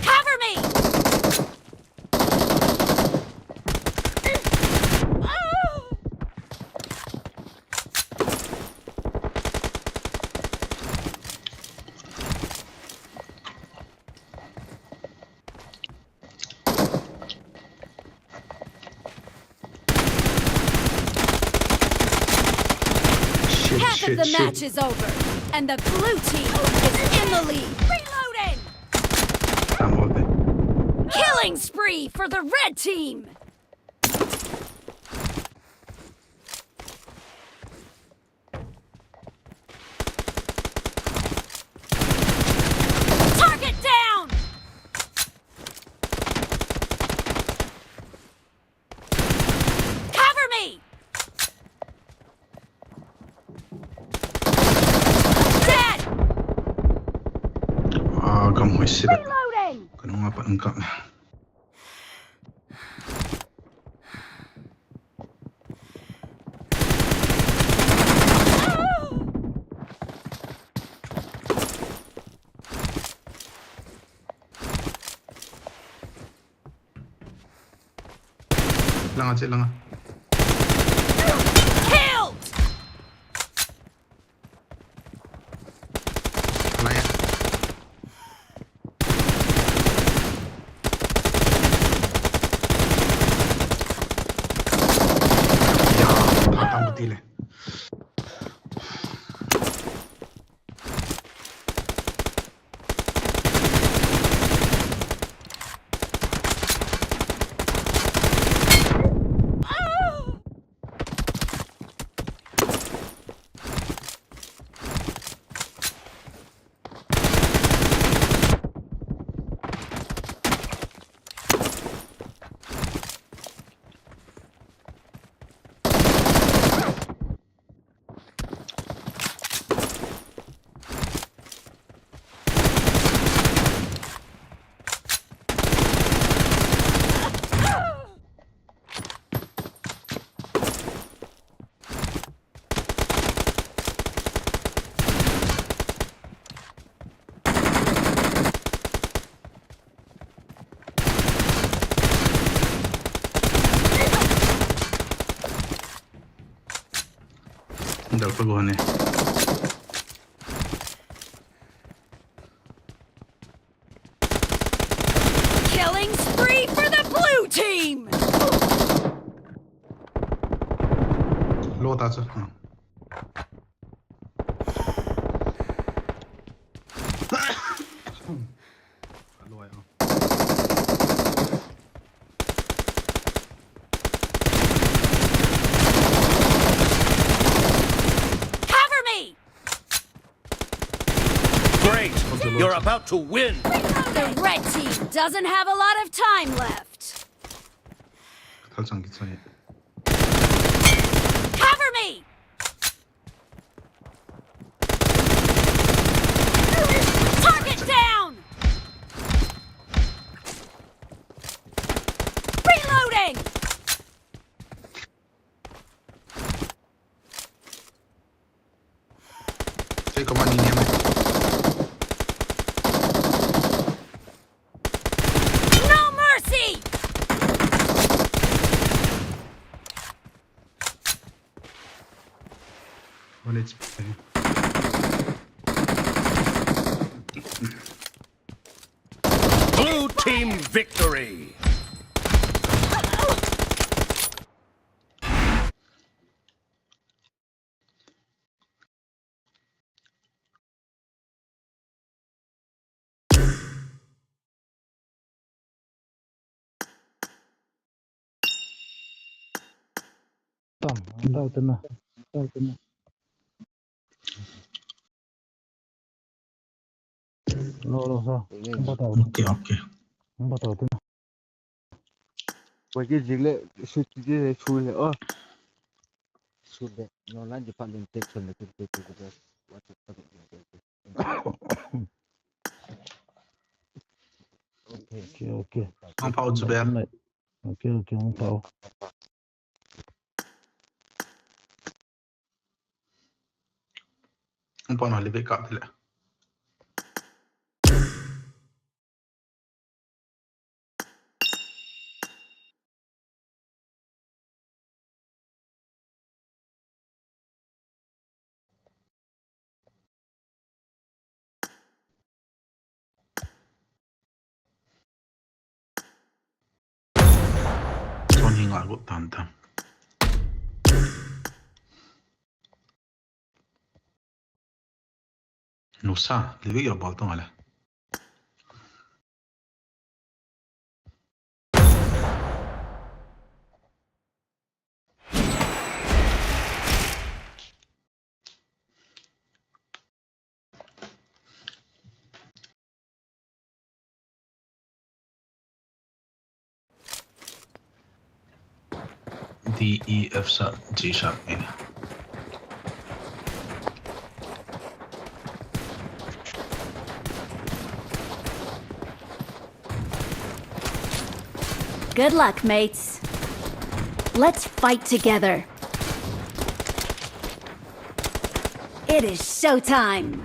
Cover me! Shit, half shit, of the shit. Match is over, and the blue team is in the lead. Reloading! Killing spree for the red team! Target down! Cover me! Dead! Ah, kamu isi. Reloading! Kanu ngapa engkau? Langa, che langa. Killed! Langa. Ya, patang betul eh. Dal pa gone. Killing spree for the blue team! Lo ta chu. Hmm. Lo ai. Cover me! Great! You're about to win! The red team doesn't have a lot of time left. Thal chang ki chang. Cover me! Target down! Reloading! Sei koma ni niam e. No mercy! One H P. Blue team victory! Tam, dau tena. Dau tena. Lo, lo, so. Batao. Okay, okay. Batao tena. Wai ke jing le, su ti le, su le, oh. Su le, no, lan ji pan din te chon le, te, te, te, te, te. Okay, okay. Ang pao chu ber. Okay, okay, ang pao. Ang pao na live ka tile. Chon hi nga got tan tan. Nusa, live ya bol tong ale. D E F sharp, G sharp, eh. Good luck, mates. Let's fight together. It is showtime.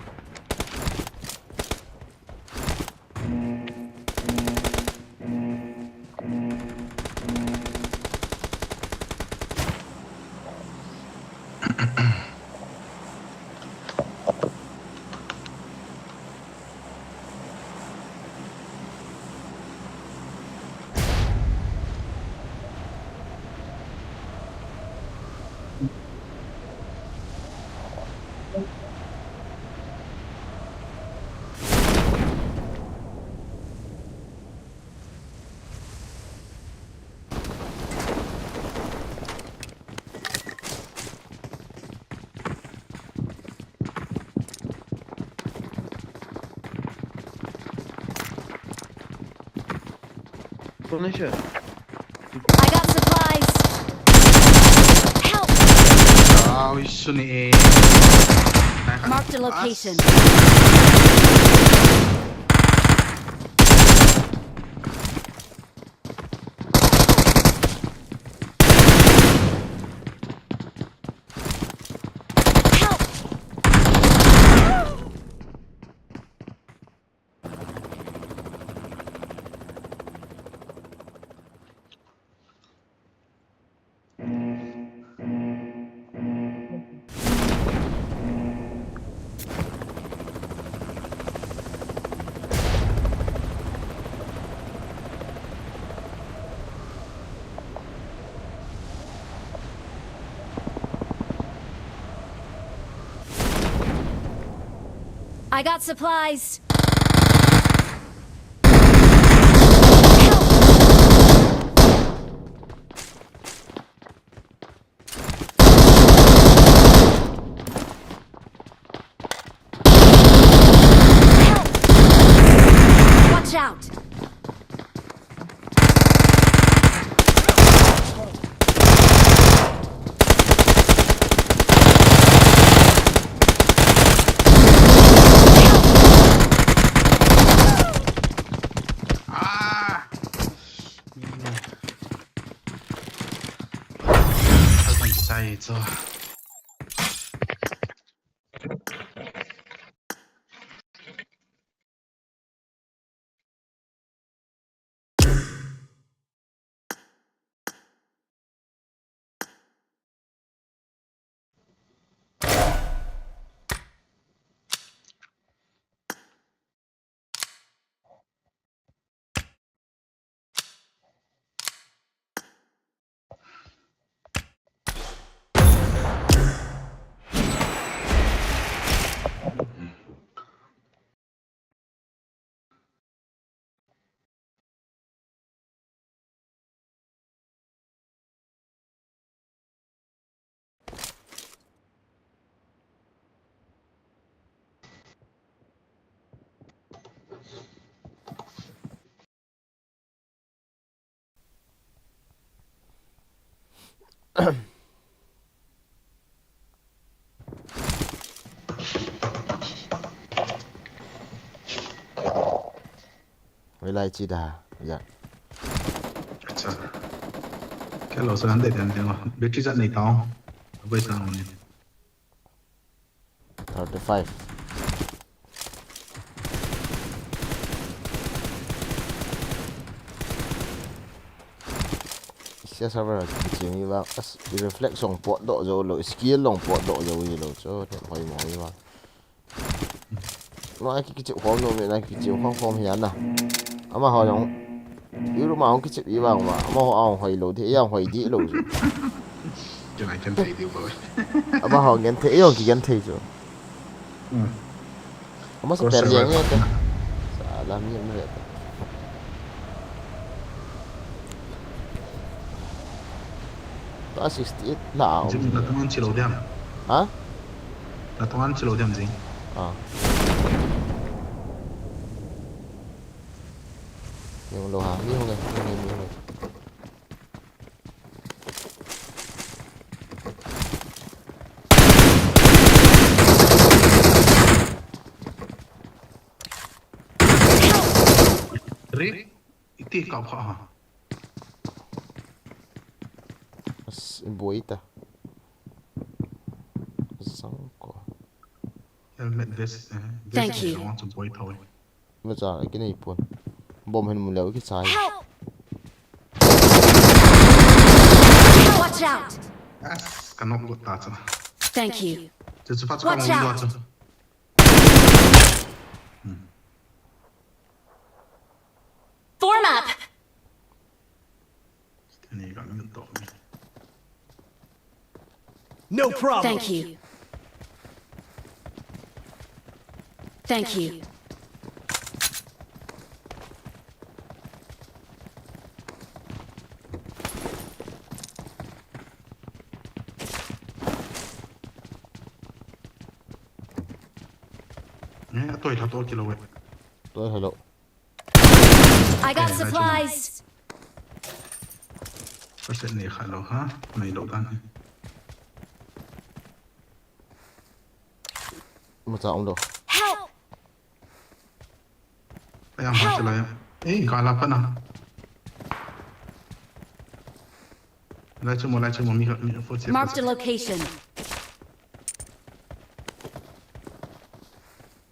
Konuşuyor. I got supplies. Help! Ah, uy, suni eh. Marked a location. Help! I got supplies. Help! Help! Watch out! Ai, chu. Hoilai chi da, ya. Acha. Kelo sa han de den den lo. Battery jat nei tao. Abai sa ni. Thirty-five. Sia server kiching hi vang, as, reflex jong potdoh jou lou, skill jong potdoh jou hilou, chu, ne hoi mo hi vang. Nai ki, kichep khom nom e, nai ki, kichep khom khom hi ana. Amaho jong, i room a hung kichep i vang uva, amaho a hung hoi lou ding, i a hung hoi ding lou chu. Chu nai genthei ding bou. Amaho genthei, i jong kigenthei chu. Hmm. Amasapen jeng e te. Sala mi um ve te. Tua sixty-eight la a um. Jing, na tongan chi lou diam. Ha? Na tongan chi lou diam, Jing. Ah. Mi hung lou ha, mi hung e, mi hung e, mi hung e. Re, iti kap kha ha. As, boi ta. Sang ko. Helmet vest, eh, vest. Thank you. Boi thoi. Macha, kinei pon. Bom hin mu leu kichai. Help! Watch out! As, ka knock got ta chu. Thank you. Chu chu pa chu ka mu lua chu. Watch out! Hmm. Form up! Ani ka min to. No problem. Thank you. Thank you. Eh, atoi lha to kilou e. Toi lha lou. I got supplies. Percent nei kha lou ha, nei lou dan hi. Macha um lou. Help! Ai, ang hati lai. Eh, kala pa na. Lai chu mo, lai chu mo, mi ka, mi ka forty. Marked a location.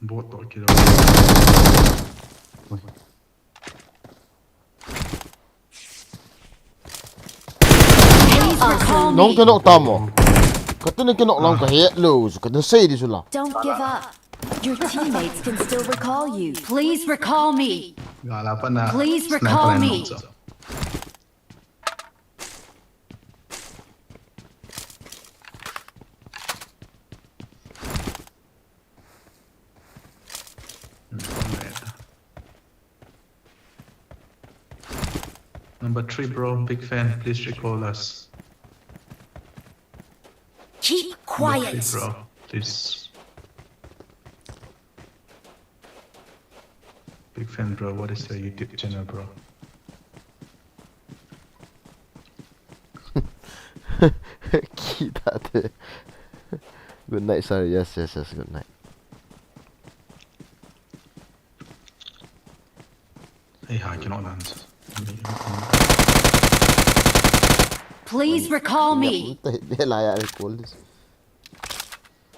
Bot to kilou. Please recall me. Nong ka knock ta mo. Ka tu ni ka knock lang ka he lou, ka tu sei di sula. Don't give up. Your teammates can still recall you. Please recall me. Gala pa na. Please recall me. Number three, bro, big fan. Please recall us. Keep quiet. Number three, bro, please. Big fan, bro. What is your YouTube channel, bro? Kita te. Good night, sir. Yes, yes, yes. Good night. Hey, hi, cannot land. Please recall me. Te be la ya recall this.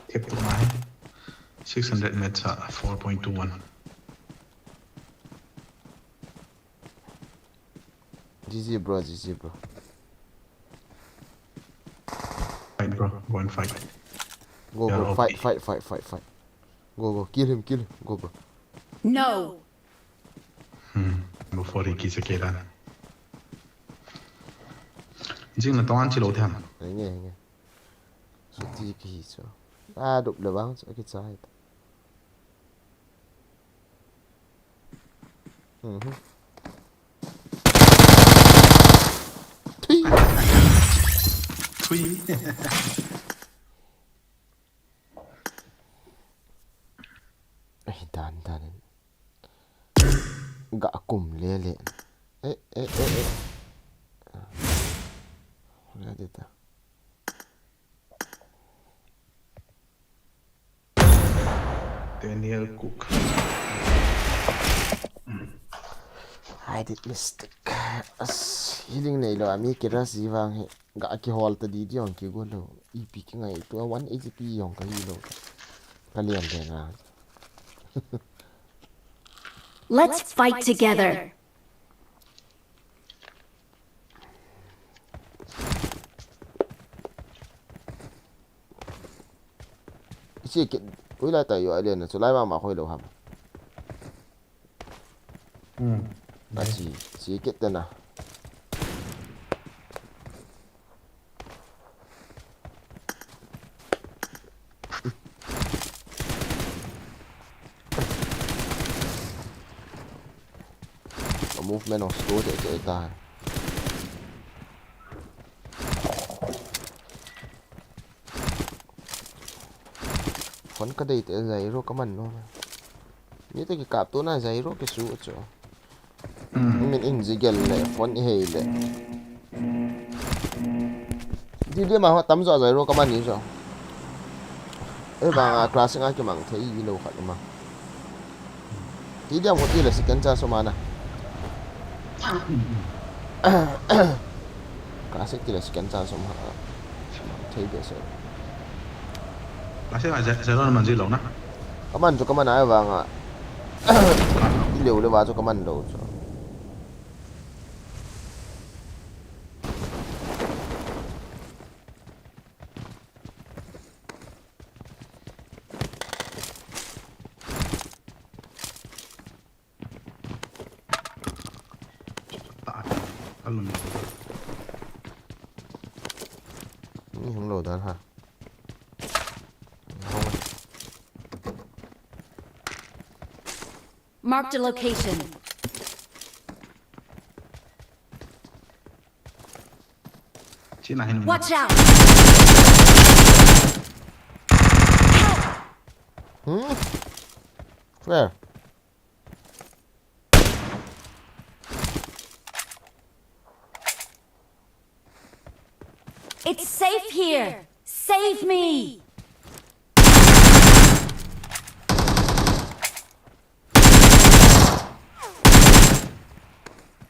Thep tu ngai. Six hundred mets a four point two one. G G bro, G G bro. Fight, bro. Go and fight. Go, Yeah, go, okay. Fight, fight, fight, fight, fight. Go, go, kill him, kill him. Go, bro. No. Hmm. Before he kisses again. Jing na tawan chilo them. Henge, henge. So ti ki so. A dup le bang so ki chai. Mhm. Thui. Thui. Eh, dan, dan. Ga kum le le. Eh, eh, eh, eh. Wala dita. Daniel Cook. I did mistake. As healing nei lo, ami kira si vang he. Ga ki hol ta di di ong ki go lo. E P ki ngai tu one H P ong ka hi lo. Ka lian de na. Let's fight together. Isi ki, ui lai ta yo alian na, so lai ma ma khoi lo ham. Hmm. Achi, si kit na. A movement of slow de de ta. Phone ka dei te zai ro ka man no. Ni te ki kap to na zai ro ki su cho. Min in ji gel le phone i hei le. Di di ma ho tam zo zai ro ka man ni zo. E ba nga class nga ki mang thei i lo khat ma. Ti diam ko ti le second chance ma na. Ka se ti le second chance ma. Thei be se. Ka se nga zero man ji lo na. Ka man chu ka man ai vang a. Ti le le va chu ka man lo chu. Ta. Ka lum. Ni hung lo dan ha. Hung. Marked a location. China hin. Watch out! Hmm? Where? It's safe here. Save me.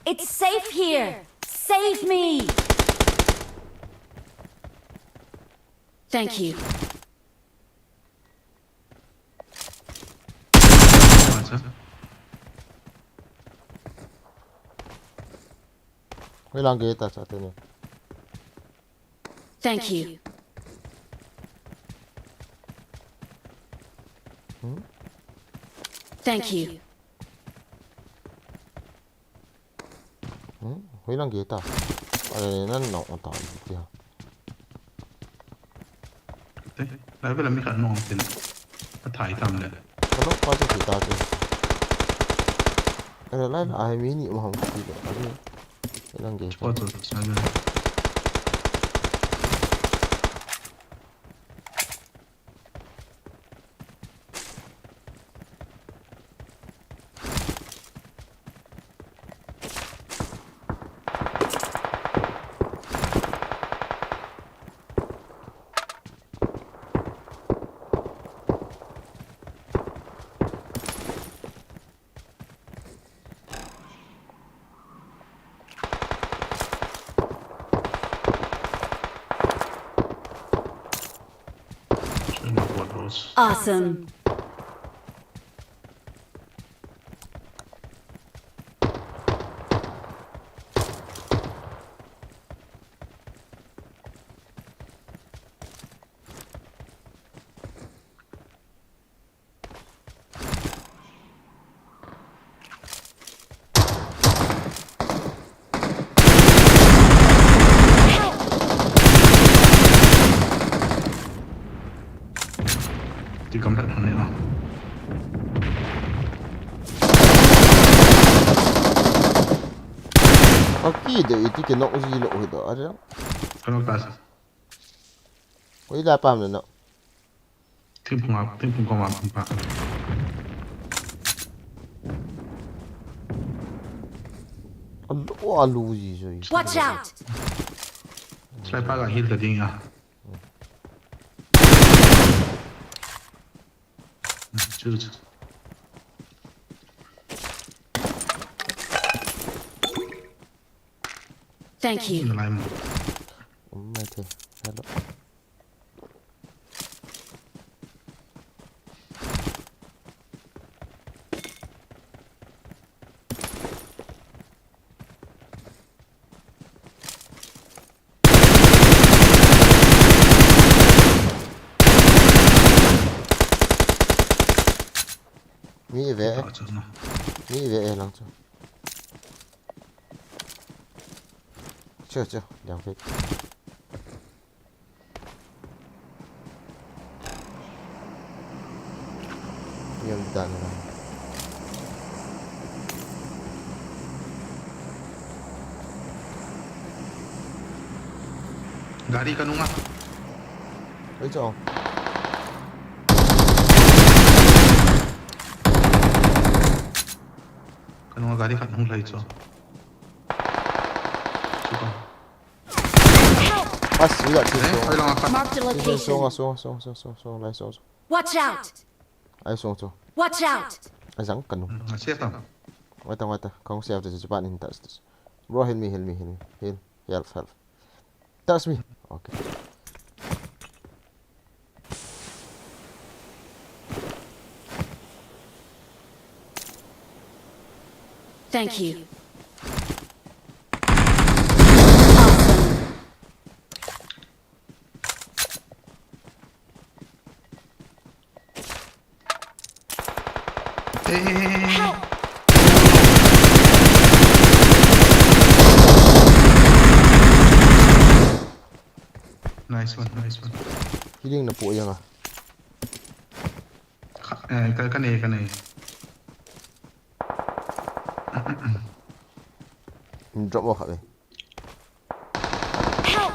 It's safe here. Save me. Thank you. Acha. Hoi lang ge ta cha te ni. Thank you. Hmm? Thank you. Hmm? Hoi lang ge ta. Ai nan no ta ti ha. Te, lai vela mi khat nong tin. A thai tam le. Ka nok pa chu ti ta chu. Ai lai la ai mi ni ma hong ti le. Ai. Hoi lang ge ta. Ko to sa le. Awesome. Ti kam tat hane na. Aki de iti ke nok ji lo hi do are. Kano kas. Oi la pam na no. Thingphung a, thingphung koma phung pa. Alu, alu ji joi. Watch out! Sniper ga heal ta ding a. Chu, chu. Thank you. Nalai mo. Um, mai the. Hello. Mi ve. Ta chu no. Mi ve e lang chu. Chu, chu, liang phei. Yun dan na. Gari ka nunga. Oi, chong. Ka nunga gari khat hung lhai chu. Chuta. Help! As, ui la, chi Eh, song. Oi lang khat. Marked a Chi song, song, location. Song, song, song, song, song, lai song, song. Watch out! Ai song chu. Watch out! Ai jang ka nung. Hmm, a safe tam. Wait, wait. Kong safe chu chu pa nin touch this. Bro, heal me, heal me, heal me. Heal, help, help. Touch me. Okay. Thank you. Awesome. Eh, eh, eh, eh. Help! Nice one, nice one. Healing na po yang ah. Ka, eh, ka, ka ne, ka ne. Drop off khat ve. Help!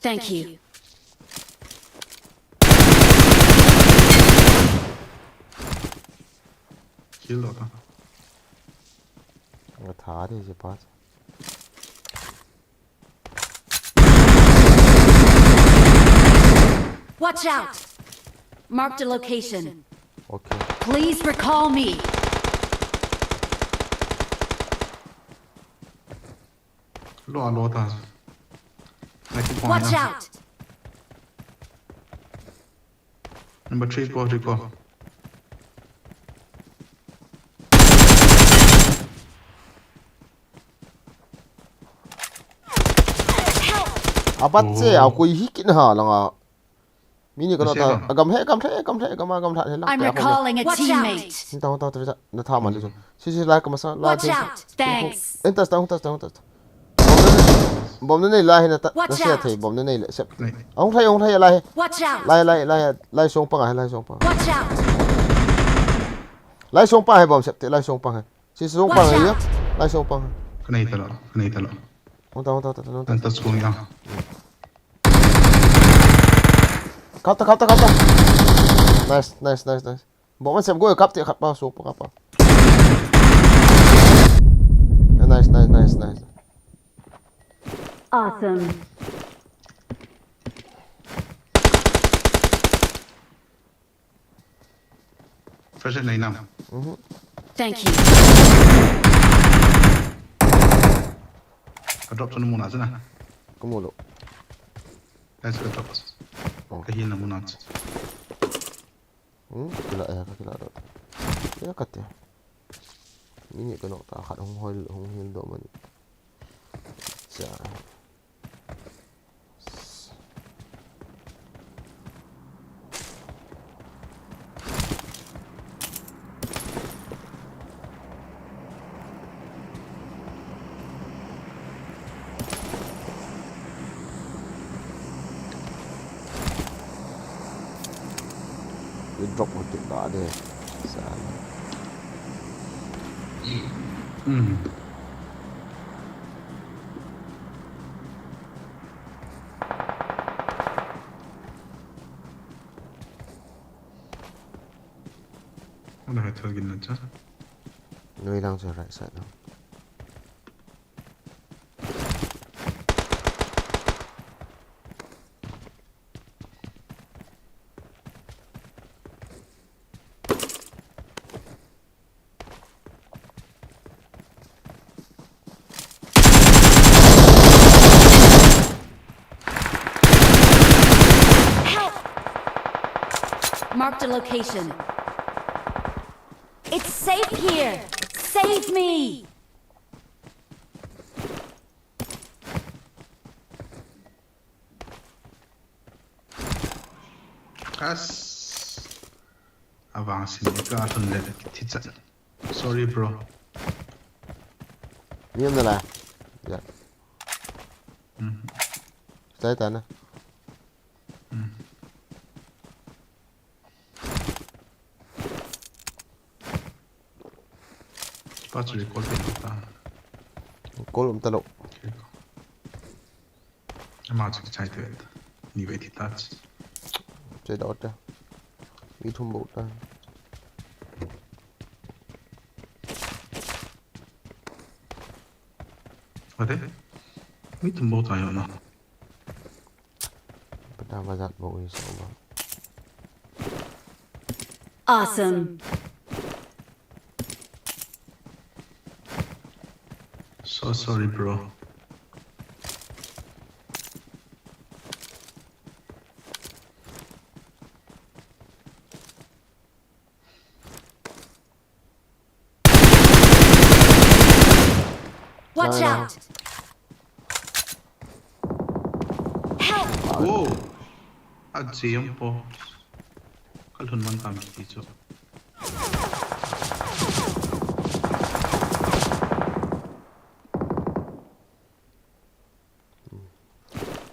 Thank you. Kill lo ta. Nga tha de je pa. Watch out! Marked a location. Okay. Please recall me. Lo, lo ta. Watch out! Number three ko, three ko. Abat che, oh. A koi hi kin ha langa. Mini ka lo ta. Agam he, agam he, agam he, agam, agam he, he lang. I'm recalling a teammate. Watch out. Hung ta, hung ta, hung ta, na tha ma le chu. Si, si, lai ka masa, lai. Watch out. Thanks. Hung ta, hung ta, hung ta. Bomb na nei lai hi na ta, na sia thei, bomb na nei le, sep. Nei. Hung thei, hung thei lai hi. Watch out. Lai, lai, lai, lai song pang a, lai song pang. Watch out. Lai song pang hi bomb sep te, lai song pang hi. Si song pang hi ya. Watch out. Lai song pang. Ka nei ta lo, ka nei ta lo. Hung ta, hung ta, hung ta, hung ta. An ta song ya. Kap ta, kap ta, kap ta. Nice, nice, nice, nice. Bomb man sep go kap te khat pa, so pa kap pa. Nice, nice, nice, nice. Awesome. Fresh nei nam. Mhm. Thank you. Ka drop chu na mu na chu na. Ka mu lo. Let's go, Thomas. Oh. Kahi na muna. Hmm, kila eh, kakila do. Kila kate. Mini kano ta khat hung hol, hung hil do man. Cha. Drop một tiếng đó đi. Sao? Ano hai thal gin na cha? Noi lang sa right side lang. Help! Marked a location. It's safe here. Save me! Kas. Avang sin ka atun le thi cha. Sorry, bro. Niam na la. Ya. Mhm. Sai ta na. Mhm. Pa chu recall pe lo ta. Call um ta lo. Okay. Ama chu kichai te. Ni ve thi ta chi. Che da ta. Mi thum bou ta. Ate? Mi thum bou ta yo na. Pata bazat bou hi sa ba. Awesome. So sorry, bro. Watch out! Help! Whoa! A jam po. Kalhun man tam kiti chu.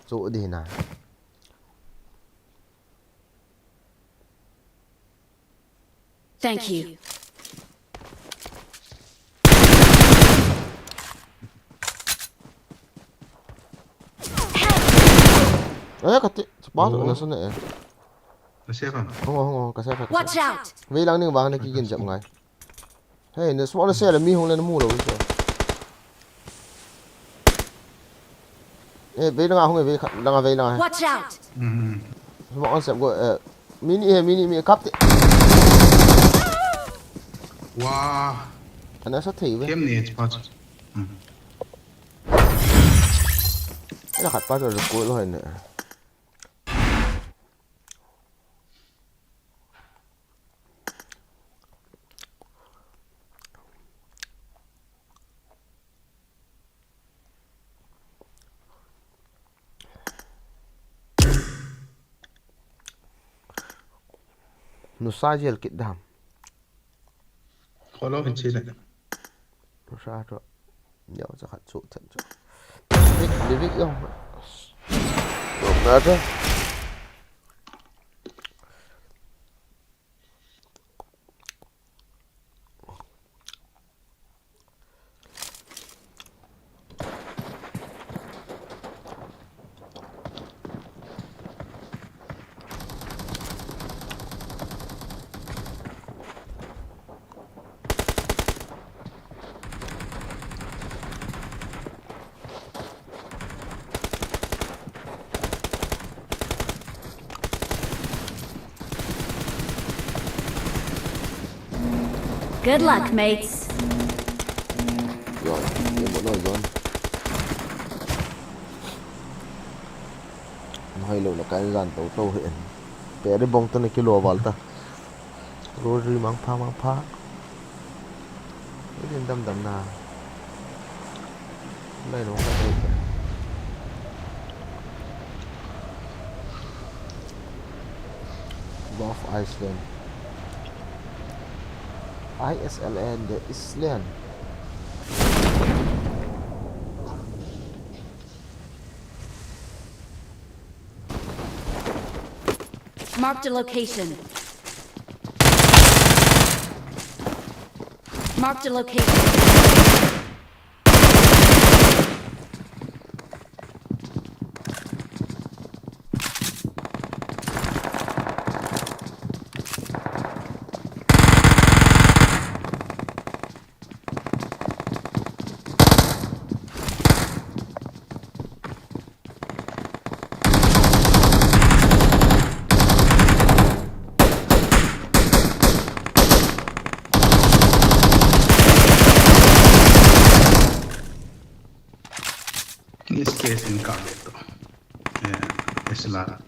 Chu di na. Thank you. Help! Aya kati, sepa tu na sana eh. Ka save a. Hong, hong, hong, ka save a, ka save a. Watch out! Vei lang ning vang na kigin jep ngai. Hey, na smoke na save le mi hung le na mu lo. Eh, vei lang a hung, vei lang a, vei lang a. Watch out! Hmm. Smoke on save go, eh, mini, eh, mini, mini, kap te. Wow. Ana sa thei ve. Kem ni, it's part. Hmm. Ana khat pa chu ko lo ne. Nusa jel kit dam. Kholo hin chi le. Nusa to. Neo cha khat chu then chu. Livik, livik yo. Brother. Good luck, mates. Rồi, game vẫn rồi, John. Lo na kan jan to to hi. Peri bong to na kilo val ta. Rosary mangpha, mangpha. Idin dam dam na. Lai no ka dai. Gulf Island. I S L N, the Island. Marked a location. Marked a location. This case in Kabeto. Yeah, it's a lot.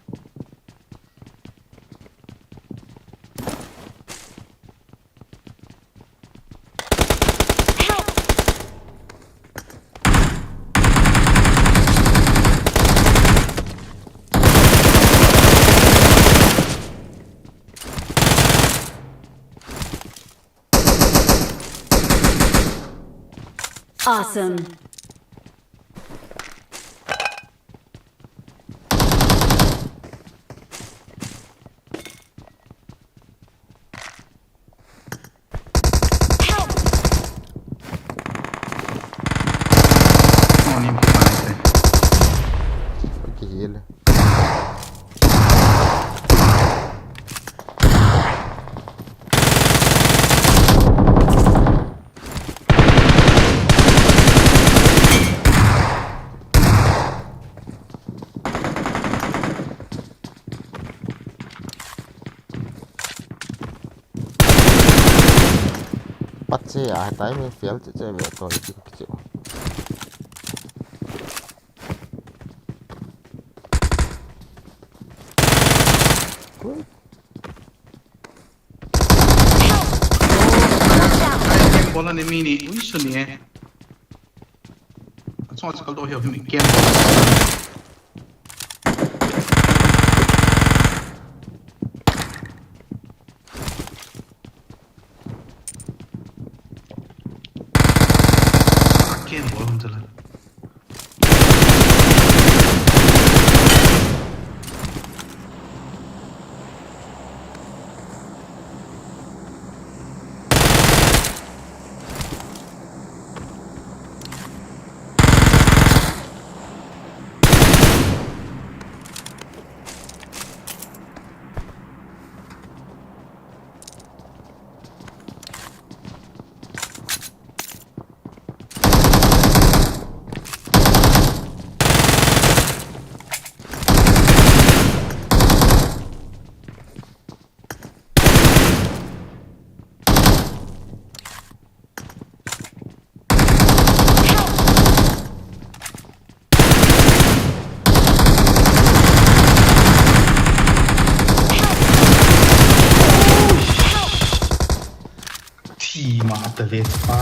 Awesome. Help! Morning, Friday. Okay, heal. Patse a, timing fail che che ve to, ti che. Ui. Help! Watch out! Ai, ken bola ni mini, ui, suni eh. Achung achal do hi mi ken. Ken bol hung tala. Thi ma ta ve pa.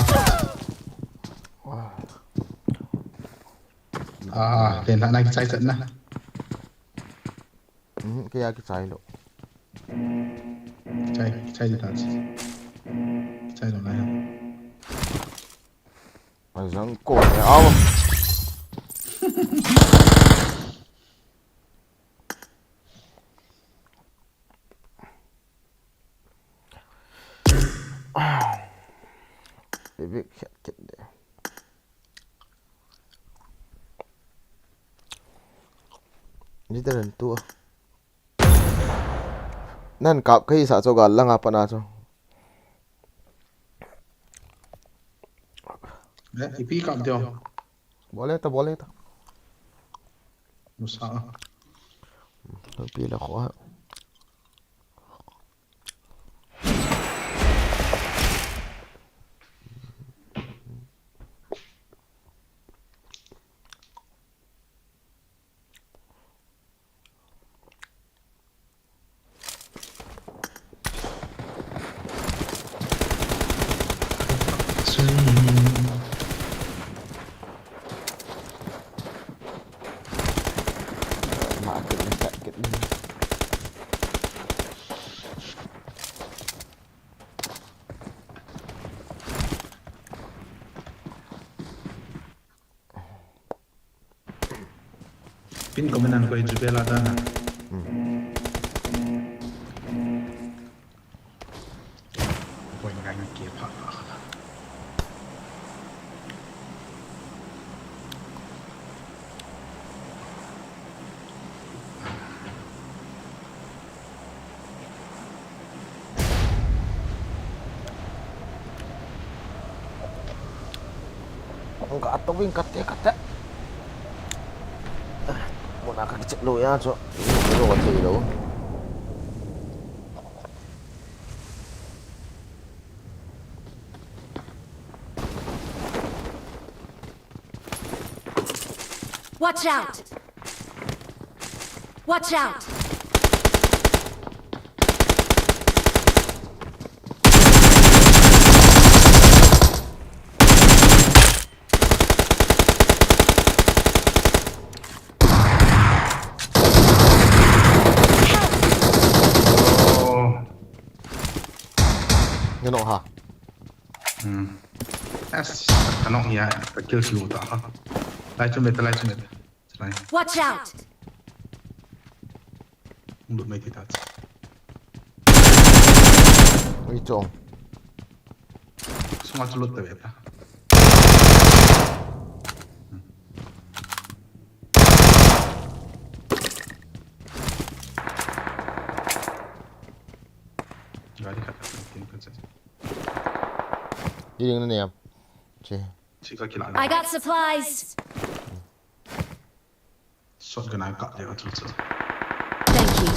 Ah, len la na kichai chat na. Hmm, kei a kichai lou. Chai, chai di ta chi. Chai lou na ya. Ai, jang ko ne au. Bebek khat khat de. Ni da ran tu. Nan kap kai sa cho ga langa pana cho. Eh, ipi kap dio. Bole ta, bole ta. Musa. Pi la kho. Pin comment an koi chu bela dan a. Hmm. Point ngai ngai ke pha pha. Ang ka ato wing kate kate. Muna ka kichep lou ya chu. Ino ka lou ka thei lou. Watch out! Watch out! Help! Oh. Ngeno ha. Hmm. Yes, kanong ya, ka kill si uta ha. Lai chu me ta, lai chu me ta. Lai. Watch out! Lut mai ti ta. Oi chong. Sunga chu lut ta ve ta. Hmm. Gari khat tin kan sa. Iring na niam. Che. Che ka kila. I got supplies. Shotgun ai ka le ka chu chu. Thank you.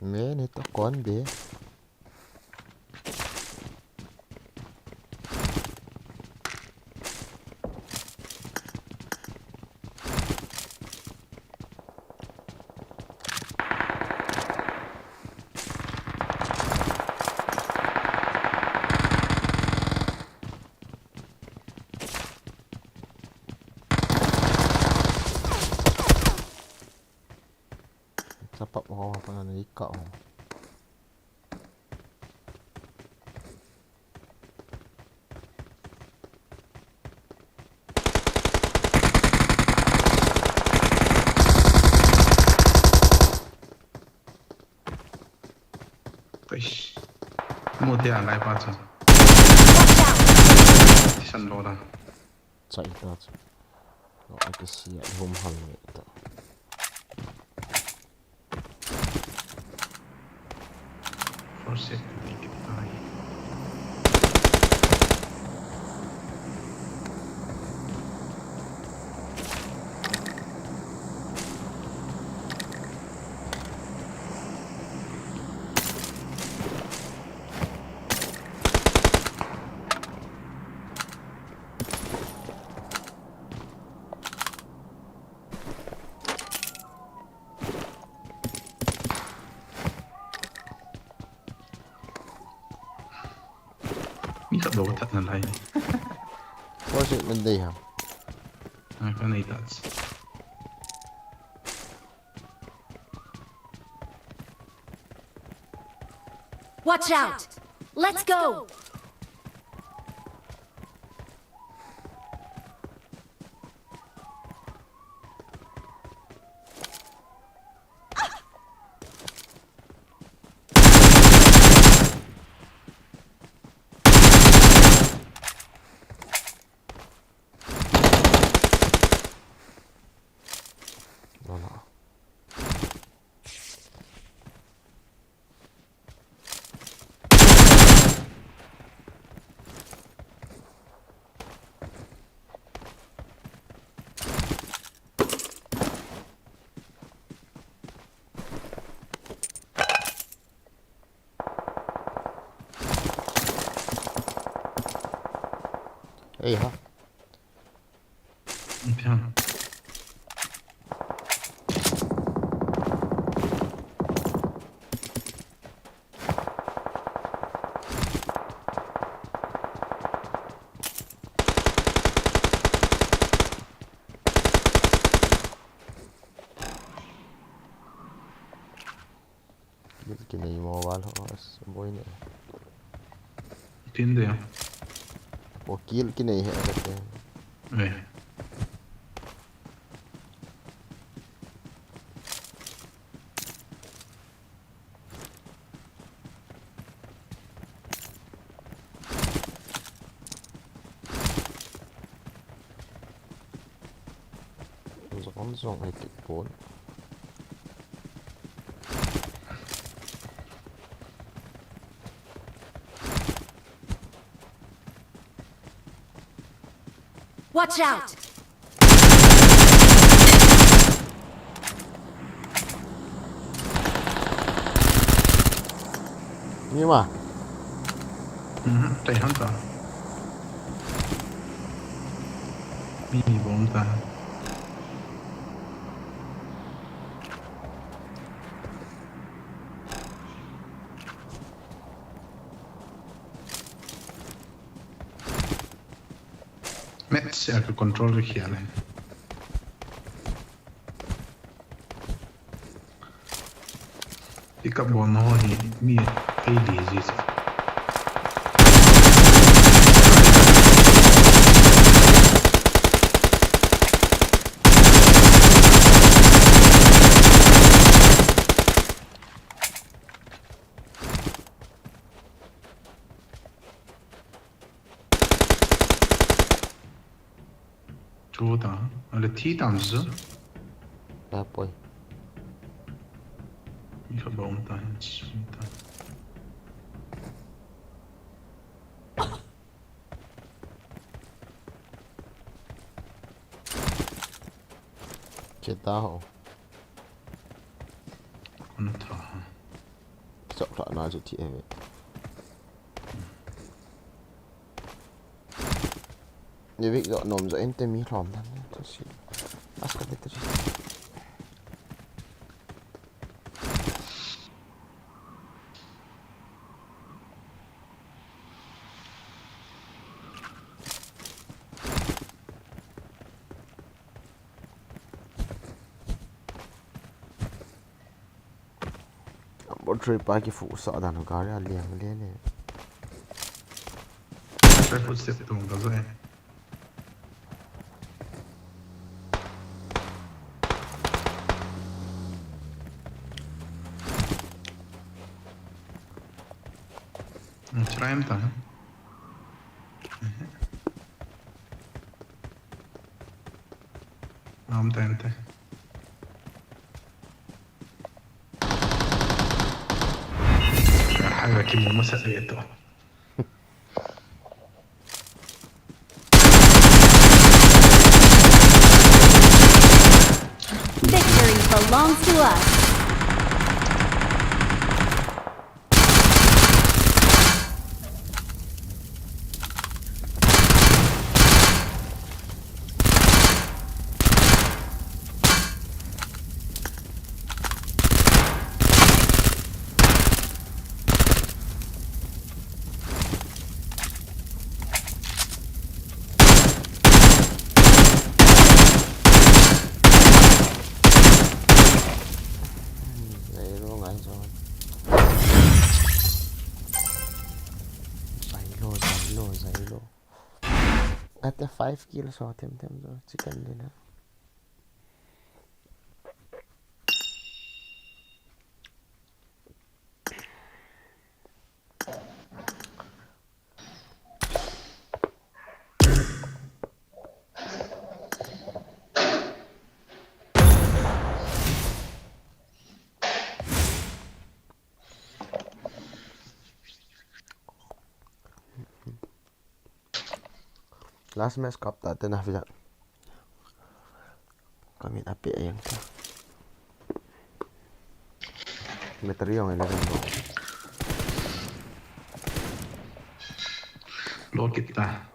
Me ni to kon be. Chapap ho pa na ni ka ho. Eish. Mu te a lai pa chu. Watch out! San lo da. Chai ta chu. Lo a ke si a hum hal ni ta. First aid ni ki tai. Mi khat bou ka that na lai. First aid man dei ham? A, ka nei ta. Watch out! Let's go! Wala. Ei ha. Ipi ham? Tin de. O kill kinei he kate. Eh. Zong zong ai kit pon. Watch out! Ni ma. Mhm, tai han ta. Mi ni bom ta. Match a ka control ri khia le. Pick up bol na ho hi mi ei di ji. Chu ta, ale thi tam zu. Ta poi. Mi kha bom ta, ta. Che ta ho. Kon tha. Chok tha na chu thi e. Ni vik jo nom jo en te mi lhom dan. Just shit. Ask a bit. Bot three pa kifu sa dan gari a liang le le. Try footstep tung ta zo e. Try em ta. Am ta em ta. Hai, wa kimu masa sa ito. Victory belongs to us. Zai lo, ngai zo. Zai lo, zai lo, zai lo. Ate five kills ho them them zo chicken dinner. Last match kap ta te na visa. Kami ape ayang ta. Battery jong eleven bo. Lo kit ta.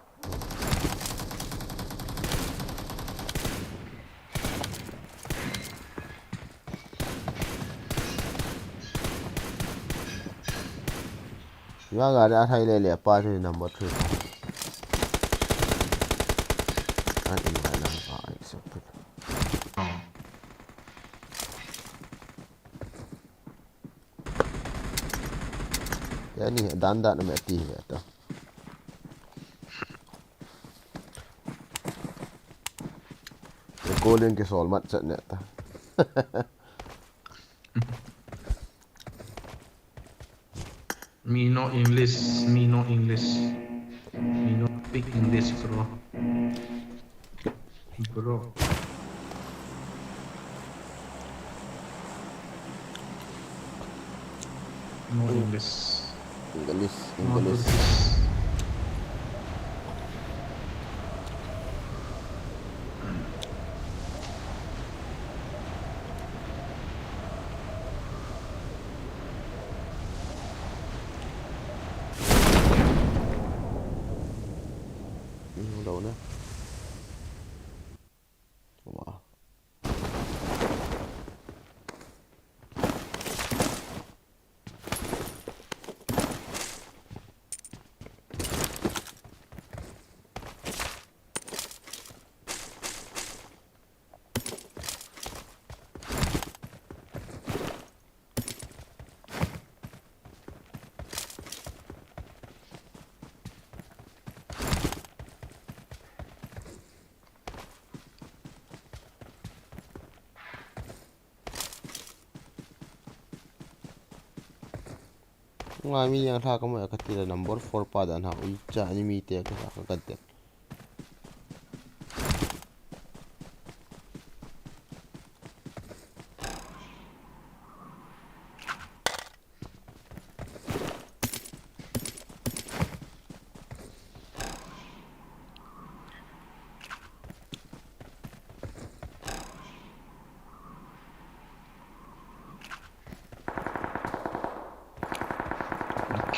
Nga ga da thai le le pa chu number three pa. An in ga lang pa accept. Ya ni dan dan me ti ve ta. Ko leng kisol mat chat ne ta. Me no English, me no English. Me no speak English, bro. Bro. No English. English, no English. Turkish. Ih, udah, udah. Wah. Ngai mi yang tha ka mo ka ti la number four pa dan ha ui cha ni mi te ka sa ka ka te.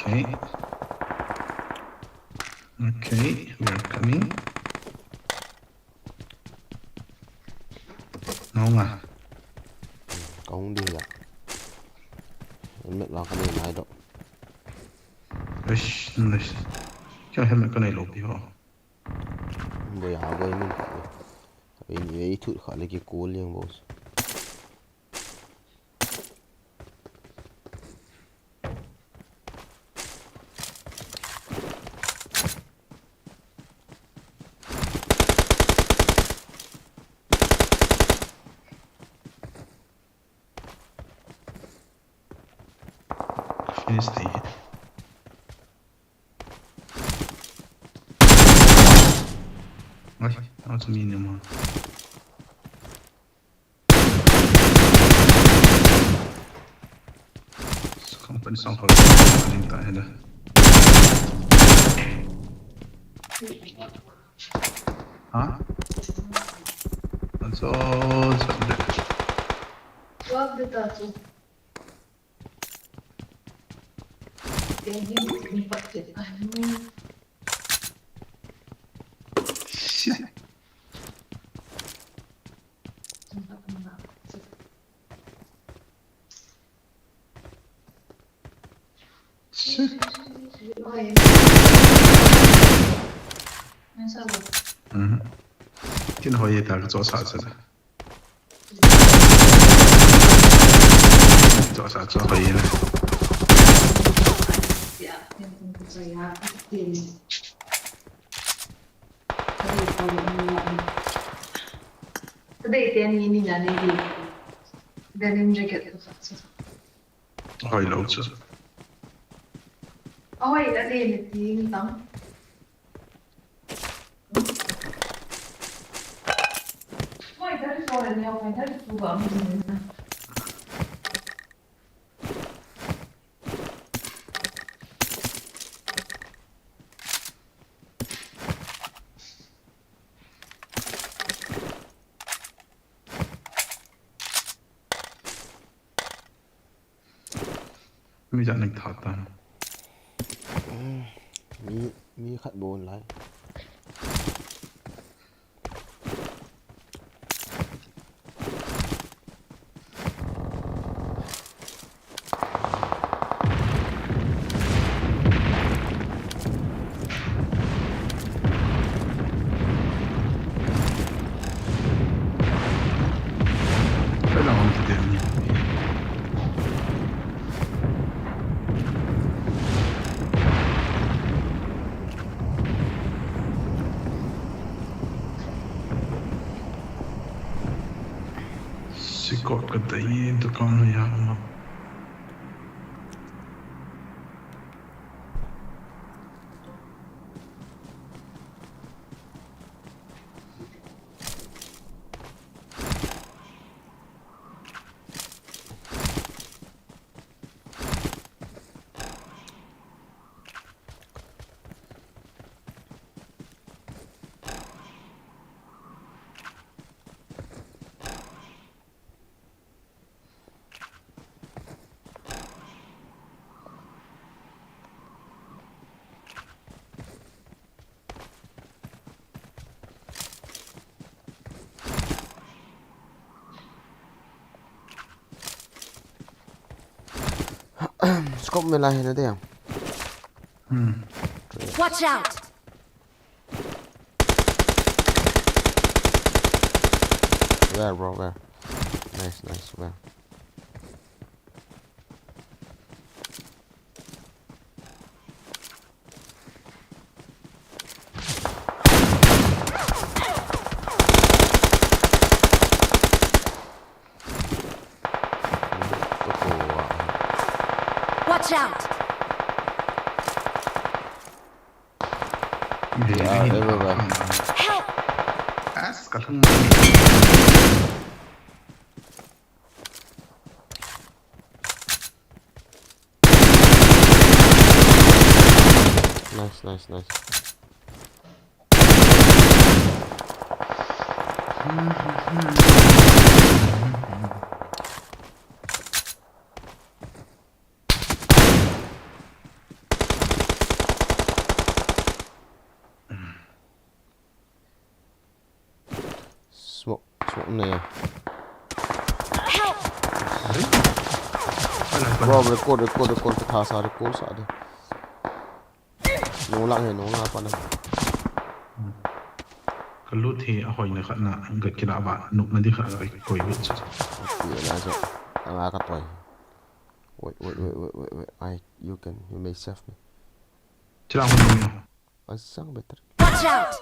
Okay. Okay, we are coming. Nonga. Kong di ya. Helmet la ka nei nai do. Eish, nice. Kya helmet ka nei lo pi ho. Boi ha boi min. Ei ni ei thut kha le ki cool yang boss. Finish the hit. Oi, that was a medium one. Company sound for running ta hai da. Ha? That's all subject. What did that do? Can you be protected? Shit. Shit. Mhm. Kin hoi ta ka cho sa sa da. Cho sa cho hoi na. Today ten ni ni na ni di. Denim jacket ko sa sa. Hoi lo chu. Ahoi, a le ni ti ni tang. Hoi, that is all I know. That is too bad. Mi ja ning tha ta. Mi, mi khat bon lai. Ka dai dukan ya ma. Scope me la hina de. Hmm. Watch out! Where, bro? Where? Nice, nice. Where? Watch out! They are everywhere. Help! As ka lhung. Nice, nice, nice. Smoke, smoke ne. Help! Bro, record, record, record, ka tha sa, record sa de. Nung lang he, nung lang pa na. Ka lut hi a hoina khat na, ka kila ba, nupna di khat ka koi lut cha. Pi na cha, anga ka toi. Wait, wait, wait, wait, wait, wait. I, you can, you may save me. Chila hon ni. Asang better. Watch out!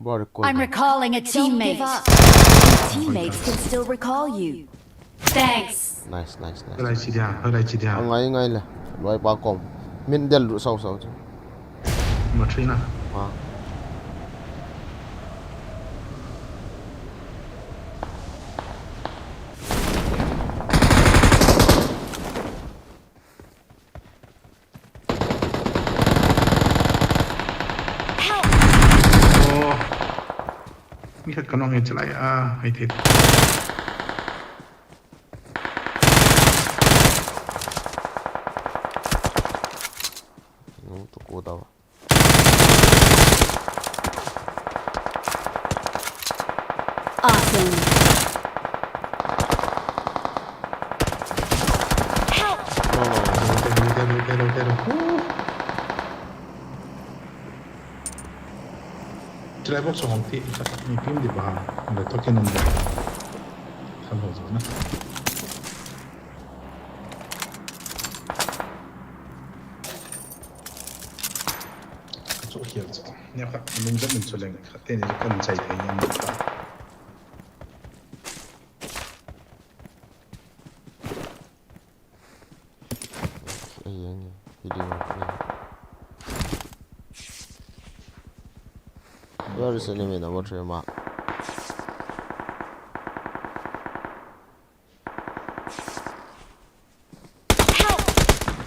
Bro, recall. I'm recalling a teammate. Your teammates can still recall you. Thanks. Nice, nice, nice. Helai chi dia, helai chi dia. Ngai, ngai le. Loi pa kom. Min del du sau sau chu. Ma three na. Ha. Help! Oh. Mi khat ka nong he chalai a, hai the. No, to ko da. Awesome. Help! No, no, no. Tero, tero, tero, tero. Chulai box hong ti, mi pim di ba, le token number. Khan ho zo na. Ka chu hial chu. Nia kha, lung jat min chu leng, kha te ni kan chai thei ni ta. Ei, ei, ei, video, ei. Where is enemy number three mark? Help!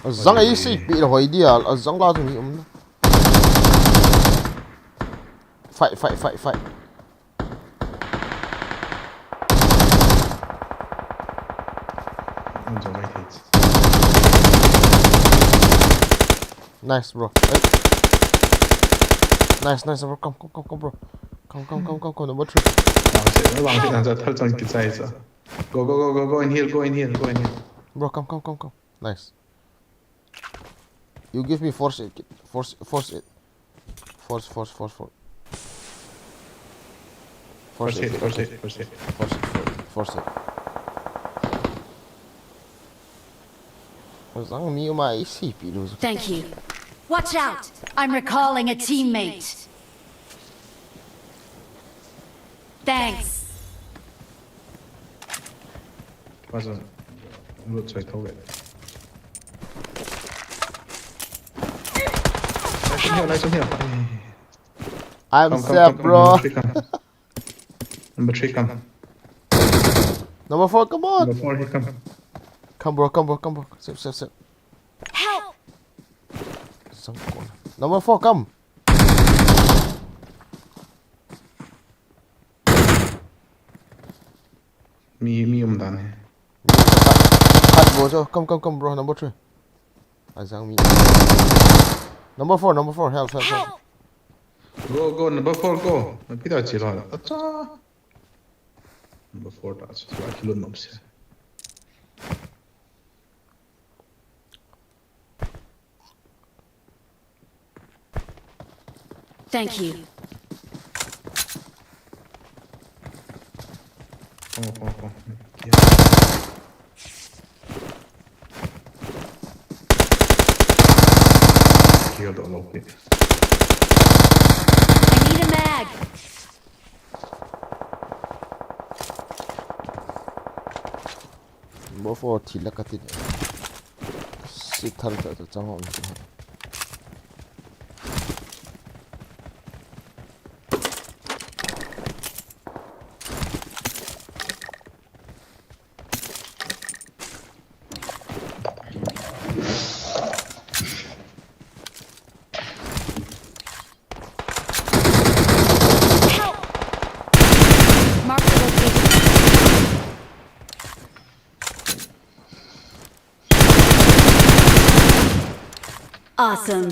Azang ei si pi lo hoi dia, azang la tu ni um na. Fight, fight, fight, fight. Nice, bro. Hey. Nice, nice, bro. Come, come, come, come, bro. Come, come, come, come, come. Number three. Vang se, vang se, na thal chang kichai sa. Go, go, go, go, go in here, go in here, go in here. Bro, come, come, come, come. Nice. You give me force aid kit. Force, force aid. Force, force, force, force. Force aid, force aid, force aid. Force aid, force aid, force aid. Azang mi uma A C P lu. Thank you. Watch out! I'm recalling a teammate. Thanks. What's up? Loot side, okay. Nice one here, nice one here. I'm Come, come, safe, come, come, bro. Number three, come. Number three, come. Number four, come on. Number four, he come. Come, bro, come, bro, come, bro. Safe, safe, safe. Help! Number four, come. Mi, mi umdan he. Khat bro, so come, come, come, bro, number three. Ajang mi. Number four, number four, help, help, help. Help! Go, go, number four, go. Number four ta chi lo. Acha. Number four ta chi lo, kilo nom se. Thank you. Come on, come on, come on. Killed all of it. I need a mag. Number four thi la kati. Sik thal ta ta chang hom. Help! Mark the location. Awesome.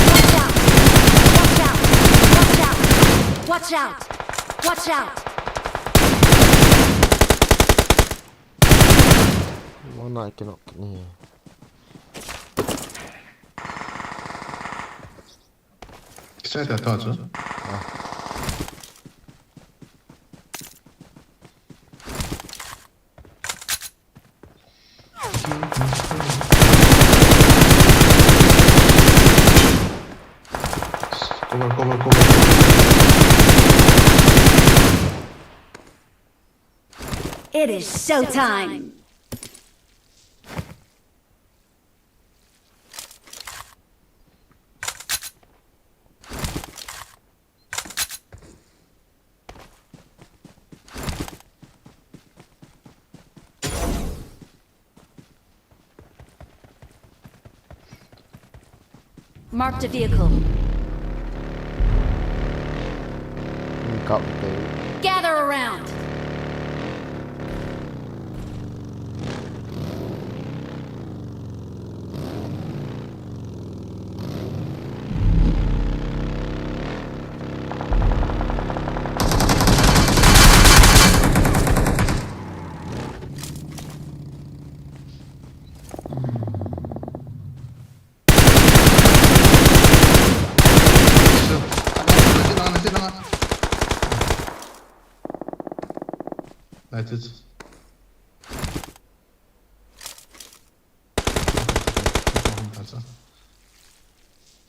Watch out! Watch out! Watch out! Watch out! Watch out! Mana kena kini. Side a ta chu. Ah. Cover, cover, cover. It is showtime. Marked a vehicle. Gather around.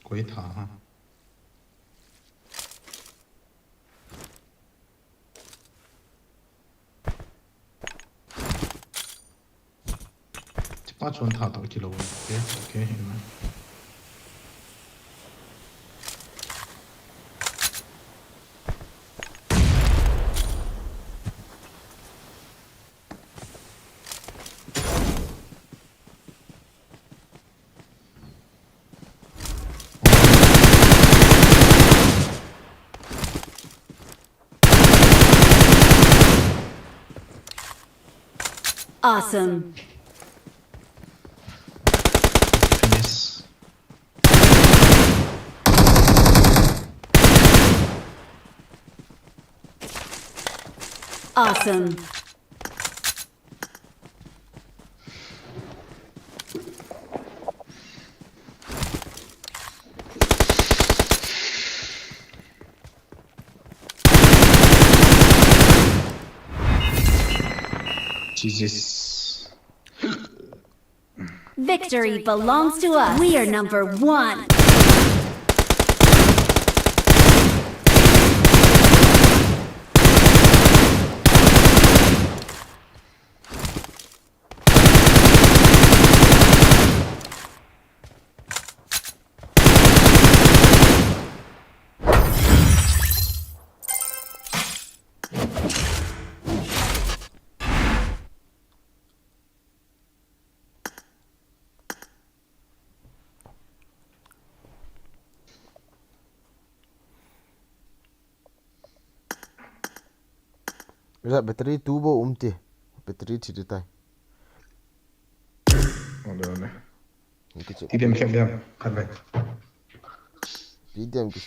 Koi tha ha. Tipa chun tha to kilo. Okay, okay, amen. Awesome. Finish. Awesome. Jesus. Victory belongs to us. We are number one. Ila battery tu bo um ti. Battery thi ti tai. Ole, ole. Hiti chu. Ti dem khem dem. Khat bai. Ti dem ki,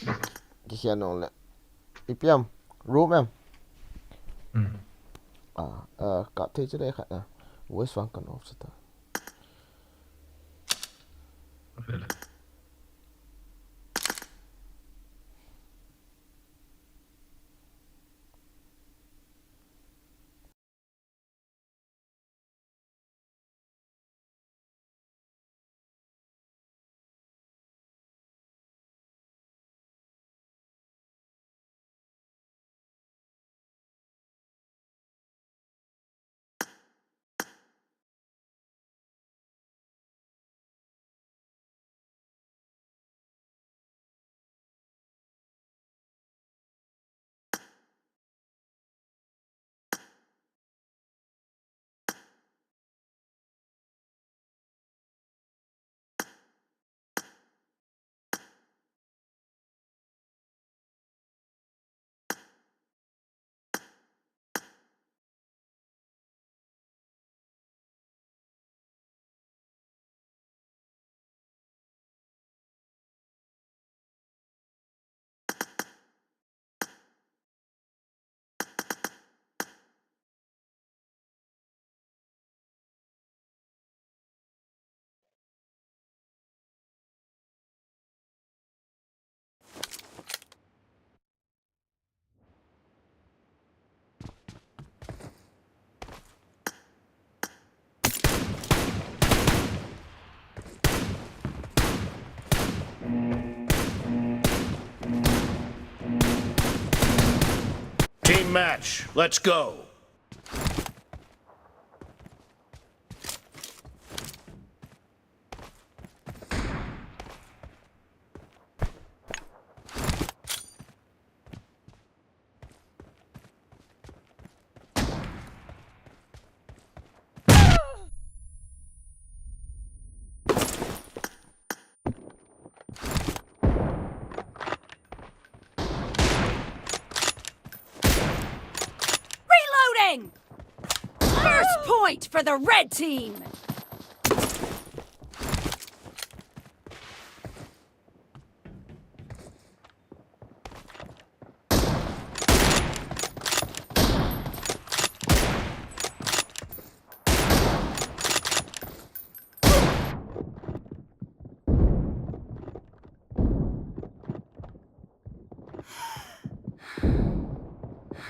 ki khen nong le. Ipi ham. Room em. Hmm. Ah, ah, kap thei chu le khat na. Voice vang kan off sa ta. Ole, ole. Team match, let's go. Reloading! First point for the red team!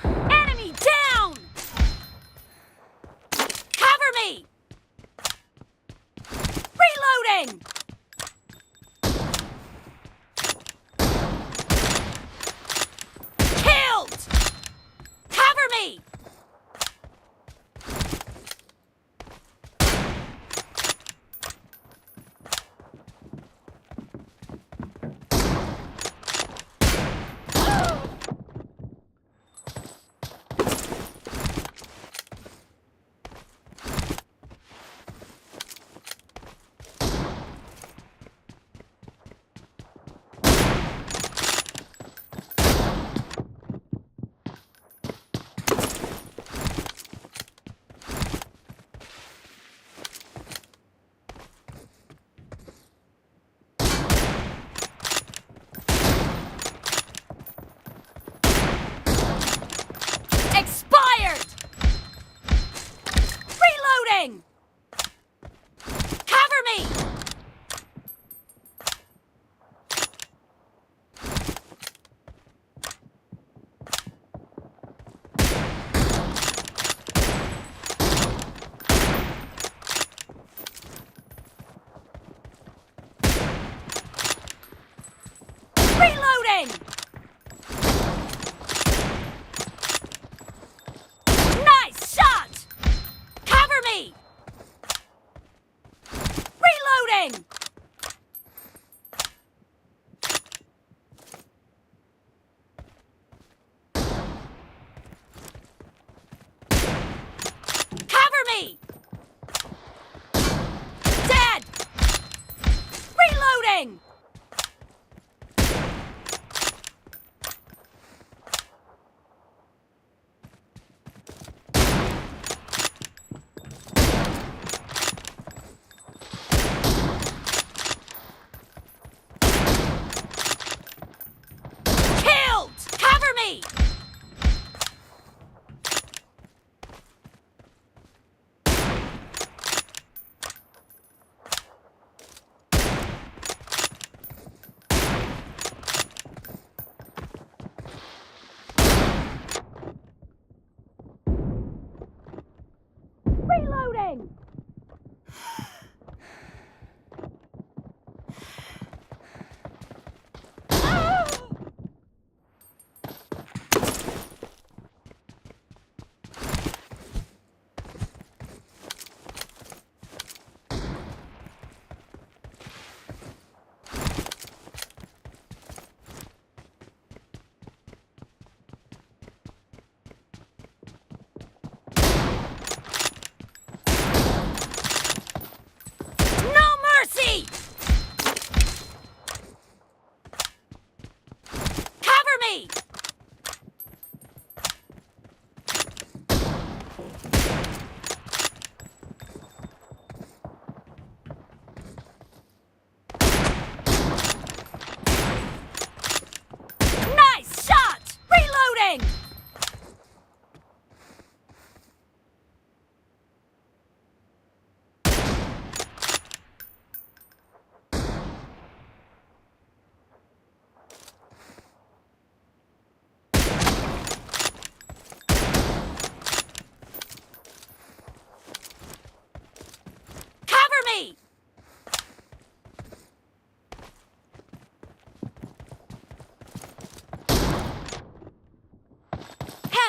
Enemy down! Cover me!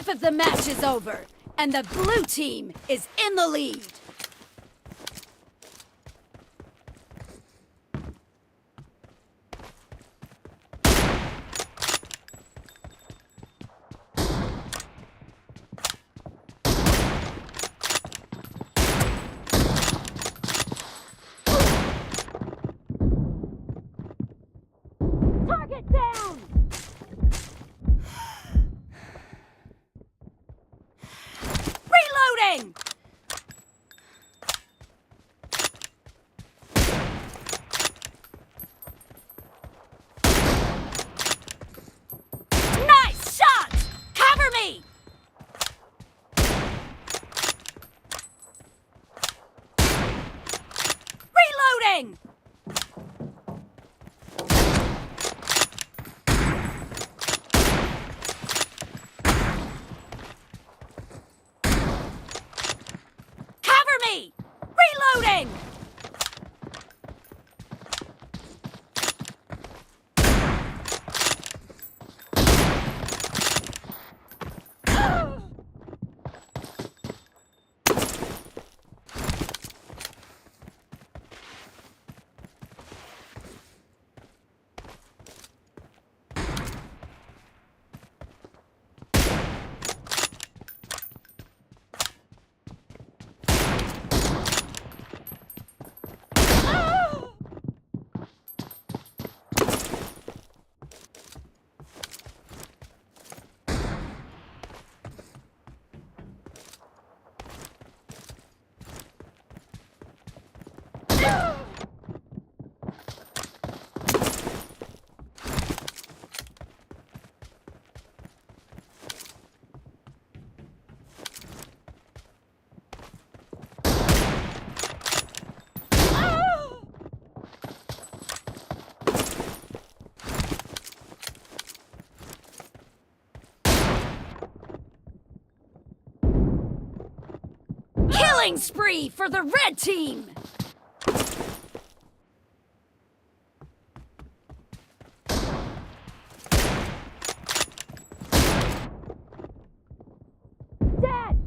Half of the match is over, and the blue team is in the lead. Target down! Reloading! Nice shot! Cover me! Reloading! Cover me! Reloading! Killing spree for the red team! Dead!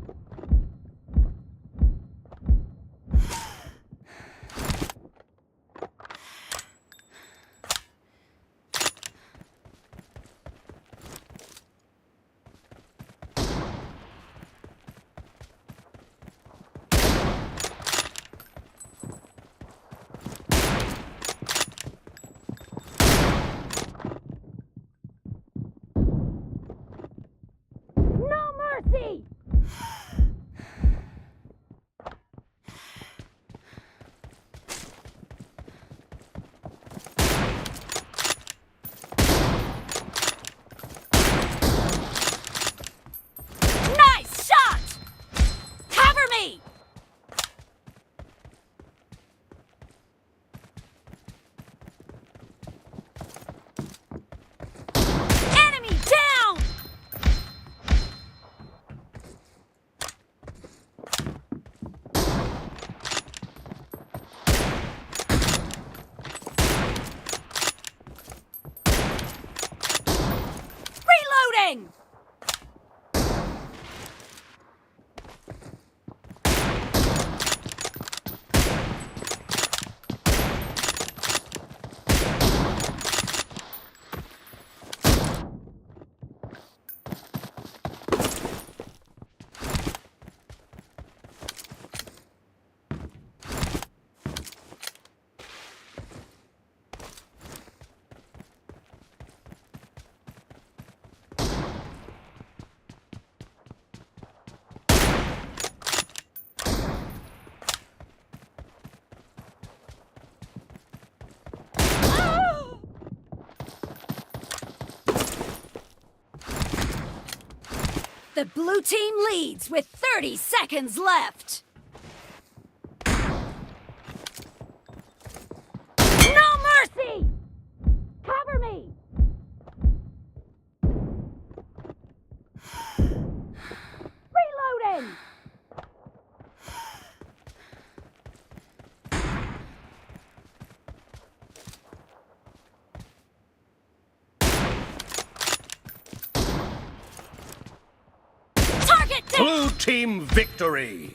No mercy! Nice shot! Cover me! Enemy down! Reloading! The blue team leads with thirty seconds left. No mercy! Cover me! Reloading! Blue team victory.